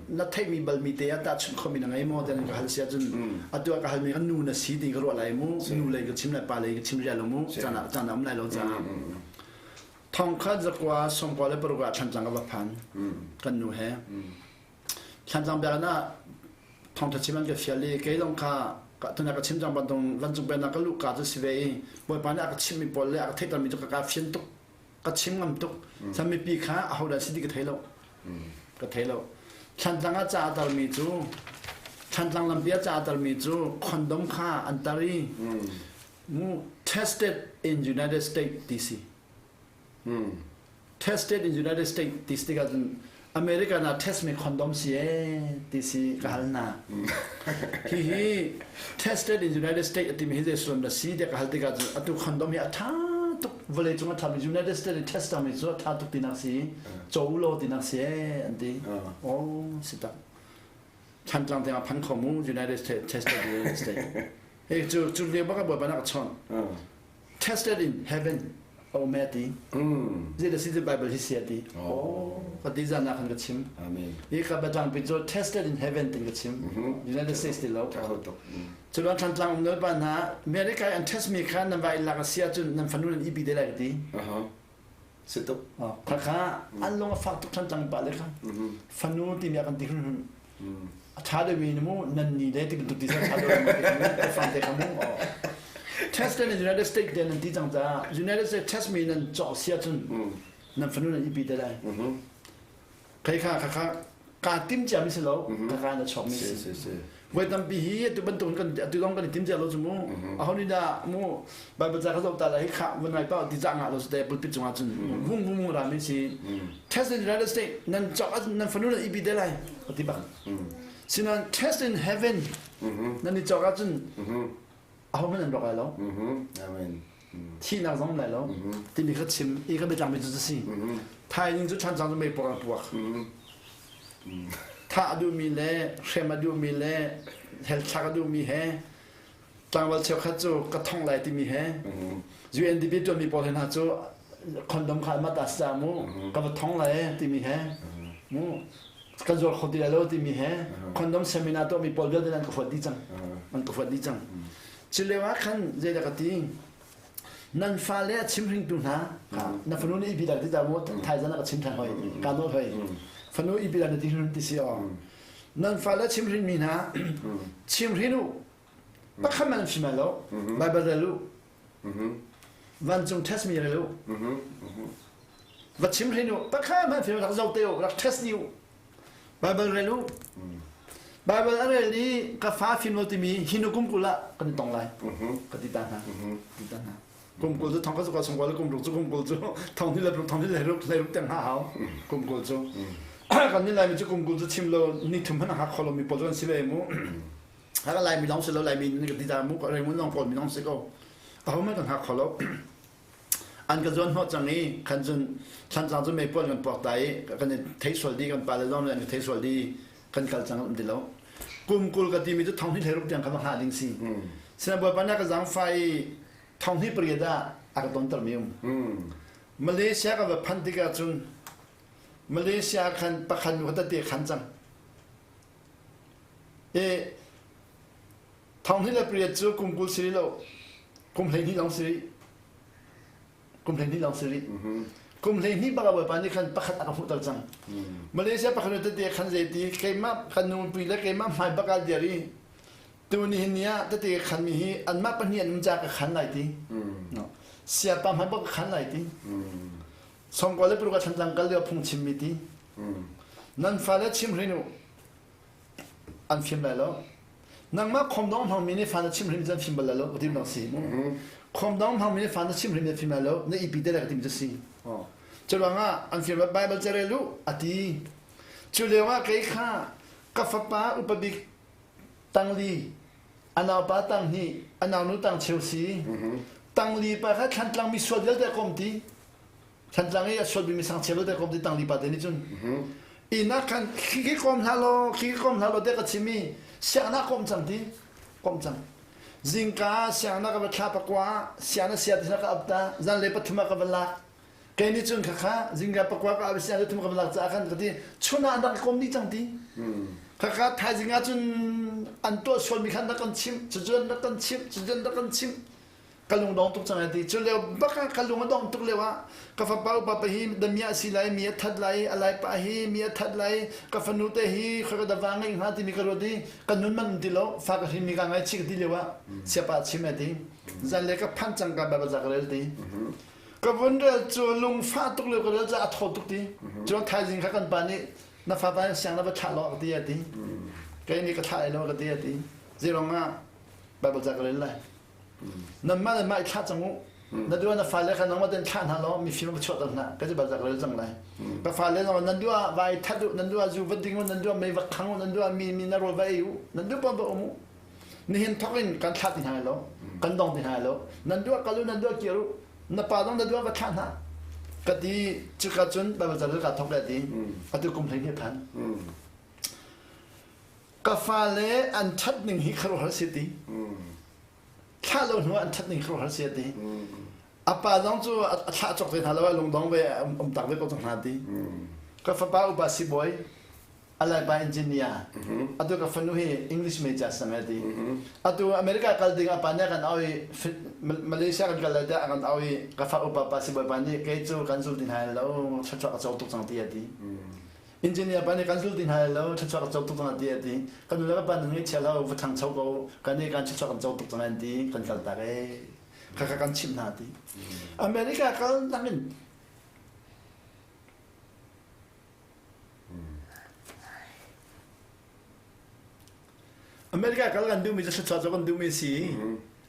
na theihmi balmi te ah tahchunh khomi na ngei maw tiah ka hal si ahcun atu ah ka halmi ka nu na si ti ka ruah lai mu. Nu lei ka chim lai pa lei ka chim rial lo mu. Caan ah caan ah um lai lo caah. Thongkhat zakua 96 ah Thlantlang ka va phan kan nu he. Thlantlang biakinn ah thawngtha chim an ka fial i kei zong kha tuna ka chim cang bantuk vancung pennak ka luh ka cu si ve i Bawipa nih a ka chimhmi pawl le a ka theihtermi cu ka ka fian tuk ka chim ngam tuk san mipi kha ahodah si ti ka thei lo ka thei lo Thlantlang ah ca a tarmi cu Thlantlang lampi ah ca a tarmi cu condom kha an tar i mu tested in United States ti si. Tested in United States ti si tikah cun America na test mi condom si e ti si ka hal na. Hi hi tested in United States ati mi hi zei sullam dah si tiah ka hal tikah cun atu condom hi a tha tuk vawlei cung a tha mi United States i test mi cu a tha tuk tinak si cho u law tinak si e an ti. Oh si tak. Thantlang tiang a phan kho mu United States tested in United States. Hei cu cu lio bak ah Bawipa nih a ka chawnh. Tested in heaven o me ti. Zei da si ti Bible hi sia ti. Oh ka ti zan ah khan ka chim.
Amen.
Hi ka batlang pi cu tested in heaven tin ka chim. United States ti lo. Cu lo thantlang um nol pa hna America an test mi kha nan vai lak a sia cun nan fanu nan ipi te lai ka ti.
Si tuk.
Kha kha an lung a fak tuk thantlang pa le kha. Fanu timi a kan ti hun a ṭha deuhmi na mu nan ni le ti bantuk ti sa ṭha deuh mu fang te kha mu test in United States te nan ti cang caah United States test mi nan cawk sia cun nan fanu nan ipi te lai kei kha kha kha ka tim cia mi si lo ka ka na chok mi si voi tampi hi atu bantuk kan atu dong kan i tim cia lo cu mu aho nih dah mu Bible ca ka zoh ta la hi kha van ngai pa ti ca ngah lo te pulpit cungah cun vung vung vung rami si test in United States nan cawk nan fanu nan ipi te lai ti bak sinan test in heaven nan i cawk ahcun aho hmanh nan rawk lai lo
amen
thihnak zong lai lo timi kha chim i ka biatlang mi cu si thaizing cu chan cang cu mei puak an puak thah a duhmi le hrem a duhmi le hell thlak a duhmi he tlangval cheukhat cu ka thong lai timi he UNDP tuanmi pawl he hna cu condom kha mah ta sa mu ka va thong lai timi he mu ka zuar kho ti lai lo timi he condom seminar tuah mi pawl vialte nan ka huat dih cang an ka huat dih cang cu ah khan zeidah ka ti nan fale a chimhringtu hna na fanu nih ibi ti ta mu thaizan ka chim than hoi ka nawl hoi fanu ibi na ti ti si o nan fale chimhrin mi hna chimhrin u pakhat man fim lo bible rel u vancung test mi rel u va chimhrin u pakhat man fim rak zo te u rak test ni u Bible rel u. Bible a rel i ka fa fim lo timi hi nu kum 20 ah kan i tong lai. Ka ti ta hna. Ti ta hna. Kum 20 cu thong ka cu ka sung kum ruk cu kum 20 cu thong ni le ruk thong ni le ruk le ruk teng ha hau. Kum 20 cu. Kan ni laimi cu kum 20 cu chim lo ni thum hmanh ha kho lo mi pawl cu an si ve mu. Ha ka laimi lawng si lo laimi ni ka ti ta mu ka rei mun lawng kawl mi lawng si ko. Aho man kan ha kho lo. An ka zuan hnawh cang i khan cun Thantlang cu meipuan kan puak ta i kan i thei sual dih kan pale zong nih an ka thei sual dih kan kal cang um ti lo. Kum 20 ka timi cu 2016 tiang kha va hngah ding si. Sinain Bawipa nih a ka zaangfah i 2008 ah a ka tonter mi um. Malaysia ka va phanh tikah cun Malaysia khan pakhat nu kha tete khan cang. I 2008 cu kum 20 si lo kum 12 lawng si rih. Kum 12 lawng si rih. Kum 12 bak ah Bawipa nih khan pakhat a ka hmuhter cang. Malaysia pakhat tete khan zeiti keimah kan nunpi le keimah hmai bak ah dir i tu nihin ni ah tete khan mi hi anmah pahnih an um ca ka khan lai ti. No. Siapa hmai bak ka khan lai ti. Songkua le paruk ah Thantlang kal lio phung chim mi ti. Nan fale chim hrin u. An fim lai lo. Nangmah khomdong hmangmi nih fa na chim hrim cu an fim bal lai lo ka ti bang si. Khomdong hmangmi nih fa na chim hrim an fim lai lo na ipi te lai ka ti cu si. Cu ruangah an fim Bible ca rel u a ti. Cu lio ah kei kha ka fapa upa bik tangli a naupa tang hnih a naunu tang cheu si tangli pa kha thlantlang mi sual vialte a kom ti Thantlang i a sualmi misang chia vialte kom ti tangli pa te nih cun inn ah khan khi khi kom hlah law khi khi kom hlah law te ka chim i sianginn ah kom cang ti kom cang zingka sianginn ah ka va thla pakua sianginn sia ti ka ap ta zanlei pathum ah ka va lak kei nih cun khakha zingka pakua ka ap sianginn pathum ka va lak caah khan ka ti chun ah an rak kom dih cang ti khakha thaizing ah cun an tuah sualmi khan rak kan chimh cucu an rak kan chimh cucu an rak kan chimh ka lung dong tuk cang ti cu lio bak ah ka lung a dong tuk lio ah ka fapa upa pa hi damia si lai mi a that lai a lai pa hi mi a that lai ka fanu te hi khoi ka dava ngai hnga timi ka ruat i ka nun man ti lo fa ka hrin mi ka ngai chi ka ti lio ah siapa chim ti zan le ka phan cang ka ba za ka rel ti ka vun rel cu lung fa tuk lio ka rel ca a thaw tuk ti cu thaizing kha kan pa nih na fa pa siang na va thlah lo ka ti ti kei nih ka thlah lo ka ti ti zirong ah bible ca ka rel lai Nanmah le mah i thlah cang u. Na duh ah na fale kha nangmah tein thlah hna law mifim va chuahter hna. Ka ti bal rel cang lai. Ka fale zong nan duh ah vai that u, nan duh ah zu va ding u, nan duh ah mei va khang u, nan duh ah mi mi na rawl va ei u, nan duh paoh va um u. Nihin thawk in kan thlah ti hna lo, kan dong ti hna lo. Nan duh ah kal u, nan duh ah kir u. Na pa zong na duh ah va thlah hna. Ka ti cuka cun Bible ca ka thawk le ti. Atu kum 12 phan. Ka fale an ṭhat ning hi khuaruahhar si ti. Thlah lo hnu ah an ṭhat ning khuaruahhar si ti. A pa zong cu a thlah cawk te hna lo, a lungdong ve um tak ve ko cang hna ti. Ka fapa upa sibawi, a laipa engineer, atu ka fanu hi English major sang ti. Atu America kal ding a pa nih a kan au i Malaysia kan kal lai tiah a kan au i ka fa upa pa sibawi pa nih kei cu kan zul ti hna lo, thluachuah ka co tuk cang ti a ti. Engineer pa nih kan zul ti hna lo thluachuah ka co tuk cang ti a ti kan nu le kan pa nan ngaihchia lo va ṭhangcho ko kan nih kan thluachuah kan co tuk cang an ti kan kal tak ee khakha kan chimh hna ti America kal nangin America kal kan duhmi cu thluachuah cu kan duhmi si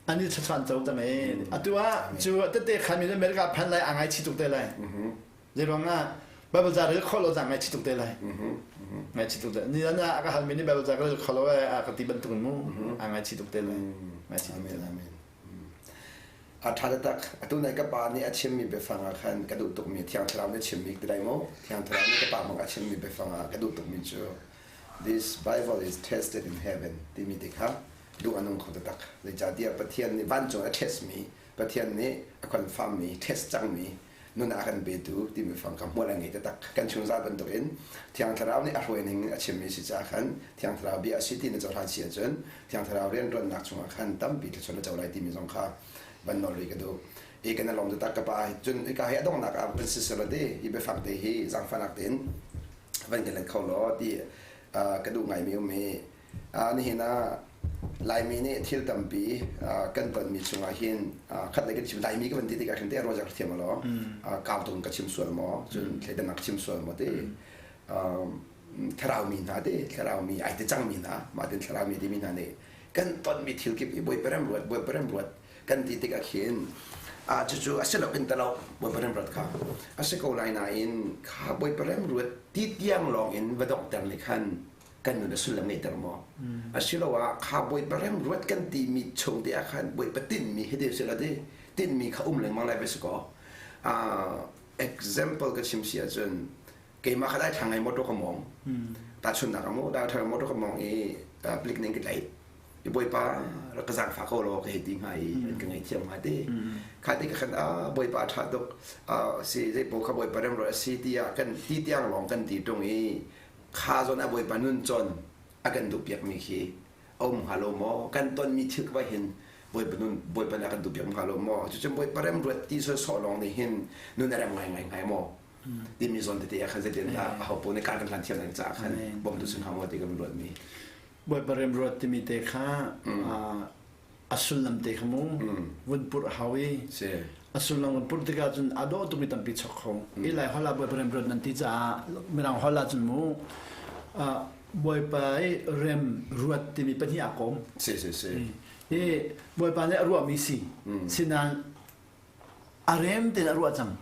an i thluachuah an co cang ee atu ah cu tete khan in America phan lai a ngaichih tuk te lai Zeiruang ah Bible ca rel khawh lo cang ngaihchih tuk te lai. Ngaihchih tuk te. Ni zan ah a ka halmi nih Bible ca ka rel kho lo eh a ka ti bantuk in mu. A ngaihchih tuk te lai. Ngaihchih tuk te lai.
A ṭha taktak. Atu nai ka pa nih a chimmi biafang ah khan ka duh tukmi Thiang Thlarau nih a chimmi ti lai maw? Thiang Thlarau nih ka pa hmang a chimmi biafang ah ka duh tukmi cu This Bible is tested in heaven timi ti kha duh a nung kho taktak. Zeicahtiah Pathian nih vancung a testmi, Pathian nih a confirmmi, test cangmi. Nun a kan petu timi fang kha hmual a ngei taktak. Kan chungzal bantukin Thiang Thlarau nih a hruai ning in a chimmi si caah khan Thiang Thlarau bia a si ti na cohlan si ahcun Thiang Thlarau rianṭuannak chungah khan tampi thluachuah na co lai timi zong kha van nawl rih ka duh. I kan i lawm taktak ka pa. Cun hika hi a donghnak ah van si selaw ti hi biafang te hi zaangfahnak tein van kan let kho law ti ka duh ngaimi um hi Nihin ah Laimi nih thil tampi kan tonmi chungah hin khat lei kan chim Laimi ka van ti tikah khin te ruah ka thiam lo kau tung ka chim sual maw cun thleidannak ka chim sual maw ti thlarau mi hna ti thlarau mi ai ti cang mi hna mah tin thlarau mi timi hna nih kan tonmi thil kip i Bawipa rem ruat Bawipa rem ruat kan ti tikah khin cucu a si lo in talo Bawipa rem ruat kha a si ko lai nain kha Bawipa rem ruat ti tiang lawng in va donghter nih khan kan nun a sullam ngeihter maw? Asiloah kha Bawipa rem ruat kan timi chung te ah khan Bawipa tinhmi hi ti sila ti tinhmi kha um lengmang lai va si kaw. Example ka chim si ahcun keimah kha dai thlang ngai motor ka mawng. Tahchunhnak ah mu dai thlang motor ka mawng i plik ning ka tlaih. I Bawipa rak ka zaangfah ko law ka hei ti hnga i an ka ngaihthiam hnga ti. Kha ti ka khan Bawipa a ṭha tuk si zei paoh kha Bawipa rem ruat a si tiah kan ti tiang lawng kan ti ṭung i Kha zawn ah Bawipa nun cawn a kan duhpiakmi khi a um hnga lo maw? Kan tonmi thil ka hin Bawipa nun Bawipa nih a kan duhpiak hnga lo maw? Cucun Bawipa remruat ti sawsawh lawng nih hin nun a rem ngaingai hnga maw? Timi zawn tete ah khan zeitin dah aho paoh nih kar kan hlan thiam ding caah khan bawmtu si hnga maw ti kan ruatmi.
Bawipa remruat timi te kha a sullam te kha mu vun purh hau i a sullam vun purh tikah cun a dawh tukmi tampi chok kho i lai holh ah bawipa rem ruat nan ti caah mirang holh ah cun mu bawipa i rem ruat timi pahnih aa kawm
si si si
i bawipa nih a ruahmi si sinain a rem tein a ruah cang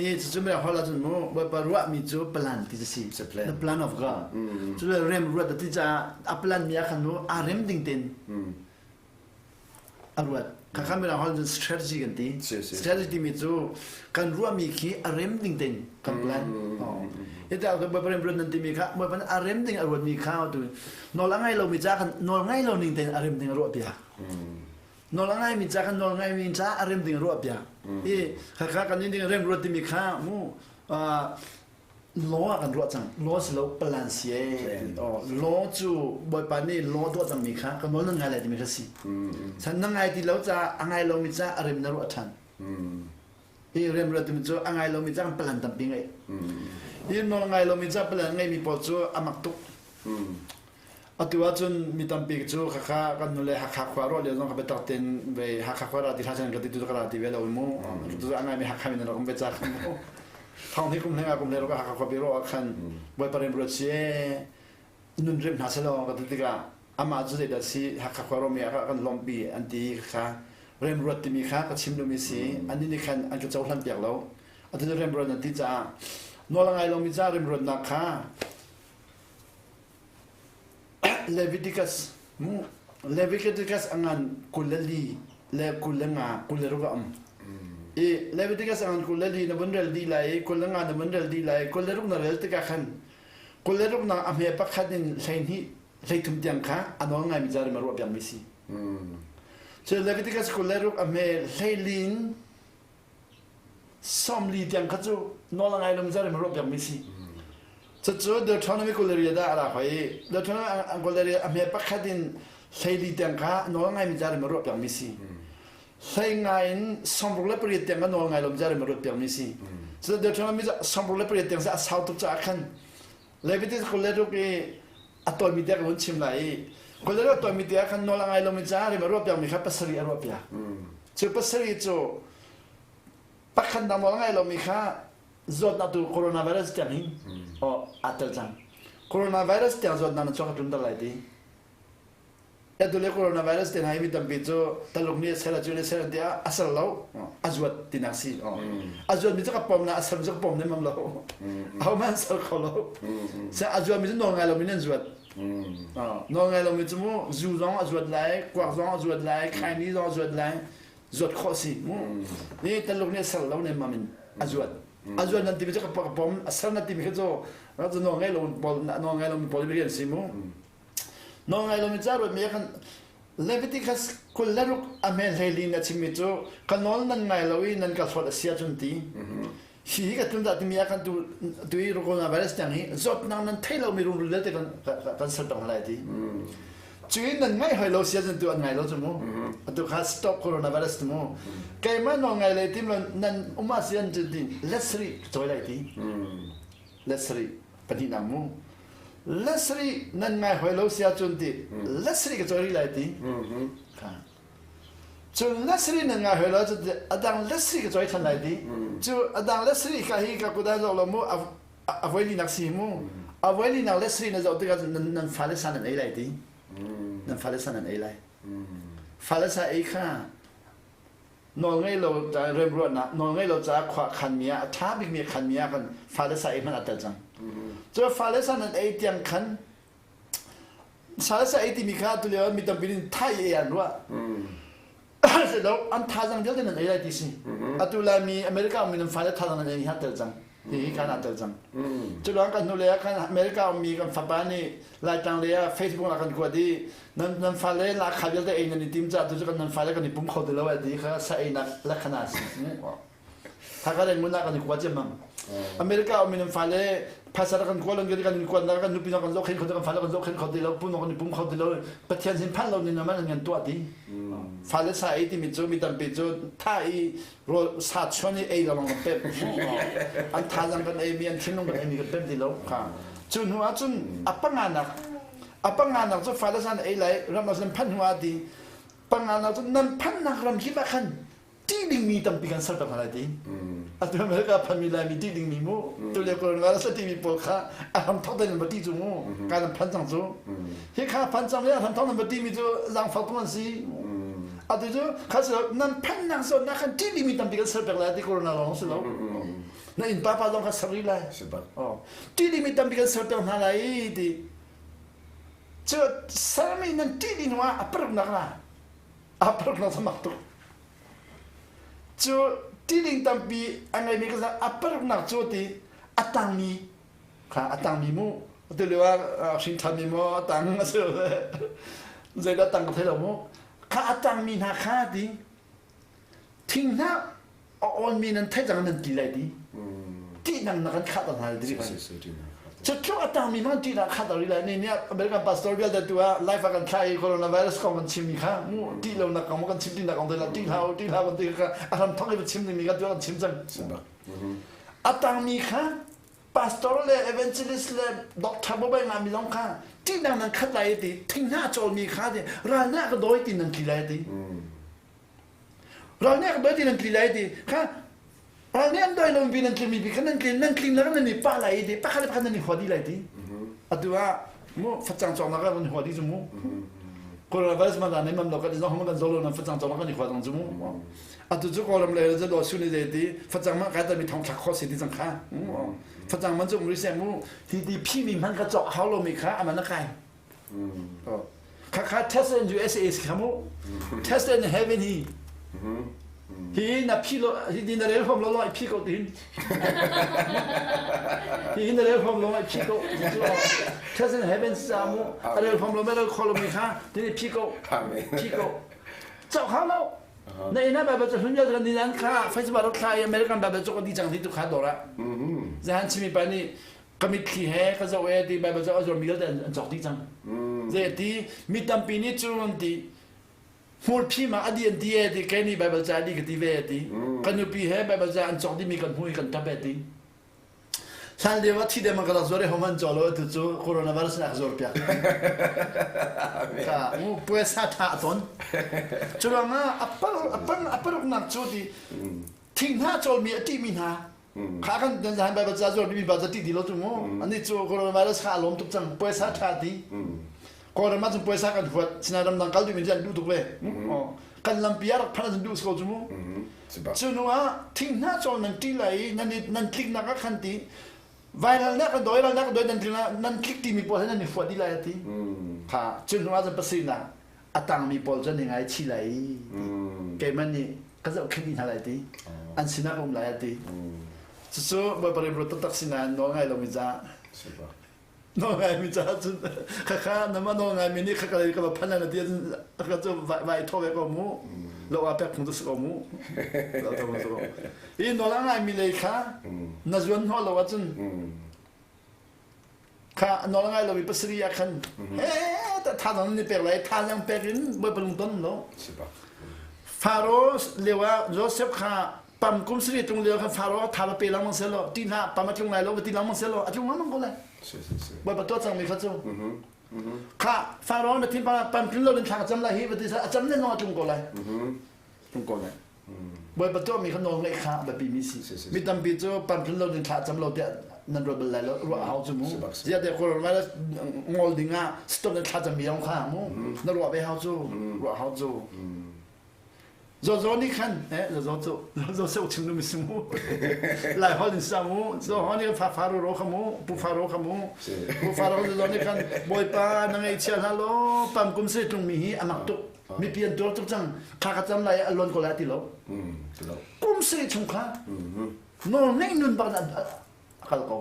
i cucu mirang holh ah cun mu bawipa ruahmi cu plan ti si the plan of God cu le rem ruat ti caah a plan mi ah khan mu a rem ding tein a ruat khakha mirang holh cun strategy kan ti strategy timi cu kan ruahmi khi a rem ding tein kan plan ita bawipa rem ruat nan timi kha bawipa a rem ding a ruatmi kha tu nawl a ngai lomi ca khan nawl ngai lo ning tein a rem ding a ruah piak nawl a ngaimi ca kan nawl ngaimi ca a rem ding ruah piak i khakha kan ding rem ruat timi kha mu law ah kan ruah cang law si lo plan si e law cu bawipa nih law tuah cangmi kha ka nawl nan ngai lai timi kha si san na ngai ti lo ca a ngai lomi ca a rem na ruah ṭhan i rem ruat timi cu a ngai lomi ca kan plan tampi ngei i nawl ngai lomi ca plan ngeimi pawl cu a mak tuk Atu ahcun mi tampi cu khakha kan nule Hakha khua ruah lio zong kha biatak tein ve Hakha khua ra ti hlah ka ti tu ka ra ti ve lo mu. Tu a ngaimi Hakha min rak um ve ca khan mu. Thong hi kum hleng kum hleng rak Hakha khua pi ruah khan Bawipa rem ruat si nun rem hna selaw ka ti tikah amah cu zeidah si Hakha khua ruahmi ah kan lawmhpi an ti kha rem ruat timi kha ka chim duhmi si annih nih khan an ka cohlan piak lo atu rem ruat an ti caah nawl a ngai lomi ca rem ruatnak kha Leviticus mu Leviticus a ngan 24 le 25 26 a um. I Leviticus a ngan 24 na vun rel dih lai i 25 na vun rel dih lai i 26 na rel tikah khan 26 nak a hme pakhat in 12 hleithum tiang kha a nawl ngaimi ca rim a ruah piakmi si. Cu Leviticus 26 a hme hleilin 40 tiang kha cu nawl a ngai lomi zar in ruah piakmi si. Cucu Deuteronomy 28 ah a ra hoi. Deuteronomy 28 a hme pakhat in 14 tiang kha nawl a ngaimi zar in ruah piakmi si. Hlei ngai in 68 tiang kha nawl ngai lomi zar in ruah piakmi si. Cucu Deuteronomy 68 tiang a sau tuk caah khan Leviticus 26 i a tawimi te ka hun chim lai i 26 a tawimi te ah khan nawl a ngai lomi caah rim a ruah piakmi kha pasarih a ruah piak. Cu pasarih cu pakhat dang nawl a ngai lomi kha zawtnak tu coronavirus tiang hin oh aa tel cang. Coronavirus tiang zawtnak na chuak a tlun lai ti. Atu le coronavirus te hna hi mi tampi cu Taluk nih a ser a cu le ser tiah a ser lo a zuat tinak si a zuat mi cu ka pom na a ser mi cu ka pom nem lo aho man ser kho lo se a zuat mi cu nawl ngai lo mi nan zuat nawl ngai lo mi cu mu zu zong a zuat lai kuak zong a zuat lai khaini zong a zuat lai zuat khawh si mu ni Taluk nih a ser lo nem mam in a zuat a zuat nan timi cu ka pom a ser na timi kha cu nawl ngai lo pawl nawl ngai lo mi pawl rian si mu Nawl ngai lomi ca ruatmi ah khan Leviticus 26 a hme hleili in a chimmi cu ka nawl nan ngai lo i nan ka hlawt a si ahcun ti. Hi hi ka tlun dah timi ah kan tu tu i coronavirus tiang hi zawtnak nan thei lomi rungrul vialte kan kan ser peng lai ti. Cu in nan ngaih hoi lo si ahcun tu an ngai lo cu mu. Atu kha stop coronavirus tu mu. Keimah nawl ngai le tim lo nan um ah si an ti let's re cawi lai ti. Let's re pahnihnak mu. Let's re nan ngai hoi lo si ahcun ti let's re ka cawi rih lai ti. Cun lasri nan ngai hoi lo cu adang lasri ka cawi than lai ti. Cu adang lasri ka hi ka kut ah zoh lo mu a voi linak si mu. A voi linak lasri na zoh tikah nan fale sa nan ei lai ti. Nan fale sa nan ei lai. Fale sa ei kha nawl ngei lo remruahnak nawl ngei lo caah khua khan mi ah a ṭha bikmi khan mi ah kan fale sa ei hmanh a tel cang. Cu fale sa nan ei tiang khan Salsa ei timi kha tulio mi tampi nih Thai ei an ruah. Lo an thazang vialte nan ei lai ti si. Atu Laimi America ummi nan fale thazang nan ei ha tel cang. Hi hi khan aa tel cang. Cu lawng kan hnulei ah khan America ummi kan fapa nih Laitlang lei ah Facebook ah kan kuat i nan nan fale lakha vialte ei nan i tim caah tu cu kan nan fale kan i pum kho ti lo ai ti kha sa einak lakhana si. Hakha le ngun ah kan i kua ciammam. America um in an fale phaisa kan kual kan kan kuat na kan nupi kan zohkhenh kho kan fale kan zohkhenh kho ti lo pum kan i pum kho ti lo Pathian sin phan lo nin man an kan tuah ti. Fale sa ei timi cu mi tampi cu tha i rawl sa chuan i ei lawng kan pem. An thazang kan ei mi an thinlung kan ei mi kan pem ti lo. Cu hnu ah cun a panganak a panganak cu fale sa ei lai ram ah phan hnu ah ti panganak cu nan phannak ram kip ah khan ṭih dingmi tampi kan ser hna lai ti. Atu America phanmi Laimi ṭih dingmi mu. Tu le coronavirus a ṭihmi pawl kha a hram thok tein va ṭih cu mu. Ka nan phan cang cu. Hi kha phan cang le a hram thok nan va ṭihmi cu zaangfak tung an si. Atu cu kha si nan phannak zawnnak khan ṭih dingmi tampi kan ser pek lai ti corona lawng si lo. Na inn pa pa zong kha ser rih lai. Ṭih dingmi tampi kan ser pek hna lai ti. Cu sermi nan ṭih ding hnu ah a paruknak la. A paruknak samak tuk. Cu tining tampi a ngeimi ka a paruknak cu ti a tangmi kha a tangmi mu atu lio ah hrin ṭhanmi maw a tang a si zeidah tang ka thei lo mu kha a tangmi hna kha ti thinghnah a awnmi nan theih cang nan ti lai ti tih nang na kan khah hna ti cu tluk a tangmi hmang tihnak khat a ri lai ni nih American pastor vialte tu ah life a kan thlah i coronavirus kong kan chimmi kha mu tih lo nak kong kan chim ti nak kong te la tih hlah u tih hlah kan ti kha a hram thok i chim dingmi kha tu kan chim cang a tangmi kha pastor le evangelist le doctor bo bai nga mi zong kha tihnak nan khat lai ti thing hna cawlmi kha ti ral na ka dawi ti nan tli lai ti ral nih ka dawi ti nan tli lai ti kha ral nih an dawi lo mi nan tlimi bi kha nan tlin nan tling nan i pah lai ti pakhat le pakhat nan i hua dih lai ti atu ah mu facang cawk nak kan i hua dih cu mu coronavirus man ne man lo kan zong kan zolo nan facang cawk kan i hua cang cu mu atu cu kawlram le cu lo su ni de ti facang ma kai ta mi thong thlak kho si ti cang kha facang man cu muri se mu ti ti phi mi man ka cawk hau lo mi kha aman a kai Khakha test in USA si kha mu. Test in heaven hi. Hi na phi lo hi na rel hom lo lo i phi ko tin. Hi na rel hom lo i phi ko. Test in heaven sa mu. A rel hom lo me rel kho lo mi kha tin i phi ko. Phi ko. Chau kha lo. Na ina Bible cu hlun vialte kan ni kha Facebook rak thla i American Bible cu kan di cang ti tu kha dora. Zahan chimi pa nih ka mitthli he ka zoh e ti Bible zoh a zuarmi vialte an cawk dih cang. Zei ti mi tampi nih cu an ti hmurphi ma a di an ti e ti kei nih Bible ca di ka ti ve e ti ka nupi he Bible ca an cawk dihmi kan hmu i kan tap e ti hlan lio ah thi dem ka rak zuar i hom an caw lo tu cu coronavirus in a ka zuar piak ka mu puaisa tha a ton cu ruangah a par a par a paruknak cu ti thing hna cawlmi a ṭihmi hna Kha kan kan zahan Bible ca zuar mi ba zati ti lo tu mu. Ani cu coronavirus kha a lawm tuk cang. Puaisa tha ti. Kawlram ah cun puaisa kan huat. Sinain ramdang kal duhmi cu an duh tuk ve. Kan lampi ah rak phanh an duh ko cu mu. Cu hnu ah thing hna cawl nan ṭi lai i nan nan tliknak ah khan ti viral nak kan doi ral nak doi nan tlik nan tlik timi pawl he nan i huat dih lai a ti. Kha cu hnu ah cun pasarihnak a tangmi pawl cu an i ngaichih lai i keimah nih ka zohkhenh dih hna lai ti an sinah ka um lai a ti cucu Bawipa rian taktak sinain nawl ngai lomi caah. Nawl ngaimi caah cun khakha nama nawl ngaimi nih khaka lei ka va phan na ti ahcun ka cu vai thaw ve ko mu. Lo ah pek phung cu si ko mu. Lo thaw si ko. I nawl a ngaimi lei kha na zuan hnawh lo ahcun kha nawl a ngai lomi pasarih ah khan he ta thazaang ni pek lai thazaang pek in Bawipa lungton lo. Faro lio ah Joseph kha pam kum sari tlung lio khan Faro tha va pe lengmang seh law ti hlah pam a tlung lai lo va ti lengmang seh law a tlung lengmang ko lai. Bawipa tuah cangmi kha cu. Kha Faro na thin pa pam tlun lo in thla ka cam lai hi va ti a cam nen a tlung ko lai. Tlung ko lai. Bawipa tuahmi kha nawl ngeih kha a biapi mi si. Mi tampi cu pam tlun lo in thla cam lo tiah nan ruat bal lai lo ruah hau cu mu. Ziah te coronavirus ngol ding ah stop na thla cam mi yong kha mu. Na ruah ve hau cu. Ruah hau cu. Zozo nih khan eh zozo cu zozo seu chim nu mi si mu. Lai hol in sa mu. Zo ho nih fa fa ro ro kha mu. Pu fa ro kha mu. Pu fa ro zozo nih khan bawipa na ngei chia hlah law pam kum se tlung mi hi amak tuk. Mipi an tuar tuk cang. Thla ka cam lai a lon ko lai ti lo. Kum se chung kha nawl ngeih nun bak a kal ko.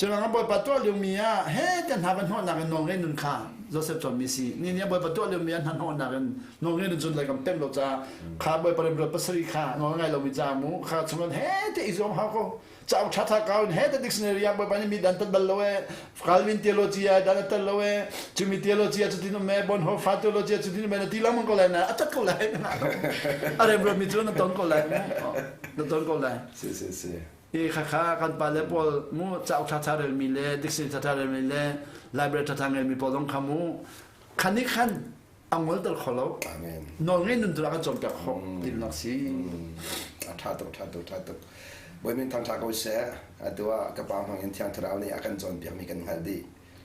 Curuangah Bawipa tuah liomi ah he te hna va hnawhnak in nawl ngei nun kha Joseph cawnmi si. Ni nih Bawipa tuah liomi ah hna hnawhnak in nawl ngei nun cun lai kam pem lo caah kha Bawipa remruat pasarih kha nawl ngai lomi ca mu kha chungin he te i zuam hau ko. Cauk ṭha ṭha kau in he te dictionary ah Bawipa nih mi dan tat bal lo e Calvin theology ah dan a tat lo e cumi theology ah cutin um e Bonhoeffer theology ah cutin um e na ti lengmang ko lai na a tat ko lai. A remruat mi cu na ton ko lai mu. Na ton ko lai.
Si si si.
I khakha kan pale pawl mu cauk ṭhaṭha relmi le dictionary ṭhaṭha relmi le library ṭhaṭha ngeimi pawl zong kha mu khan nih khan a ngolter kho lo.
Amen.
Nawl ngei nun tu ah kan cawnpiak khawh tinak si.
A ṭha tuk, ṭha tuk, ṭha tuk. Bawi min thangṭha ko seh. Atu ah ka pa hmang in Thiang Thlarau nih a kan cawnpiakmi kan hngalh dih.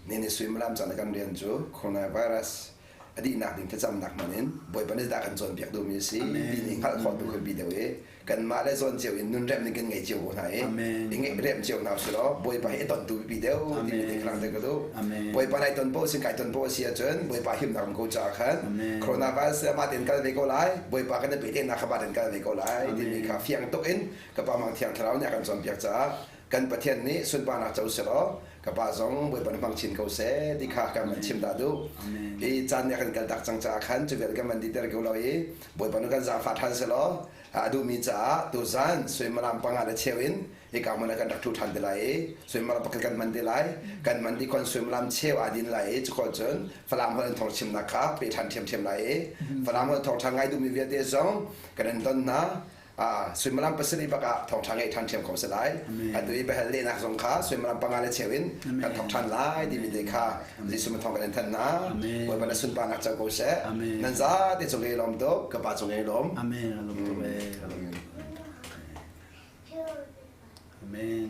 Ni ni suimilam caan kan rian cu coronavirus a dihnak ding thlacamnak hman in Bawipa nih dah kan cawnpiak duhmi a si ti nih hngalh khawh tu kan bi deuh i kanmah le zawn cio in nun remh ding kan ngei cio ko hna i i ngeih remh cio hna usih law Bawipa hi i ton tu biapi deuh timi te khrang te ka duh. Bawipa nai ton poh sin kai ton poh a si ahcun Bawipa himnak um ko caah khan coronavirus le mah tein kal ve ko lai Bawipa kan i pehtlaihnak kha mah tein kal ve ko lai timi kha fiang tuk in ka Pa Mang Thiang Thlarau nih a kan cawnpiak caah kan Pathian nih sunparnak co selaw ka pa zong Bawipa na hmang chin ko seh ti kha kan van chim dah duh. Hi caan nih a kan kaltak cang caah khan cu vial kan van diter ko lo i Bawipa nu kan zaangfah ṭhan selaw a duhmi caah tuzan suimilam panga le cheu in hika hmun ah kan rak ṭhu ṭhan te lai i suimilam pakhat kan hman te lai kan hman dih kon suimilam cheu aa din lai i cukhol cun Falam holh in thawngchimnak kha pe ṭhan ṭhiamṭhiam lai i Falam holh thawngṭha ngai duhmi vialte zong kan in don hna. Suimilam pasarih bak ah thawngṭha ngeih ṭhan ṭhiam kho si lai. Atu i biahal lehnak zong kha suimilam panga le cheu in kan thawk ṭhan lai timi te kha Jesuh min thawng kan in thanh hna. Bawipa na sunparnak co ko seh. Nan zate cung i lawm tuk, ka pa cung i lawm.
Amen. Amen. Amen.